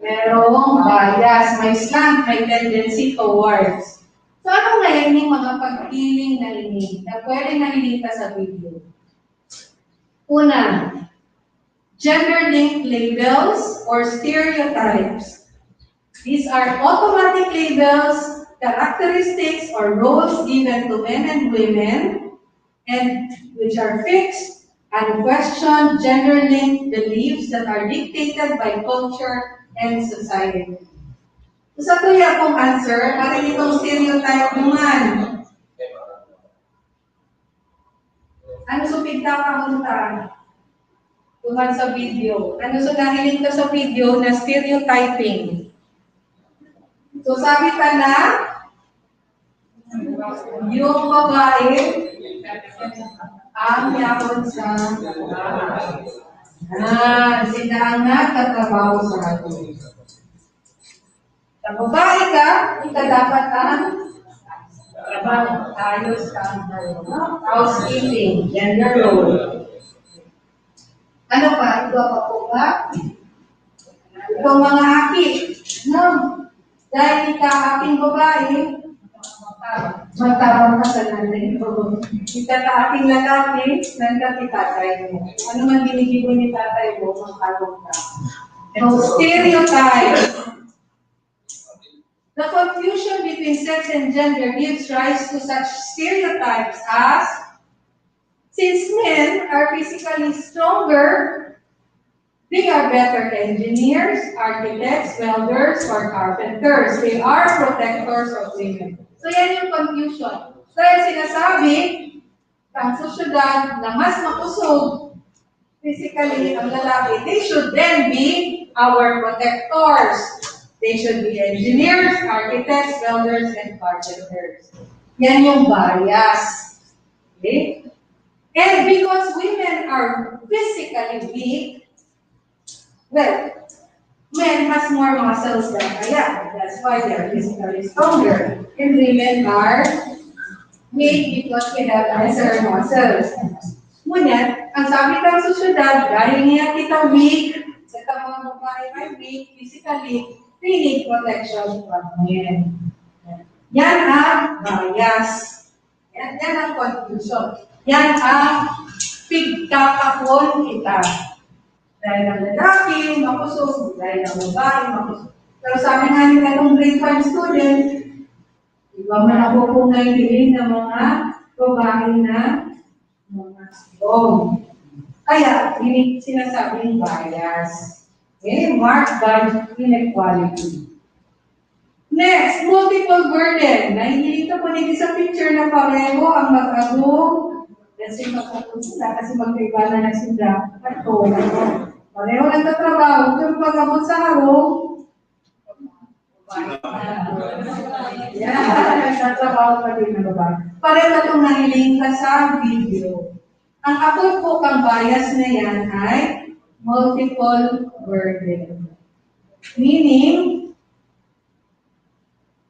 Merong bias, may slant, may tendency towards. So, ano ngayon yung mga pagkiling na ini na pwede nakikita sa video? Una, gender-linked labels or stereotypes. These are automatic labels, characteristics, or roles given to men and women, and which are fixed, unquestioned, gender-linked beliefs that are dictated by culture and society. Sa tuya kong answer, para itong stereotype naman. Ano so pigtatahon ta? Duman sa video. Ano so nahiling ta sa video na stereotyping? So sabi ta na, yung babae ang yaon sa ah, sila ang nagtatrabaho sa atin. Sa babae ka, ika dapat ang trabaho, ayos ka ang trabaho, no? Housekeeping, gender role. Ano pa? Iba pa po ba? Itong mga aki, no? Dahil ika aking babae, magtabang ka sa nanay mo. Ika ka aking lalaki, nandiyan si tatay mo. Ano man ginigibo ni tatay mo, magtabang ka. So, stereotype. The confusion between sex and gender gives rise to such stereotypes as, since men are physically stronger, they are better engineers, architects, welders, or carpenters. They are protectors of women. So yan yung confusion. Kaya sinasabi, ang sosyedad na mas makusog physically ang lalaki, they should then be our protectors. They should be engineers, architects, welders, and carpenters. Yan yung bias. Okay? And because women are physically weak, well, men has more muscles than kaya. That's why they're physically stronger. And women are weak because we have lesser muscles. Ngunyan, ang sabi ng sosyedad, dahil nga kita weak, sa mga babae ay weak physically, we need protection from men. Yan ang bias. Yan, yan ang confusion. Yan ang pigkakakon kita. Dahil ang lalaki, makusog. Dahil ang babae, makusog. Pero sabi nga ni itong grade five student, iba man ako kung naihiling ng mga babae na mga strong. Kaya, ini-, sinasabing bias. Okay? Marked by inequality. Next, multiple burden. Nahihiling ka po nito sa picture na pareho ang mag-agom. Kasi magkakapon sila, kasi magkaiba na nagsinda. Ato, pareho nagtatrabaho. Pero pag-abot sa harong, yan, nagtatrabaho pa din ang babae. Pareho na itong nahiling ka sa video. Ang akot po kang bias na yan ay multiple burden. Meaning,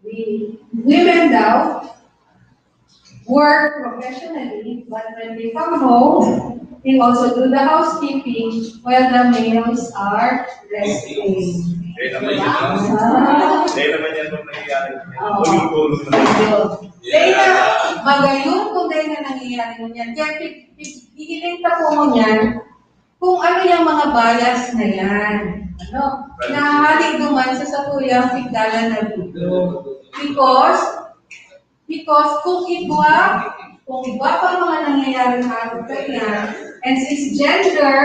the women daw work professionally, but when they come home, they also do the housekeeping while the males are resting. Kaya naman yan. Ah. Kaya naman yan kung nangyayari. Oo. Tulog-tulog na. Yun. Kaya, magayon kung kaya na nangyayari mo yan. Kaya pig-, pig-, hihiling ka po mo niyan kung ano yung mga bias na yan. Ano? Nahahali duman sa satuyang pigdalan na video. Because, because kung iba, kung iba pa mga nangyayari na araw kanya, and since gender,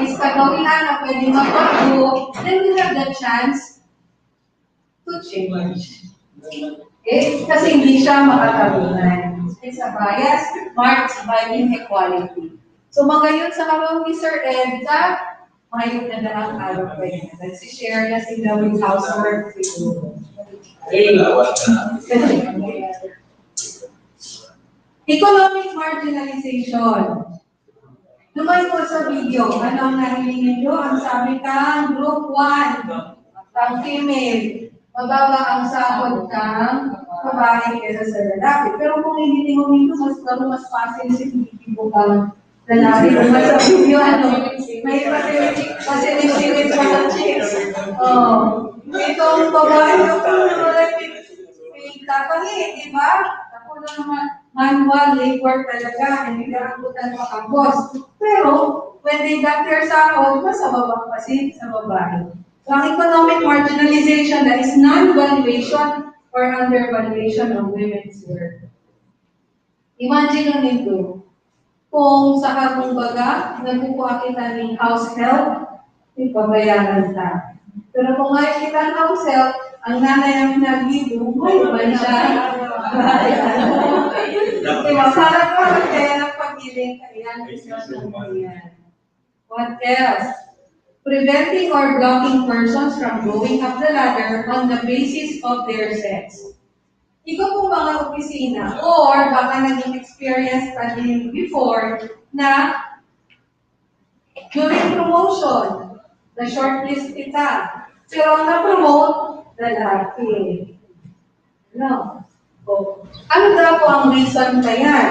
is kagawian na pwede magbago, then we have the chance to change. Okay? Kasi hindi siya makakabungan. It's a bias marked by inequality. So, magayon sa kamong ni Sir Ed sa mayong nadaang araw pa yan. Nag-share na sila with housework siguro. Economic marginalization. Lumay po sa video. Ano ang nahiling ninyo? Ang sabi kang group one, ang female, mababa ang sahod ng babae kaysa sa lalaki. Pero kung hindi mo ninyo, mas, mas fácil si Vicky Bukang lalaki. Lumay sa video, ano, may facility, facility with mga chicks. Oh, itong babae, yung mga chicks, may kapangit, di ba? Ako na naman, manual labor talaga, hindi ka rambutan makagos. Pero, when they got their sahod, mas mababa pa si sa babae. So, ang economic marginalization, that is non-valuation or undervaluation of women's work. Imagine lang nito, kung sa kagong baga, nagkukuha kita ning house help, ipabayaran ta. Pero kung may kita house help, ang nanay ang nagbibo, may man siya. Diba? Para, para kaya nagpagiling, kaya ang diskusyon ko yan. What else? Preventing or blocking persons from going up the ladder on the basis of their sex. Ikaw pong mga opisina, or baka naging experience pa din before na during promotion, na-shortlist kita. Pero ang na-promote, lalaki. No? O, ano daw po ang reason pa yan?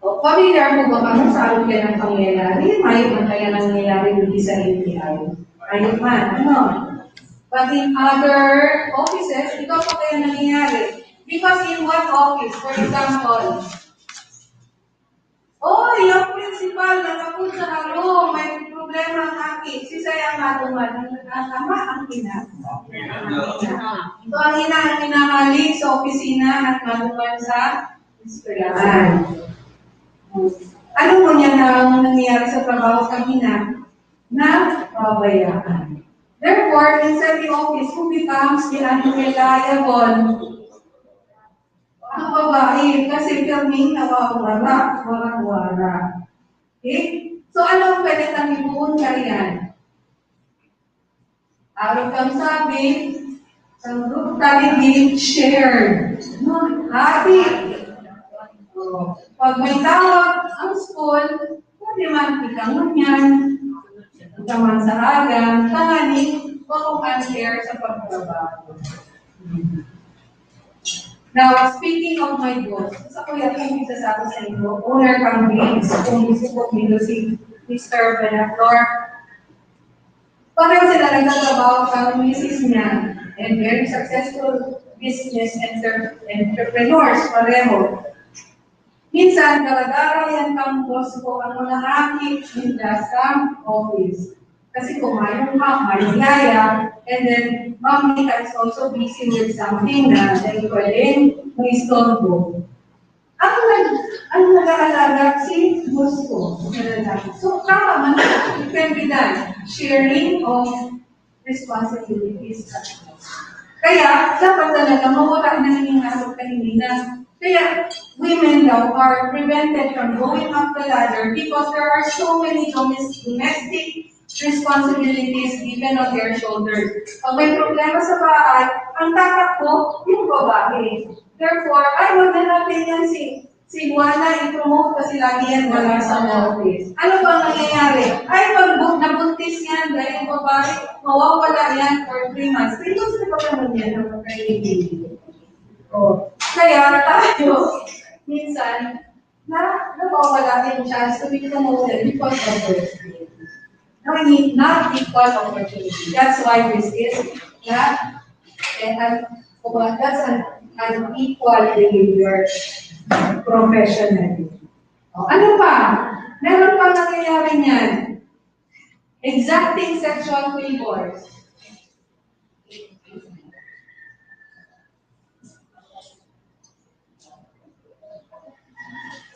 O, familiar po ba kamo sa arog yan ang pangyayari? Mayo man kaya nangyayari dito sa A P I? Mayo man, ano? But in other offices, ito po kaya nangyayari. Because in one office, for example, oh, yung principal, nakapun sa harong, may problema ang aki. Si saya ang maduman, ang ama, ang ina. So, ang ina ang minamalik sa opisina at maduman sa eskwelahan. Ano po niya na ang nangyayari sa trabaho sa ina? Nababayaan. Therefore, inside the office, who becomes the unreliable? Ang babae, kasi pirming nawawara, warawara. Okay? So, ano ang pwede kami buon kaiyan? Araw kang sabi, sa group study, shared. No? Happy. Oh, pag may tawag ang school, pwede man ikaw ngunyan. Ikaw man sa agang, tanganing, kung unfair sa pagtrabaho. Now, speaking of my boss, sa kuya kong isa sa ako sa inyo, owner kang Vince, kung gusto ko Vince, si Mister Benaflor. Pareho sila nagtatrabaho sa misis niya, and very successful business enter- entrepreneurs, pareho. Minsan, gala-gala yan kang boss ko, ang mga aki, ninda sa office. Kasi kung mayong ma'am, mayong yaya, and then, ma'am Mika is also busy with something na, then pwedeng maistorbo. Ang nag-, ang nag-aalaga si boss ko. So, tama man, it can be done. Sharing of responsibilities. Kaya, dapat talaga mawala na yung araw kanina. Kaya, women daw are prevented from going up the ladder because there are so many domes-, domestic responsibilities given on their shoulders. Pag may problema sa bahay, ang tatakbo, yung babae. Therefore, ay, wag na natin yan si, si Juana i-promote kasi lagi yan wala sa office. Ano ba ang nangyayari? Ay, pag bu- nabuntis yan, dahil babae, mawawala yan for three months. Three months na ba naman yan ang pagkaibig? Oh. Kaya tayo, minsan, na nawawala yung chance to be promoted because of birth. No, hindi, not equal opportunity. That's why this is not, eh, an, kumbaga, that's an, an equal behavior professionally. O, ano pa? Meron pa nangyayari niyan. Exacting sexual favors.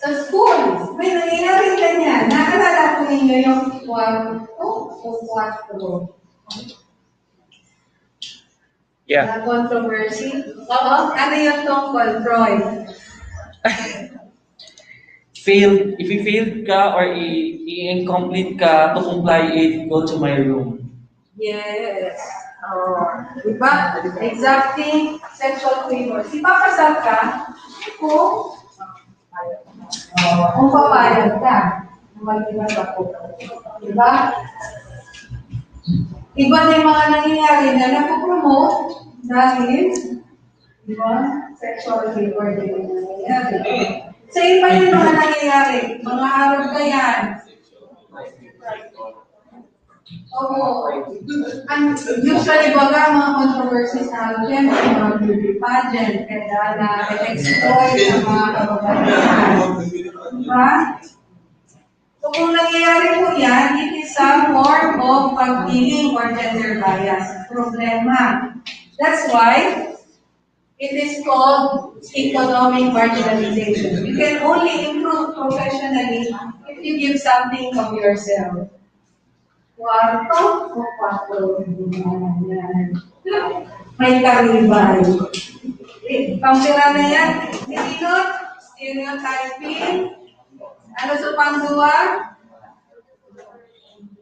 Sa schools, may nangyayari Sampu o kwatro? Yeah. Na controversy? Oo, ano yung tungkol, Troy? Failed, if you failed ka or i- i-incomplete ka to comply it, go to my room. Yes. Oh, diba? Exacting sexual favor. Ipapasal ka kung, oh, kung papayag ka. Kung mag-iba sa ko. Diba? Iba na yung mga nangyayari na napopromote dahil, diba? Sexual favor din yung nangyayari. So, iba yung mga nangyayari. Mga Arab ka yan. Oo. Ang usually, baga, mga controversies na ano yan, yung mga beauty pageant, kaya na-exploit ng mga kababaihan. Diba? So, kung nangyayari po yan, it is some form of pagpiling or gender bias. Problema. That's why it is called economic marginalization. You can only improve professionally if you give something of yourself. Kwarto o kwatro? Yan. May karibay. Eh, pampira na yan. Stereotyping. Ano sa pangduwa?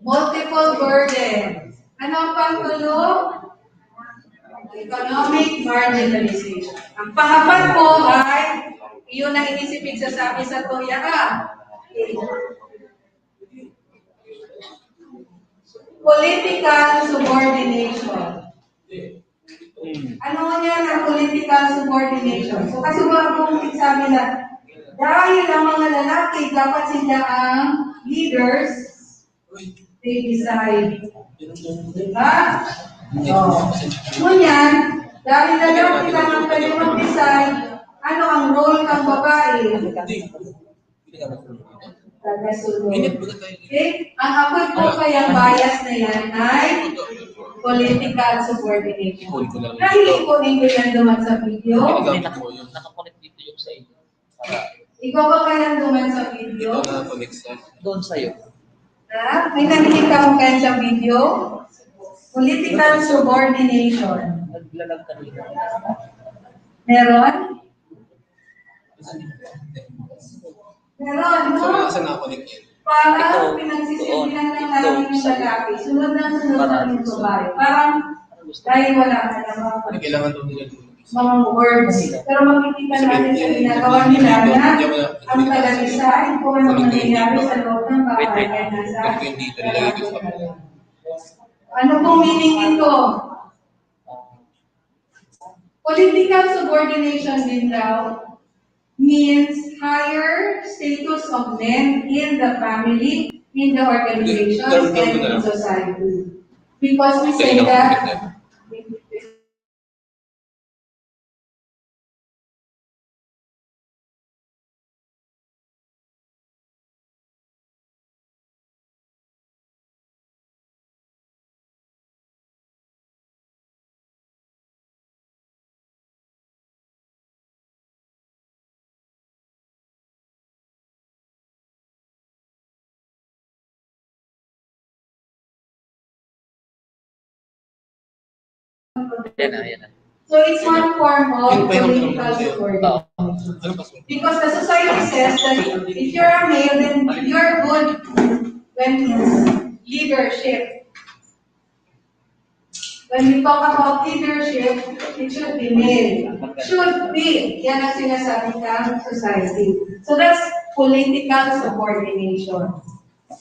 Multiple burden. Ano ang pangtulo? Economic marginalization. Ang pangapat po ay, iyon ang inisipid sa sabi sa Toya ka. Political subordination. Ano nga yan ang political subordination? So, kasi ba kung sabi na, dahil ang mga lalaki dapat sila ang leaders, they decide. Diba? Oh. Ngunyan, dahil lalaki lang ang pwede mag-decide, ano ang role ng babae? Tagasunod. Okay? Ang ako'y po kayang bias na yan ay political subordination. Nahiling po ninyo yan duman sa video? Nakakonect dito yung sa inyo. Ikaw ba kayang duman sa video? Doon sa'yo. Ha? May nakikita mo kayo sa video? Political subordination. Naglalag kanina. Meron? Meron, no? So, nasa nakakonect yan? Parang pinagsisimbihan lang namin yung lalaki. Sunod na sunod na yung babae. Parang dahil wala ka na mga, Kailangan daw nila doon. Mga words. Pero makikita natin sa ginagawa nila na ang taga-decide kung anong nangyayari sa loob ng bahay ay nasa lalaki. Ano pong meaning nito? Political subordination din daw means higher status of men in the family, in the organizations, and in society. Because we say that Yan na, yan na. So it's one form of political subordination. Because the society says that if you're a male, then you're good when it's leadership. When we talk about leadership, it should be male. Should be. Yan ang sinasabi ng society. So that's political subordination.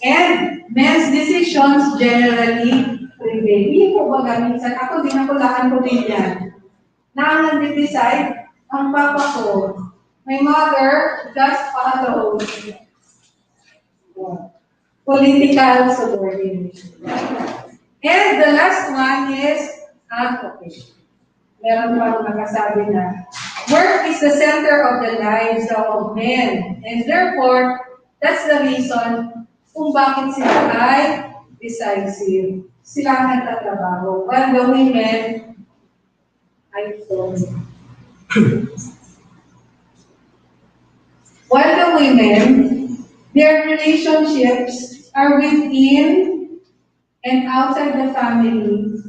And men's decisions generally prevail. Hindi po ba minsan, ako din, ako lahat ko din yan. Na ang nagde-decide, ang papa ko. My mother just follows political subordination. And the last one is, ah, okay. Meron pang nakasabi na, work is the center of the lives of men. And therefore, that's the reason kung bakit sila ay decisive. Sila ang nagtatrabaho. While the women, ay, sorry. While the women, their relationships are within and outside the family,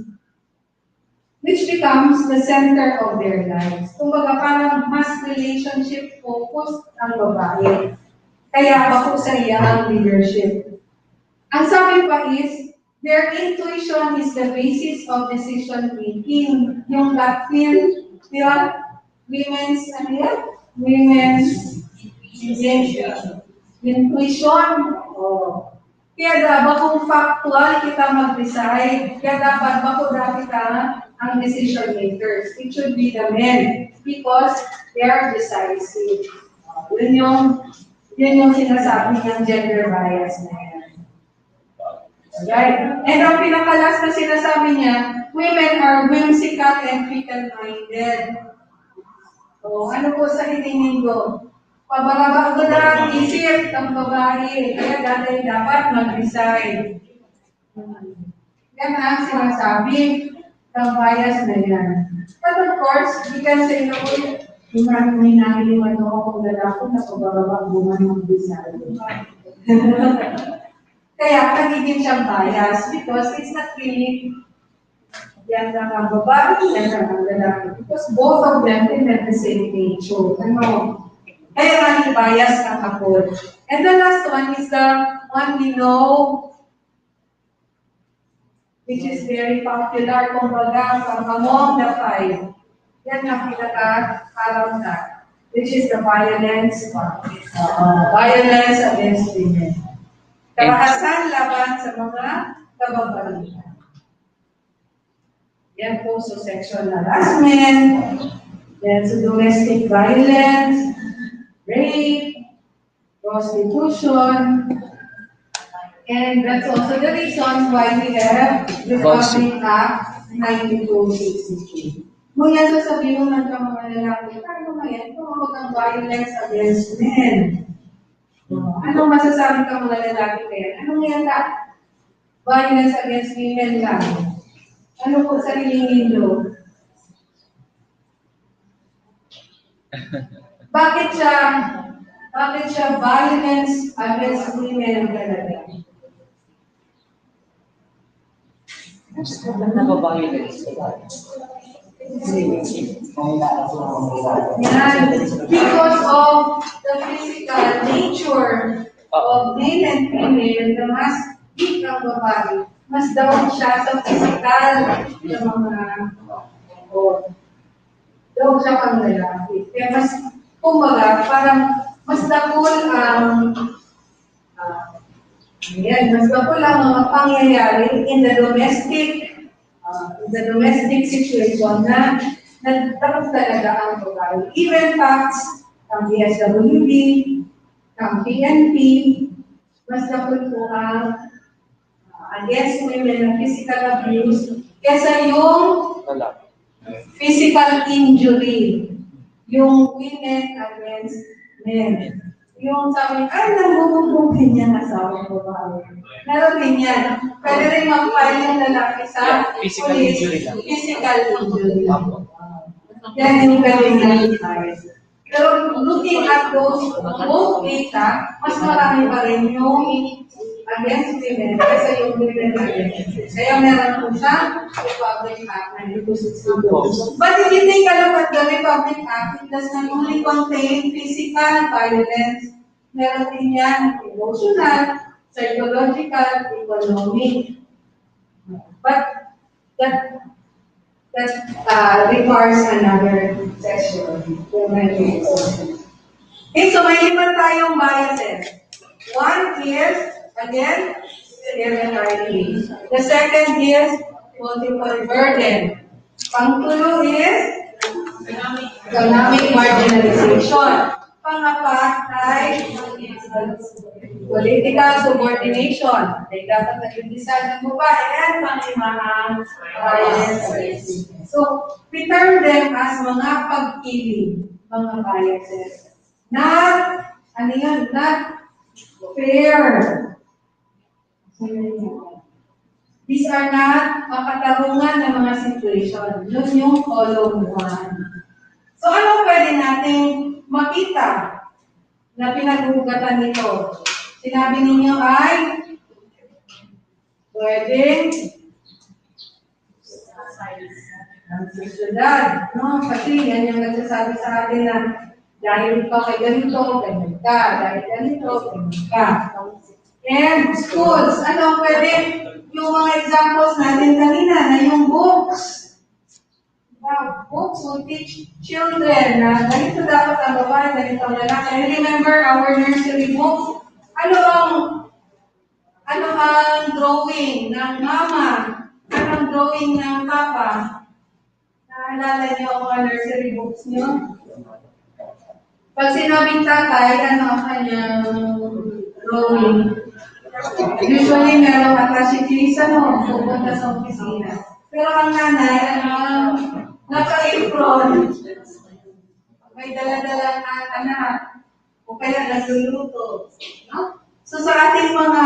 which becomes the center of their lives. Kumbaga, parang mas relationship focused ang babae. Kaya bako sa iya ang leadership. Ang sabi pa is, their intuition is the basis of decision making. Yung gut feel, di ba? Women's, ano yan? Women's intuition. Oh. Kaya da, bakong factual kita mag-decide. Kaya dapat bako da kita ang decision makers. It should be the men because they are decisive. Uh, yun yung, yun yung sinasabi ng gender bias na yan. Right? And ang pinakalas na sinasabi niya, women are whimsical and fickle-minded. So, ano po sa hiling nindo? Pababa ko na ang isip ng babae, kaya dati dapat mag-resign. Yan ang sinasabi ng bias na yan. But of course, we can say na, "Uy, yung may nangiliman ako kung lalaki na pababa ko man mag-resign." Kaya nagiging siyang bias because it's not really yan lang ang babae, yan lang ang lalaki. Because both of them can have the same nature. Ano? Kaya nga yung bias ng approach. And the last one is the one we know, which is very popular, kumbaga, from among the five. Yan ang pinaka-alam na, which is the violence, uh, violence against women. Karahasan laban sa mga kababaihan. Yan po, so sexual harassment, then so domestic violence, rape, prostitution, and that's also the reason why we have Republic Act ninety-two sixty-three. Ngunyan sasabihin mo man ka mga lalaki, paano nga yan? Kung mag-violence against men. Anong masasabi ka mga lalaki kaya? Anong yan ka? Violence against women lang. Ano po sa hiling nindo? Bakit siya, bakit siya violence against women talaga? Nagbabayo na rin sila. Yan. Because of the physical nature of men and female, na mas weak ang babae, mas down siya sa physical na mga, o, down siya kang lalaki. Kaya mas, kumbaga, parang mas dakul ang Ah, ayan, mas dakul ang mga pangyayari in the domestic, ah, in the domestic situation na nagtapos talaga ang babae. Even pacts, ang D S W D, ang P N P, mas dakul po ang, ah, against women na physical abuse kesa yung Lalaki. Physical injury, yung women against men. Yung sabi, "Ay, nambubugbog din yan asawa ko ba?" Meron din yan. Pwede rin mag-file yung lalaki sa Yeah, physical police. Injury lang. Physical injury. Apo. Yan yung pwede niya i-file. Pero looking at those both data, mas marami pa rin yung against women kaysa yung women against. Kaya meron po siya Republic Act ninety-two sixty-two. But if you take a look at the Republic Act, it does not only contain physical violence, meron din yan emotional, psychological, economic. But that, that uh, requires another session. Okay, so may lima tayong biases. One is, again, stereotyping. The second is multiple burden. Pangtulo is economic marginalization. Pangapat ay political subordination. Ay dapat nag-umpisa ng babae at pangimahan bias. So, we term them as mga pagpili, mga biases. Not, ano yun, not fair. These are not makatarungan na mga situation. Yun yung column one. So, ano pwede nating makita na pinag-uugatan nito? Sinabi ninyo ay Pwedeng ang sosyedad, no? Kasi yan yung nagsasabi sa atin na dahil ka kay ganito, ganyan ka. Dahil ganito, ganyan ka. And schools, ano pwede yung mga examples natin kanina na yung books? Diba? Books will teach children na ganito dapat ang babae, ganito ang lalaki. I remember our nursery book. Ano ang, ano ang drawing ng mama? Ano ang drawing ng papa? Naalala niyo ang mga nursery books niyo? Pag sinabing tatay, ano ang kanyang drawing? Usually, merong attache case, ano, pupunta sa opisina. Pero ang nanay, ano, naka-apron. May dala-dala na anak. O kaya nagluluto. No? So, sa ating mga,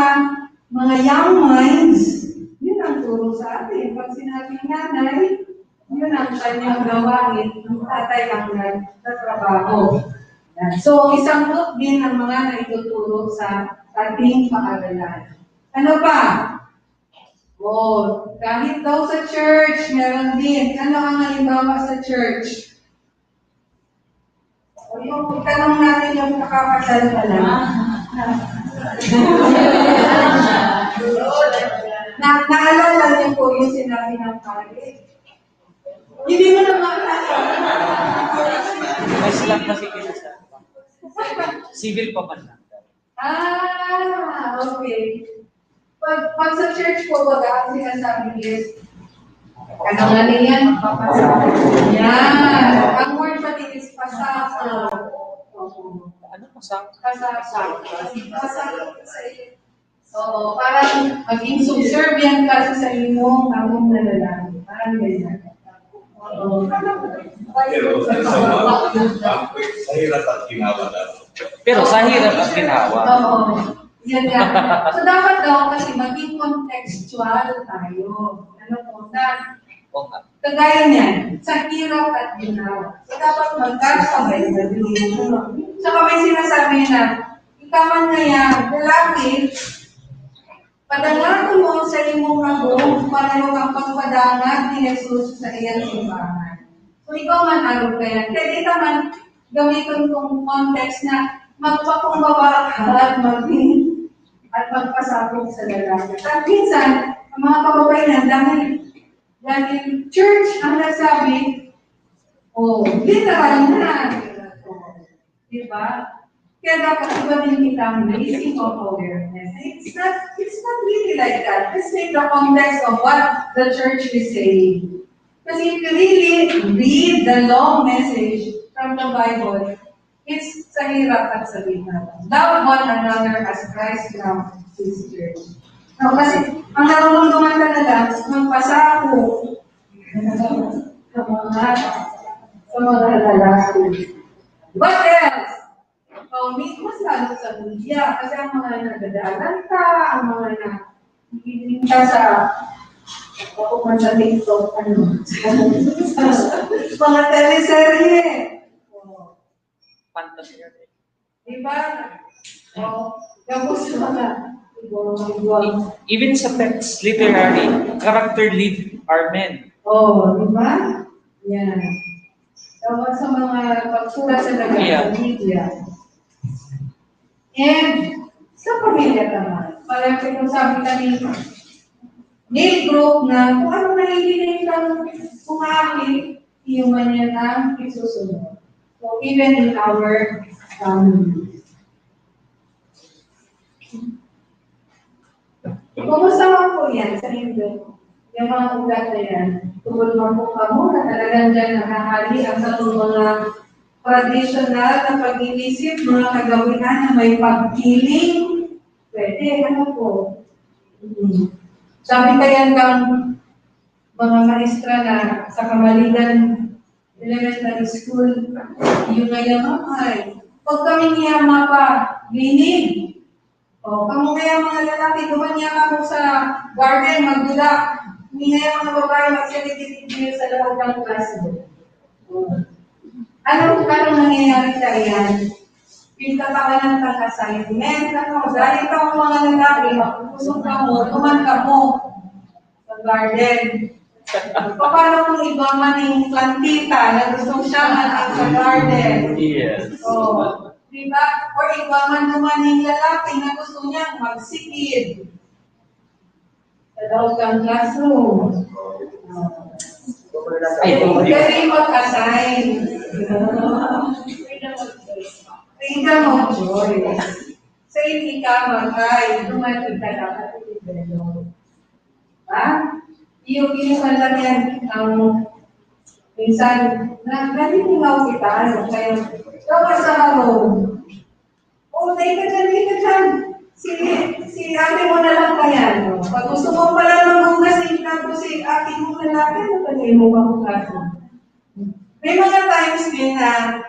mga young minds, yun ang turo sa atin. Pag sinabing nanay, yun ang kanyang gawain, ang tatay ang nagtatrabaho. Yan. So, isang group din ang mga naituturo sa ating paaralan. Ano pa? Oh, kahit daw sa church, meron din. Ano ang halimbawa sa church? O, yung itanong natin yung nakakasal pa lang. Na, naalala niyo po yung sinabi ng pare? Hindi mo na maalala. May slot na si Kirisa. Civil pa man lang. Ah, okay. Pag, pag sa church po, baga, ang sinasabi is, ano nga na yan? Yan. Ang word pa din is pasako. Opo. Ano pasako? Pasako. Pasako sa iyo. Oo, parang maging subservient ka sa imong among na lalaki. Parang ganyan. Oo. Pero sa mga, ang quick, sa hirap at ginawa na. Pero sa hirap at ginawa. Oo. Yan nga. So, dapat daw kasi maging contextual tayo. Ano po, na O nga. Kagaya niyan, sa hirap at ginawa. So, dapat magkasabay na din. Saka may sinasabi na, ikaw man kaya, lalaki, padangatan mo sa imong abog, pareho kang pagpadangat ni Jesus sa iyang simbahan. So, ikaw man, arog kaya. Pwede ka man gamiton kong context na magpakumbaba ka at mag- at magpasabog sa lalaki. At minsan, ang mga kababaihan, dahil Dahil church ang nagsabi, oh, literal na. Di ba? Kaya dapat iba din kitang raising of awareness. It's not, it's not really like that. Let's take the context of what the church is saying. Kasi if you really read the long message from the Bible, It's sa hirap at sa ginawa. Love one another as Christ loved his church. No, kasi ang nararamdaman talaga, magpasako sa mga, sa mga lalaki. What else? Oh, mi-, mas lalo sa media. Kasi ang mga nagdadalan ka, ang mga na nakikinig ka sa, ako man sa TikTok, ano, mga teleserye. Oh. Pantas yan. Di ba? Oh, gabos sa mga igwang-igwang. Even sa text, literary, character lead are men. Oh, di ba? Yan. Tawag sa mga pagsulat sa Yeah. Tagalog, media. And sa pamilya naman. Parang kung sabi kanina, male group na kung ano naiintindihan ng mga aki, iyo man yan ang isusunod. So, even in our family. Kumusta man po yan sa inyo? Yung mga ugat na yan, tungkol man po kamo na talagang dyan nakahali ang satong mga tradisyonal na pag-iisip, mga kagawian na may pagpiling. Pwede, ano po? Mm. Sabi kaya ng mga maestra na sa Kamaligan Elementary School, yung ngayon, ay, pag kami niya mapalinig, o, kamo kaya mga lalaki, duman niya kamo sa garden, magdula. Hindi na yung mga babae, magsiligid-ligid sa loob ng classroom. Ano, ano nangyayari sa iyan? Pinagkakawalan kang assignment, ano, dahil ka ang mga lalaki, makusog ka mo, tuman ka mo sa garden. Paano kung iba man yung plantita na gusto siya man sa garden? Yes. Oh, di ba? Or iba man naman yung lalaki na gusto niya magsikid sa loob ng classroom. Ay, Pwede mag-assign. Freedom of choice. So, hindi ka mag-ay, dumating ka dapat i-develop. Ha? Iyo, iyo man lang yan. Ang minsan, na, nalilingaw kita, ano, kaya, dapat sa harong. O, dahil ka dyan, dahil ka dyan. Si, si ate mo na lang kaya, no? Pag gusto mo pala maghugas, ikaw si ate mo na lang, ano pwede mo maghugas? May mga times din na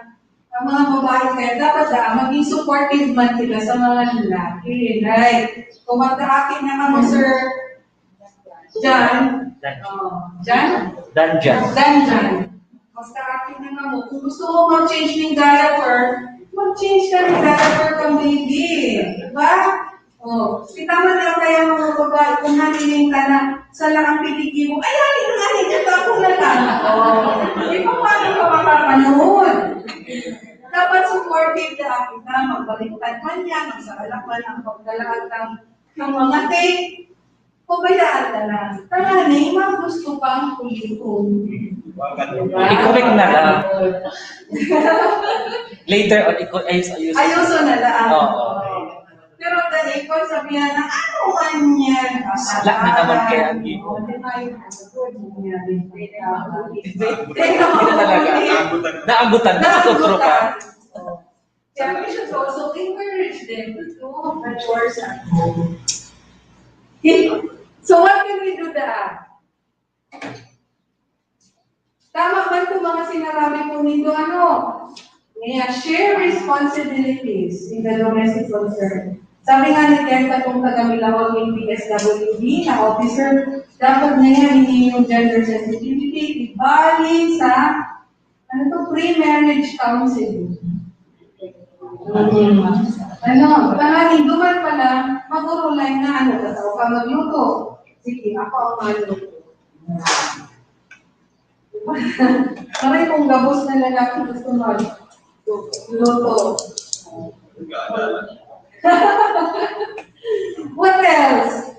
ang mga babae kaya dapat na maging supportive man sila sa mga lalaki. Like, kung magkaakin na kamo, Sir John, oh, John? Dungeon. Dungeon. Magkaakin na kamo. Kung gusto mo mag-change ng diaper, mag-change ka ng diaper kang baby. Diba? Oh, kita man lang kaya mga babae, kung naniling ka na, sa lang ang pinigibo, ay, ay, ay, ay, ito ako na lang. Oh, di ba paano ka makapanood? Dapat supportive na kita, magbaliktad man yan, magsaralak man ang pagkalaan ng, ng mga tape, pabayaan ka na. Tanganay, mas gusto pang kuliton. I-correct na lang. Later on, i-, ayos, ayos. Ayuso na lang. Oo. Pero dahil ko sabihan na, ano man yan? Sila na naman kaya ang gibo. Hindi na yung good niya. Hindi na talaga. Naagutan na, natutropa. Kaya we should also encourage them to do the chores at home. Okay? So what can we do there? Tama man itong mga sinasabi po nito, ano? Ngayon, share responsibilities in the domestic concern. Sabi nga ni Ken, katong taga Milawag ng P S W D na officer, dapat ngayon hindi yung gender sensitivity, ibalik sa, ano to, pre-marriage counseling. Mm. Ano, tanganing duman pala, magurulay na, ano, tataw ka magluto. Sige, ako ang magluto. Maray kung gabos na lalaki gusto mag luto. What else?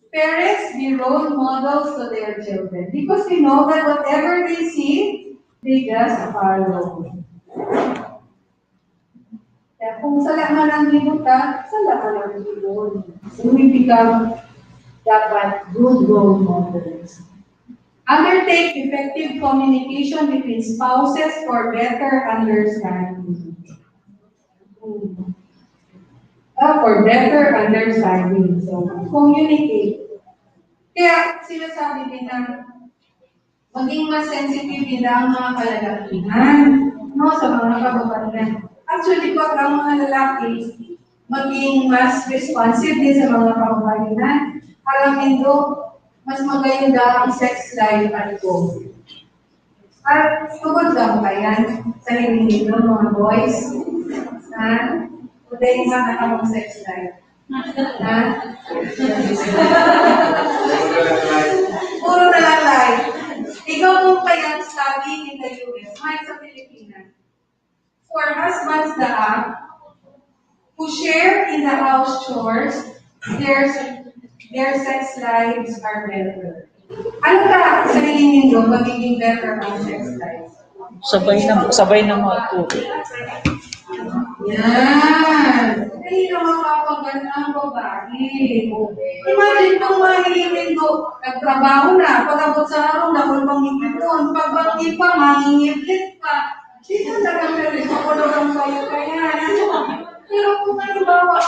Parents be role models to their children because they know that whatever they see, they just follow. Kaya kung sala man ang gibo ta, sala man ang gibo. So we become dapat good role models. Undertake effective communication between spouses for better understanding. Hmm. Ah, for better understanding. So, communicate. Kaya sinasabi din na maging mas sensitive din ang mga kalalakihan, no, sa mga kababaihan. Actually, pag ang mga lalaki, maging mas responsive din sa mga kababaihan, parang indo, mas maganda ang sex life at home. At tungod lang ba yan sa hiling ninyo, mga boys? Ha? O dahil nga na kamong sex life? Ha? Puro na lang life. Ikaw kung kaya study in the U S, may sa Pilipinas. For husbands na who share in the house chores, their, their sex lives are better. Ano ka sa tingin ninyo magiging better ang sex life? Sabay na, sabay na mga po. Yan. Hindi na mapapaganda ang babae. Imagine kung mahiling do, nagtrabaho na, pag-abot sa araw, nakul pang ipiton, pagbanggi pa, mangingiblit pa. Di ka talaga rin makulog ang kayo kaya. Pero kung halimbawa,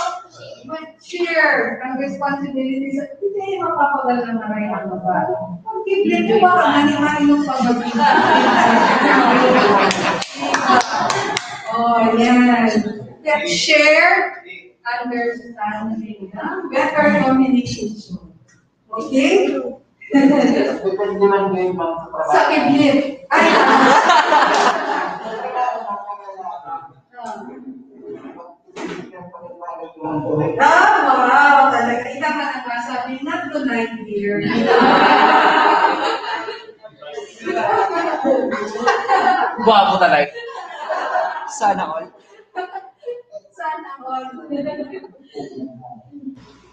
mag-share ang responsibilities, hindi kayo mapapaganda na rin ang babae. Pag-iblit mo, baka mani-mani yung pag-iblit. Oh, yan. Kaya share, understanding, ha? Better communication. Okay? Depende man ngayon, ma'am, sa trabaho. Sa iblit. Ay, ah. Ah. Ah, wow! Talaga, ika nga nagsasabi, "Not tonight, dear." Gwapo talaga. Sana all. Sana all.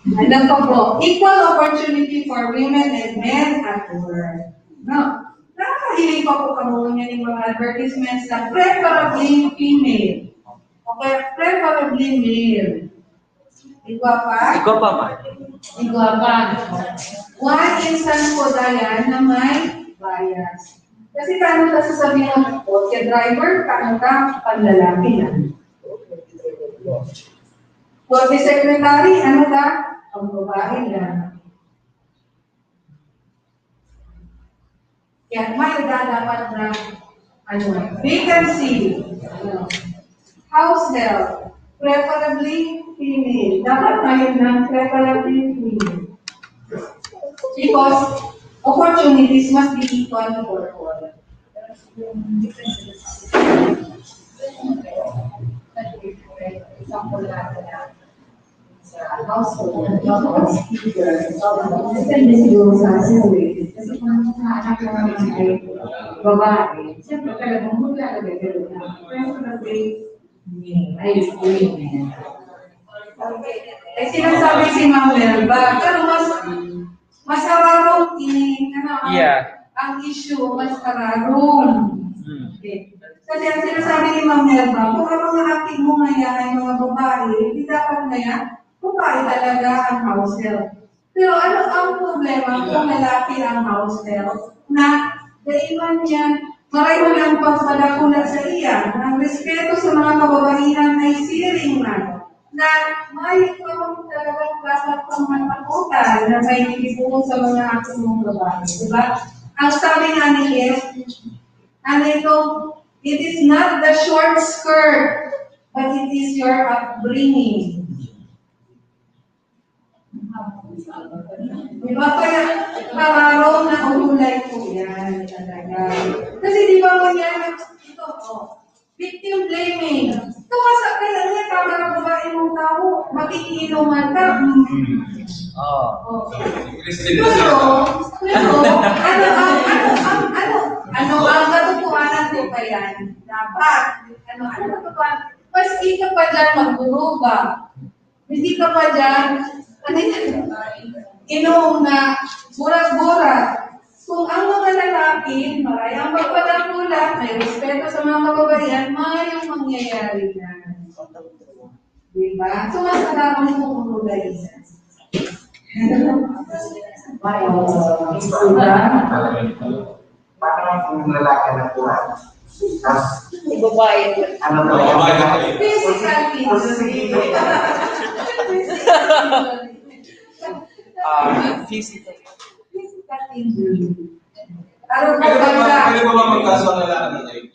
Ano pa po? Equal opportunity for women and men at work. No? Nakakahiling pa po kamo niyan yung mga advertisements na preferably female. Okay, preferably male. Igwa pa? Igwa pa, ma. Igwa pa. One instance po dayan na may bias. Kasi paano ka sasabihin ng report? Yung driver, paano ka? Panlalaki na. Kung si secretary, ano ka? Ang babae na. Yan, may dapat na, ano, vacancy. Ano, house help, preferably female. Dapat mayroon ng preferably female. Because opportunities must be equal for all. Example natin na sa household, tapos, depende siguro sa situation. Kasi kung ang mga anak mo naman ay babae, siyempre talagang maglalagay ka doon ng preferably male. Ay, women. Ay, sinasabi si Ma'am Melba, pero mas, mas hararong ini, ano, ang, Yeah. ang issue, mas hararong. Hmm. Okay. Kasi ang sinasabi ni Ma'am Melba, kung ang mga aki mo ngaya ay mga babae, di dapat ngaya, babae talaga ang house help. Pero ano ang problema kung lalaki ang house help na daiman niya, maray man ang pagpadakula sa iya, ang respeto sa mga kababaihan ay siring man, na may parang talagang dapat pang matakutan na may nagtitipuon sa mga aking mga babae, di ba? Ang sabi nga ni Yes, ano ito, "It is not the short skirt, but it is your upbringing." Di ba? Kaya parang na ulay ko yan talaga. Kasi di ba, kunyari, ito, oh, victim blaming. Ito, masa kaya niya, tama na babae mong tao, makikiinuman ka. Hmm. Oh. Oh. Pero, pero, ano ang, ano ang, ano, ano ang katotohanan ko pa yan? Dapat, ano, ano ang katotohanan? Maski ka pa dyan, magduruga. Hindi ka pa dyan, ano yan? Inom na, burag-burag. Kung ang mga lalaki, maray ang pagpadakula, may respeto sa mga kababaihan, mayong mangyayari na. Diba? So, mas marami kung kumulay isa. May, uh, isura. Paano kung lalaki na po? Tas, Yung babae. Ano na? Babae na kayo. Physical injury. Ah, physical. Physical injury. Ano Pwede ba, ba? Pwede ba magkaso ang lalaki ng rape?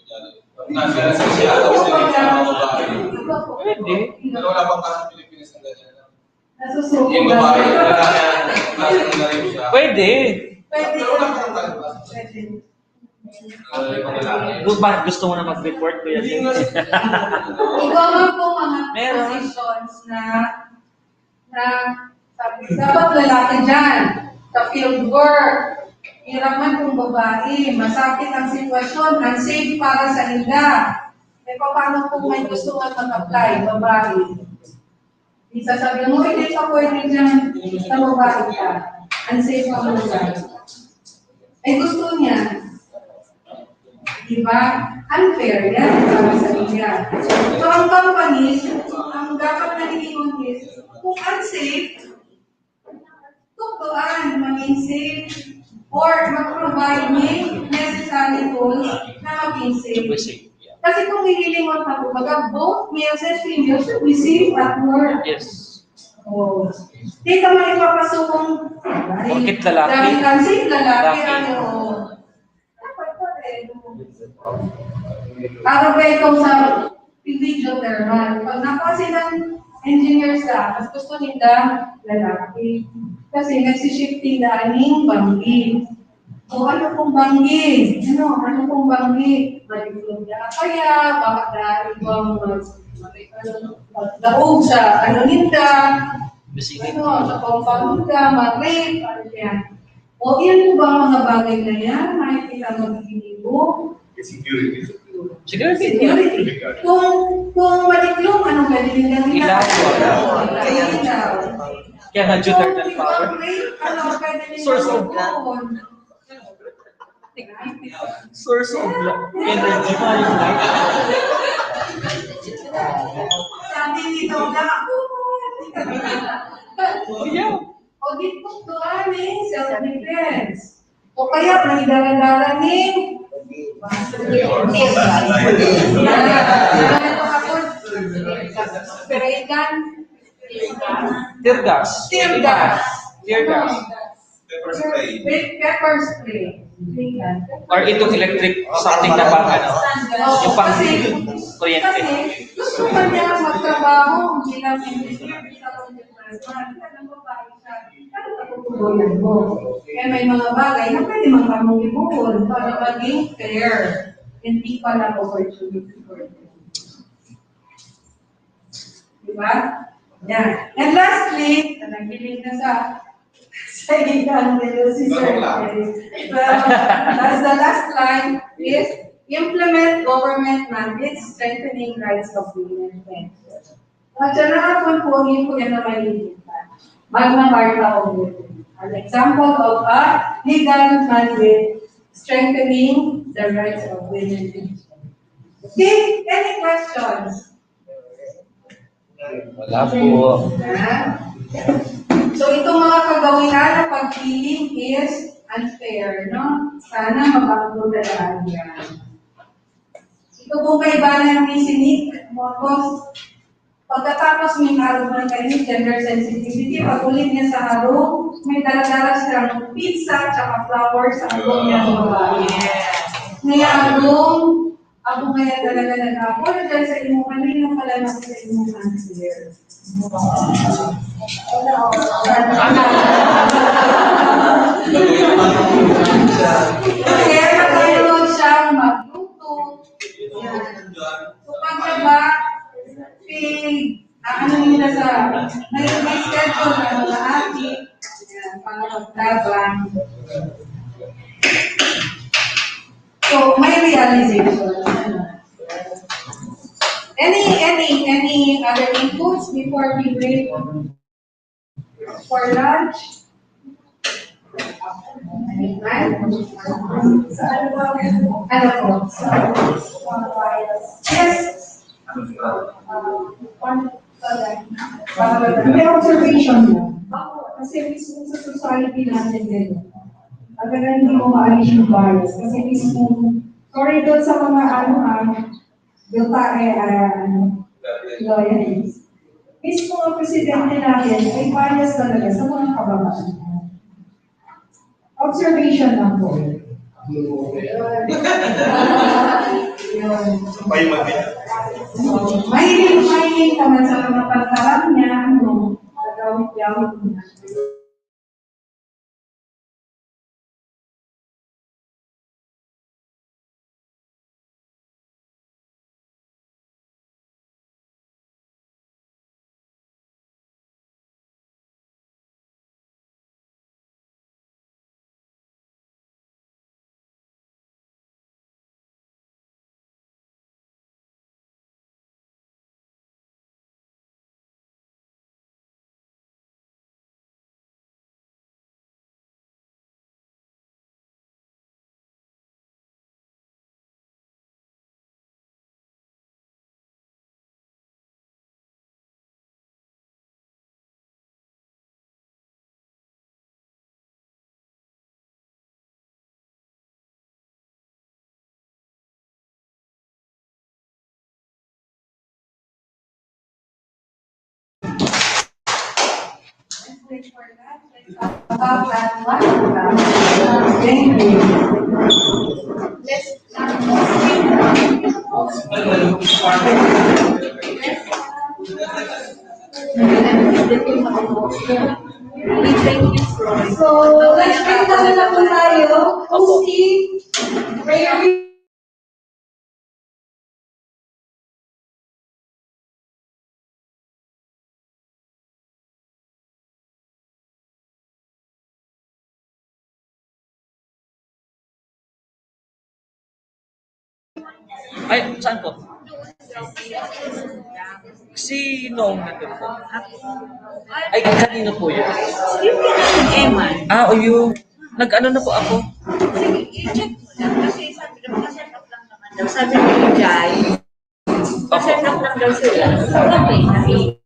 Nasa siya, tapos yung mga babae. Pwede. Pero wala pang kaso sa Pilipinas na ganyan. Nasusuko Yung ba? Babae, lalaki, nasa na rin siya. Pwede. Pwede. Pero wala pang kaso. Pwede. Lalaki pang lalaki. Gu-, ba, gusto mo na mag-report, Kuya Hindi Jim? nga. Ikaw nga po, mga Meron. Positions na, na sabi, dapat lalaki dyan, sa field work. Hirap man kung babae, masakit ang sitwasyon, unsafe para sa ila. E, paano kung may gusto nga mag-apply, babae? Isasabi mo, "Hindi ka pwede dyan sa babae ka. Unsafe ang lugar." Eh, gusto niya. Diba? Unfair yan para sa kanya. So, ang companies, ang dapat na iniwan is, kung unsafe, tukdoan, maging safe, or mag-provide ng necessary tools na maging safe. Kasi kung lililingon ka, kumbaga, both males and females should be safe at work. Yes. Oh. Di ka man ipapasukong, ay, Bakit lalaki? Dahil kasi lalaki, Lalaki. Ano, dapat pa rin. Para ba ikaw sa video thermal? Pag napansin ng engineers ka, mas gusto nila lalaki. Kasi nagsishifting na aning banggi. O ano pong banggi? Ano? Ano pong banggi? Balik na kaya, baka dahil bang mas Daog sa ano ninda, ano, sa compound ka, ma-rape, ano yan. O yan po ba mga bagay na yan, makikita magiging ibo? Security. Security. Security. Kung, kung madiklom, anong pwede nila ginawa? Ilaw. Ilaw. Kaya nga, Jupiter Kung power. Rape, ano, pwede nila Source of gawin? Source of la-, energy pa yung light. Sabi ni Toga, "Ako." Yeah. O di po, tuan eh, self-defense. O kaya, may dala-dala ni Tear gas. Tear gas. Tear gas. Pepper spray. Pe-, pepper spray. Or itong electric something na pang ano, yung pang kuryente. Kasi gusto pa niya magtrabaho bilang engineer sa Ano ba pa siya? Ano patutuboyan mo? Kaya may mga bagay na pwede man kamong ibuhol para maging fair and equal ang opportunity for them. Diba? Yan. And lastly, na naghiling na sa sa ikan nila si Sir Chris. Well, that's the last line is implement government mandates strengthening rights of women. At siya na po po, hindi po yan na malilimutan. Magna Carta of Women. An example of a legal mandate strengthening the rights of women. Okay, any questions? Wala po. Ha? So, itong mga kagawian na pagpiling is unfair, no? Sana mabago talaga yan. Ito po kay Bana ni Sinik, Mocos. Pagkatapos may harong ng kanyang gender sensitivity, pag-ulit niya sa harong, may dala-dala siyang pizza tsaka flowers sa harong niya ng babae. Kaya harong, ako kaya talaga nag-apologize sa imo kanina pala na sa imo answer. Kaya nagkaroon siyang magluto. Yan. So, pag diba, pig, ah, ano nila sa, may, may schedule na mga ati, yan, para magtabang. So, may realization. Any, any, any other inputs before we break for lunch? Ano po? Yes. May observation mo. Kasi mismo sa society natin ngayon, talagang hindi mo maalis yung bias. Kasi mismo, sorry doon sa mga ano ha, yung tae, ah, ano, loyalists. Mismo ang presidente natin ay bias talaga sa mga kababayan. Observation lang po. Yun. Mahiling, mahiling ka man sa mga pagkaram niya, ano, pagawit-yawit mo na. So, next week na po tayo. Hosting prayer. Ay, saan po? Sinong nandun po? Ay, kanino po yun? Eman. Ah, o yun. Nag-ano na po ako? Sige, i-check mo lang kasi sabi ko, pa-set up lang naman daw. Sabi ni Jai, pa-set up lang daw sila. Okay, okay.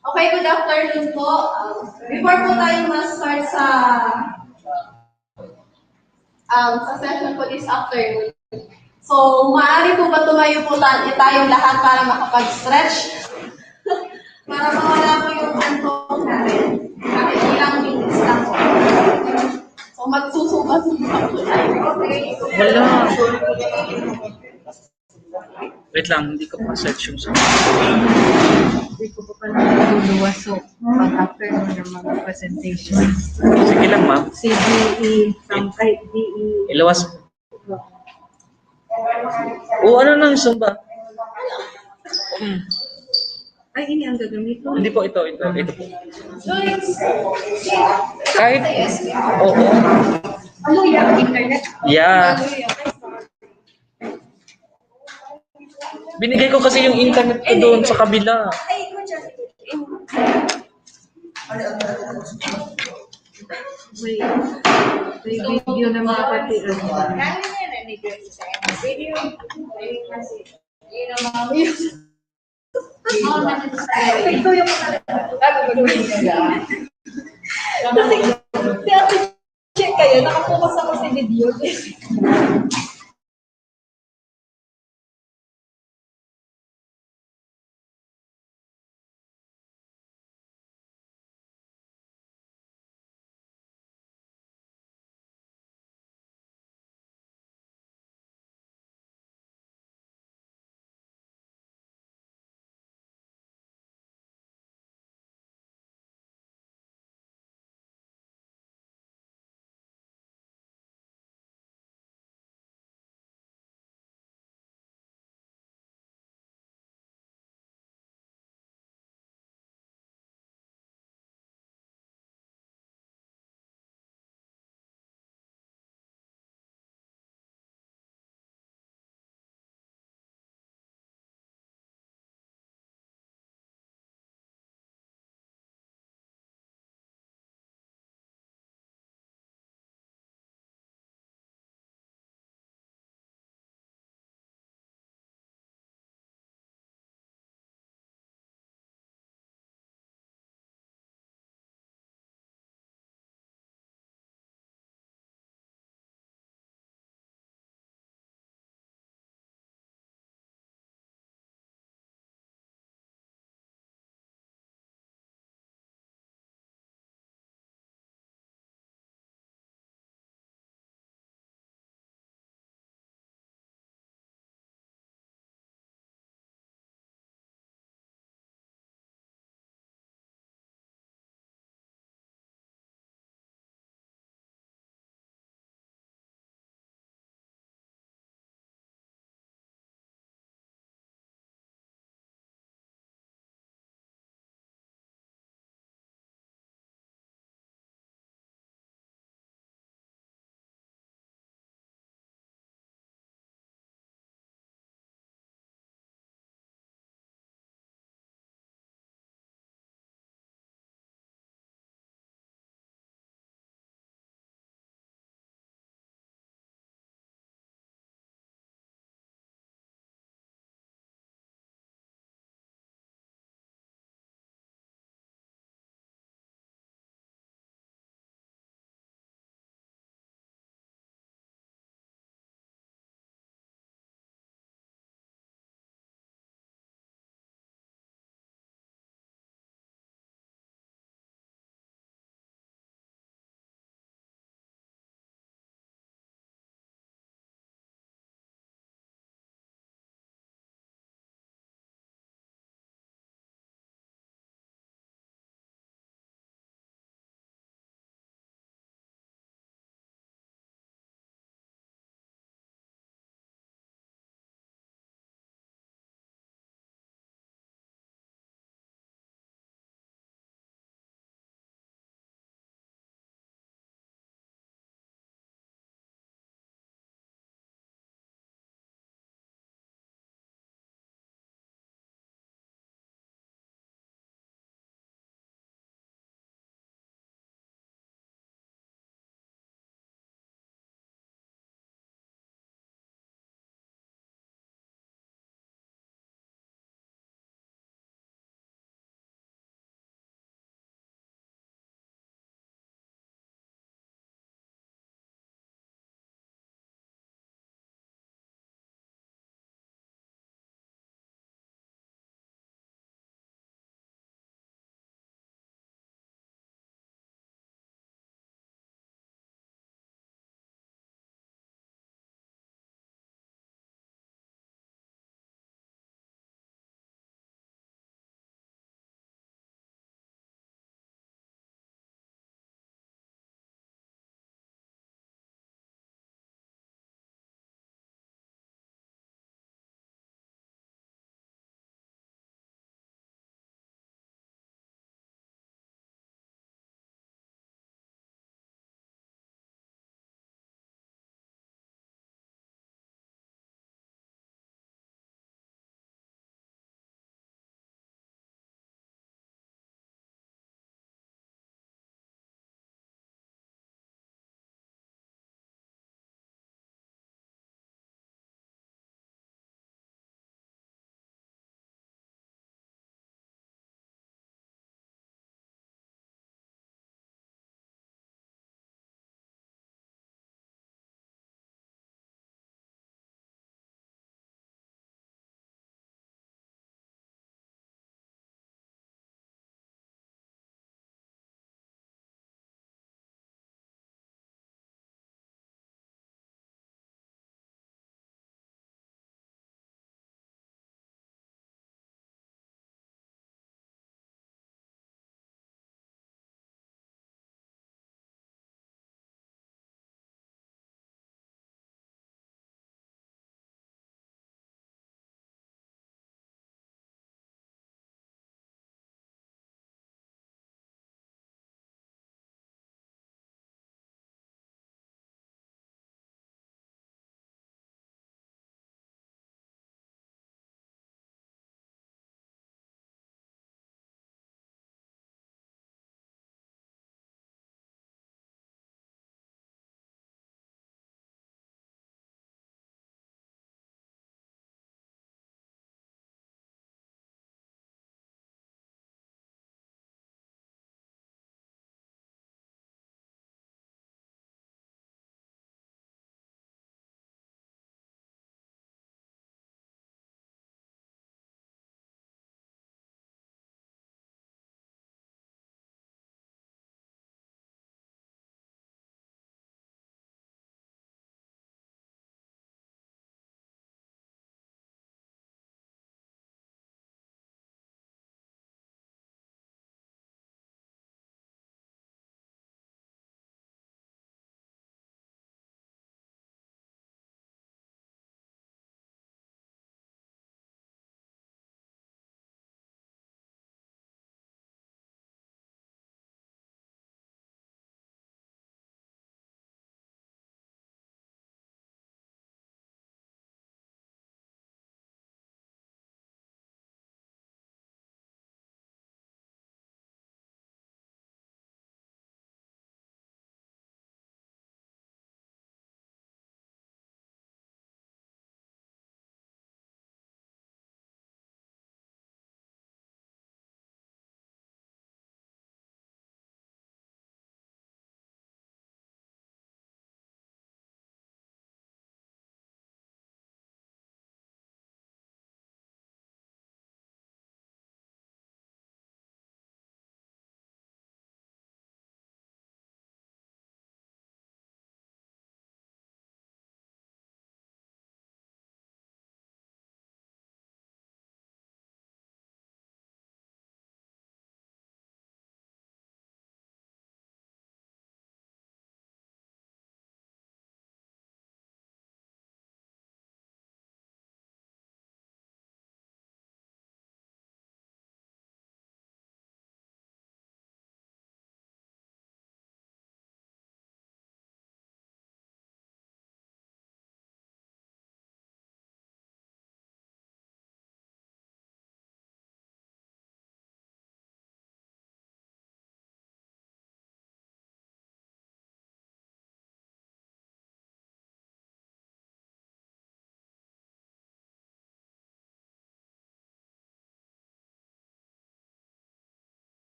Okay, good afternoon po. Um, before po tayo ma-start sa um, sa session po this afternoon, so, maaari po ba tumayo po ta-, tayong lahat para makapag-stretch? Para mawala po yung antok natin. Para ilang minutes lang po. So, magsusuba-suba po tayo. Okay. Wala. Wait lang, hindi ko pa-search yung sa... Hindi ko pa pala naluluwas. So, pag after mo ng mga presentation, Sige lang, ma'am. C D E, from kahit D E. Ilawas. O, ano nang Zumba? Hmm. Ay, ini ang gagamitin. Hindi po ito, ito, ito po. Kahit, oo. Ano yung internet? Yeah. Binigay ko kasi yung internet ko doon sa kabila. May, may video na mga pati. Ito yung mga... Kasi, si Ate Che kaya, nakapokus ako sa video.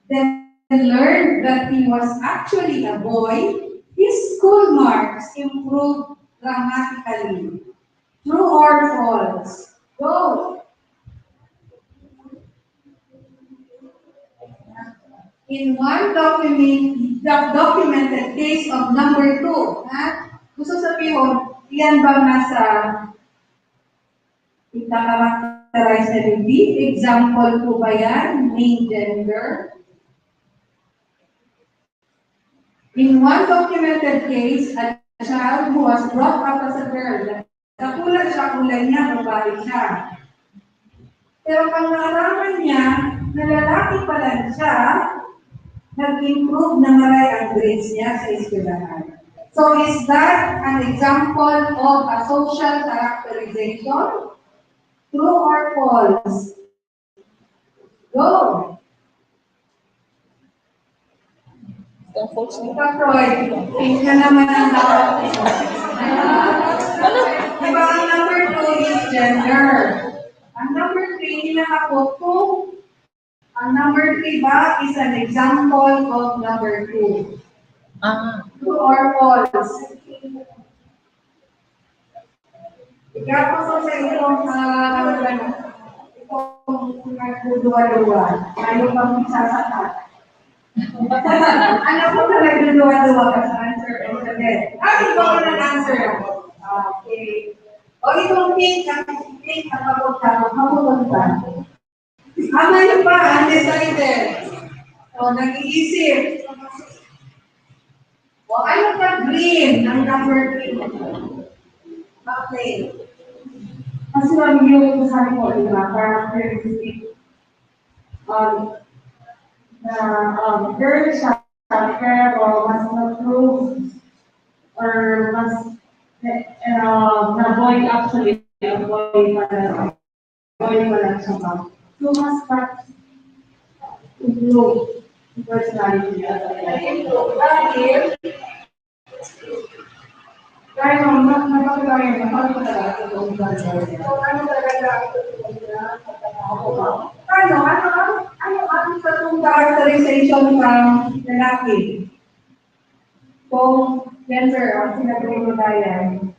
then learned that he was actually a boy, his school marks improved dramatically. True or false? Go! In one document, documented case of number two, ha? Gusto sabihin, yan ba nasa ika-characterize na degree? Example po ba yan? Main gender? In one documented case, a child who was brought up as a girl, nagkapula siya, kulay niya, babae siya. Pero pag naaraman niya na lalaki pa lang siya, nag-improve na maray ang grades niya sa eskwelahan. So is that an example of a social characterization? True or false? Go! Itong false niya. Ikaw, Troy, pink na naman ang tawag mo. Di ba ang number two is gender? Ang number three, nakapot kung ang number three ba is an example of number two? Ah, True or false? Ikaw po sa inyong, ah, itong nagduduwa-duwa, ayaw pang magsasakat. Ano po na nagduduwa-duwa ka sa answer o sa death? Ah, ikaw na nag-answer ako. Okay. O itong pink, ang pink, ang pagod ka, mapupunta. Ano yun pa? Undecided. O, nag-iisip. O, ano pa green? Ang number green. Okay. Kasi ang yung sabi ko, di ba, characteristic, um, na um, girl siya, pero mas na-prove or mas eh, um, na boy actually, a boy pala, boy pala siya ba? So, mas pa-improve yung personality niya. Dahil, dahil ang mas napaglayan na parang talaga ito ang ganda niya. So, ano talaga ang totoo niya? Ano, ano, ano, ano ang totoong characterization ng lalaki? Kung gender ang sinabi ni Ryan.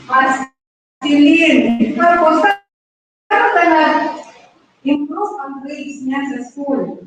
Mas Celine. Tapos, paano ka nag-improve ang grades niya sa school?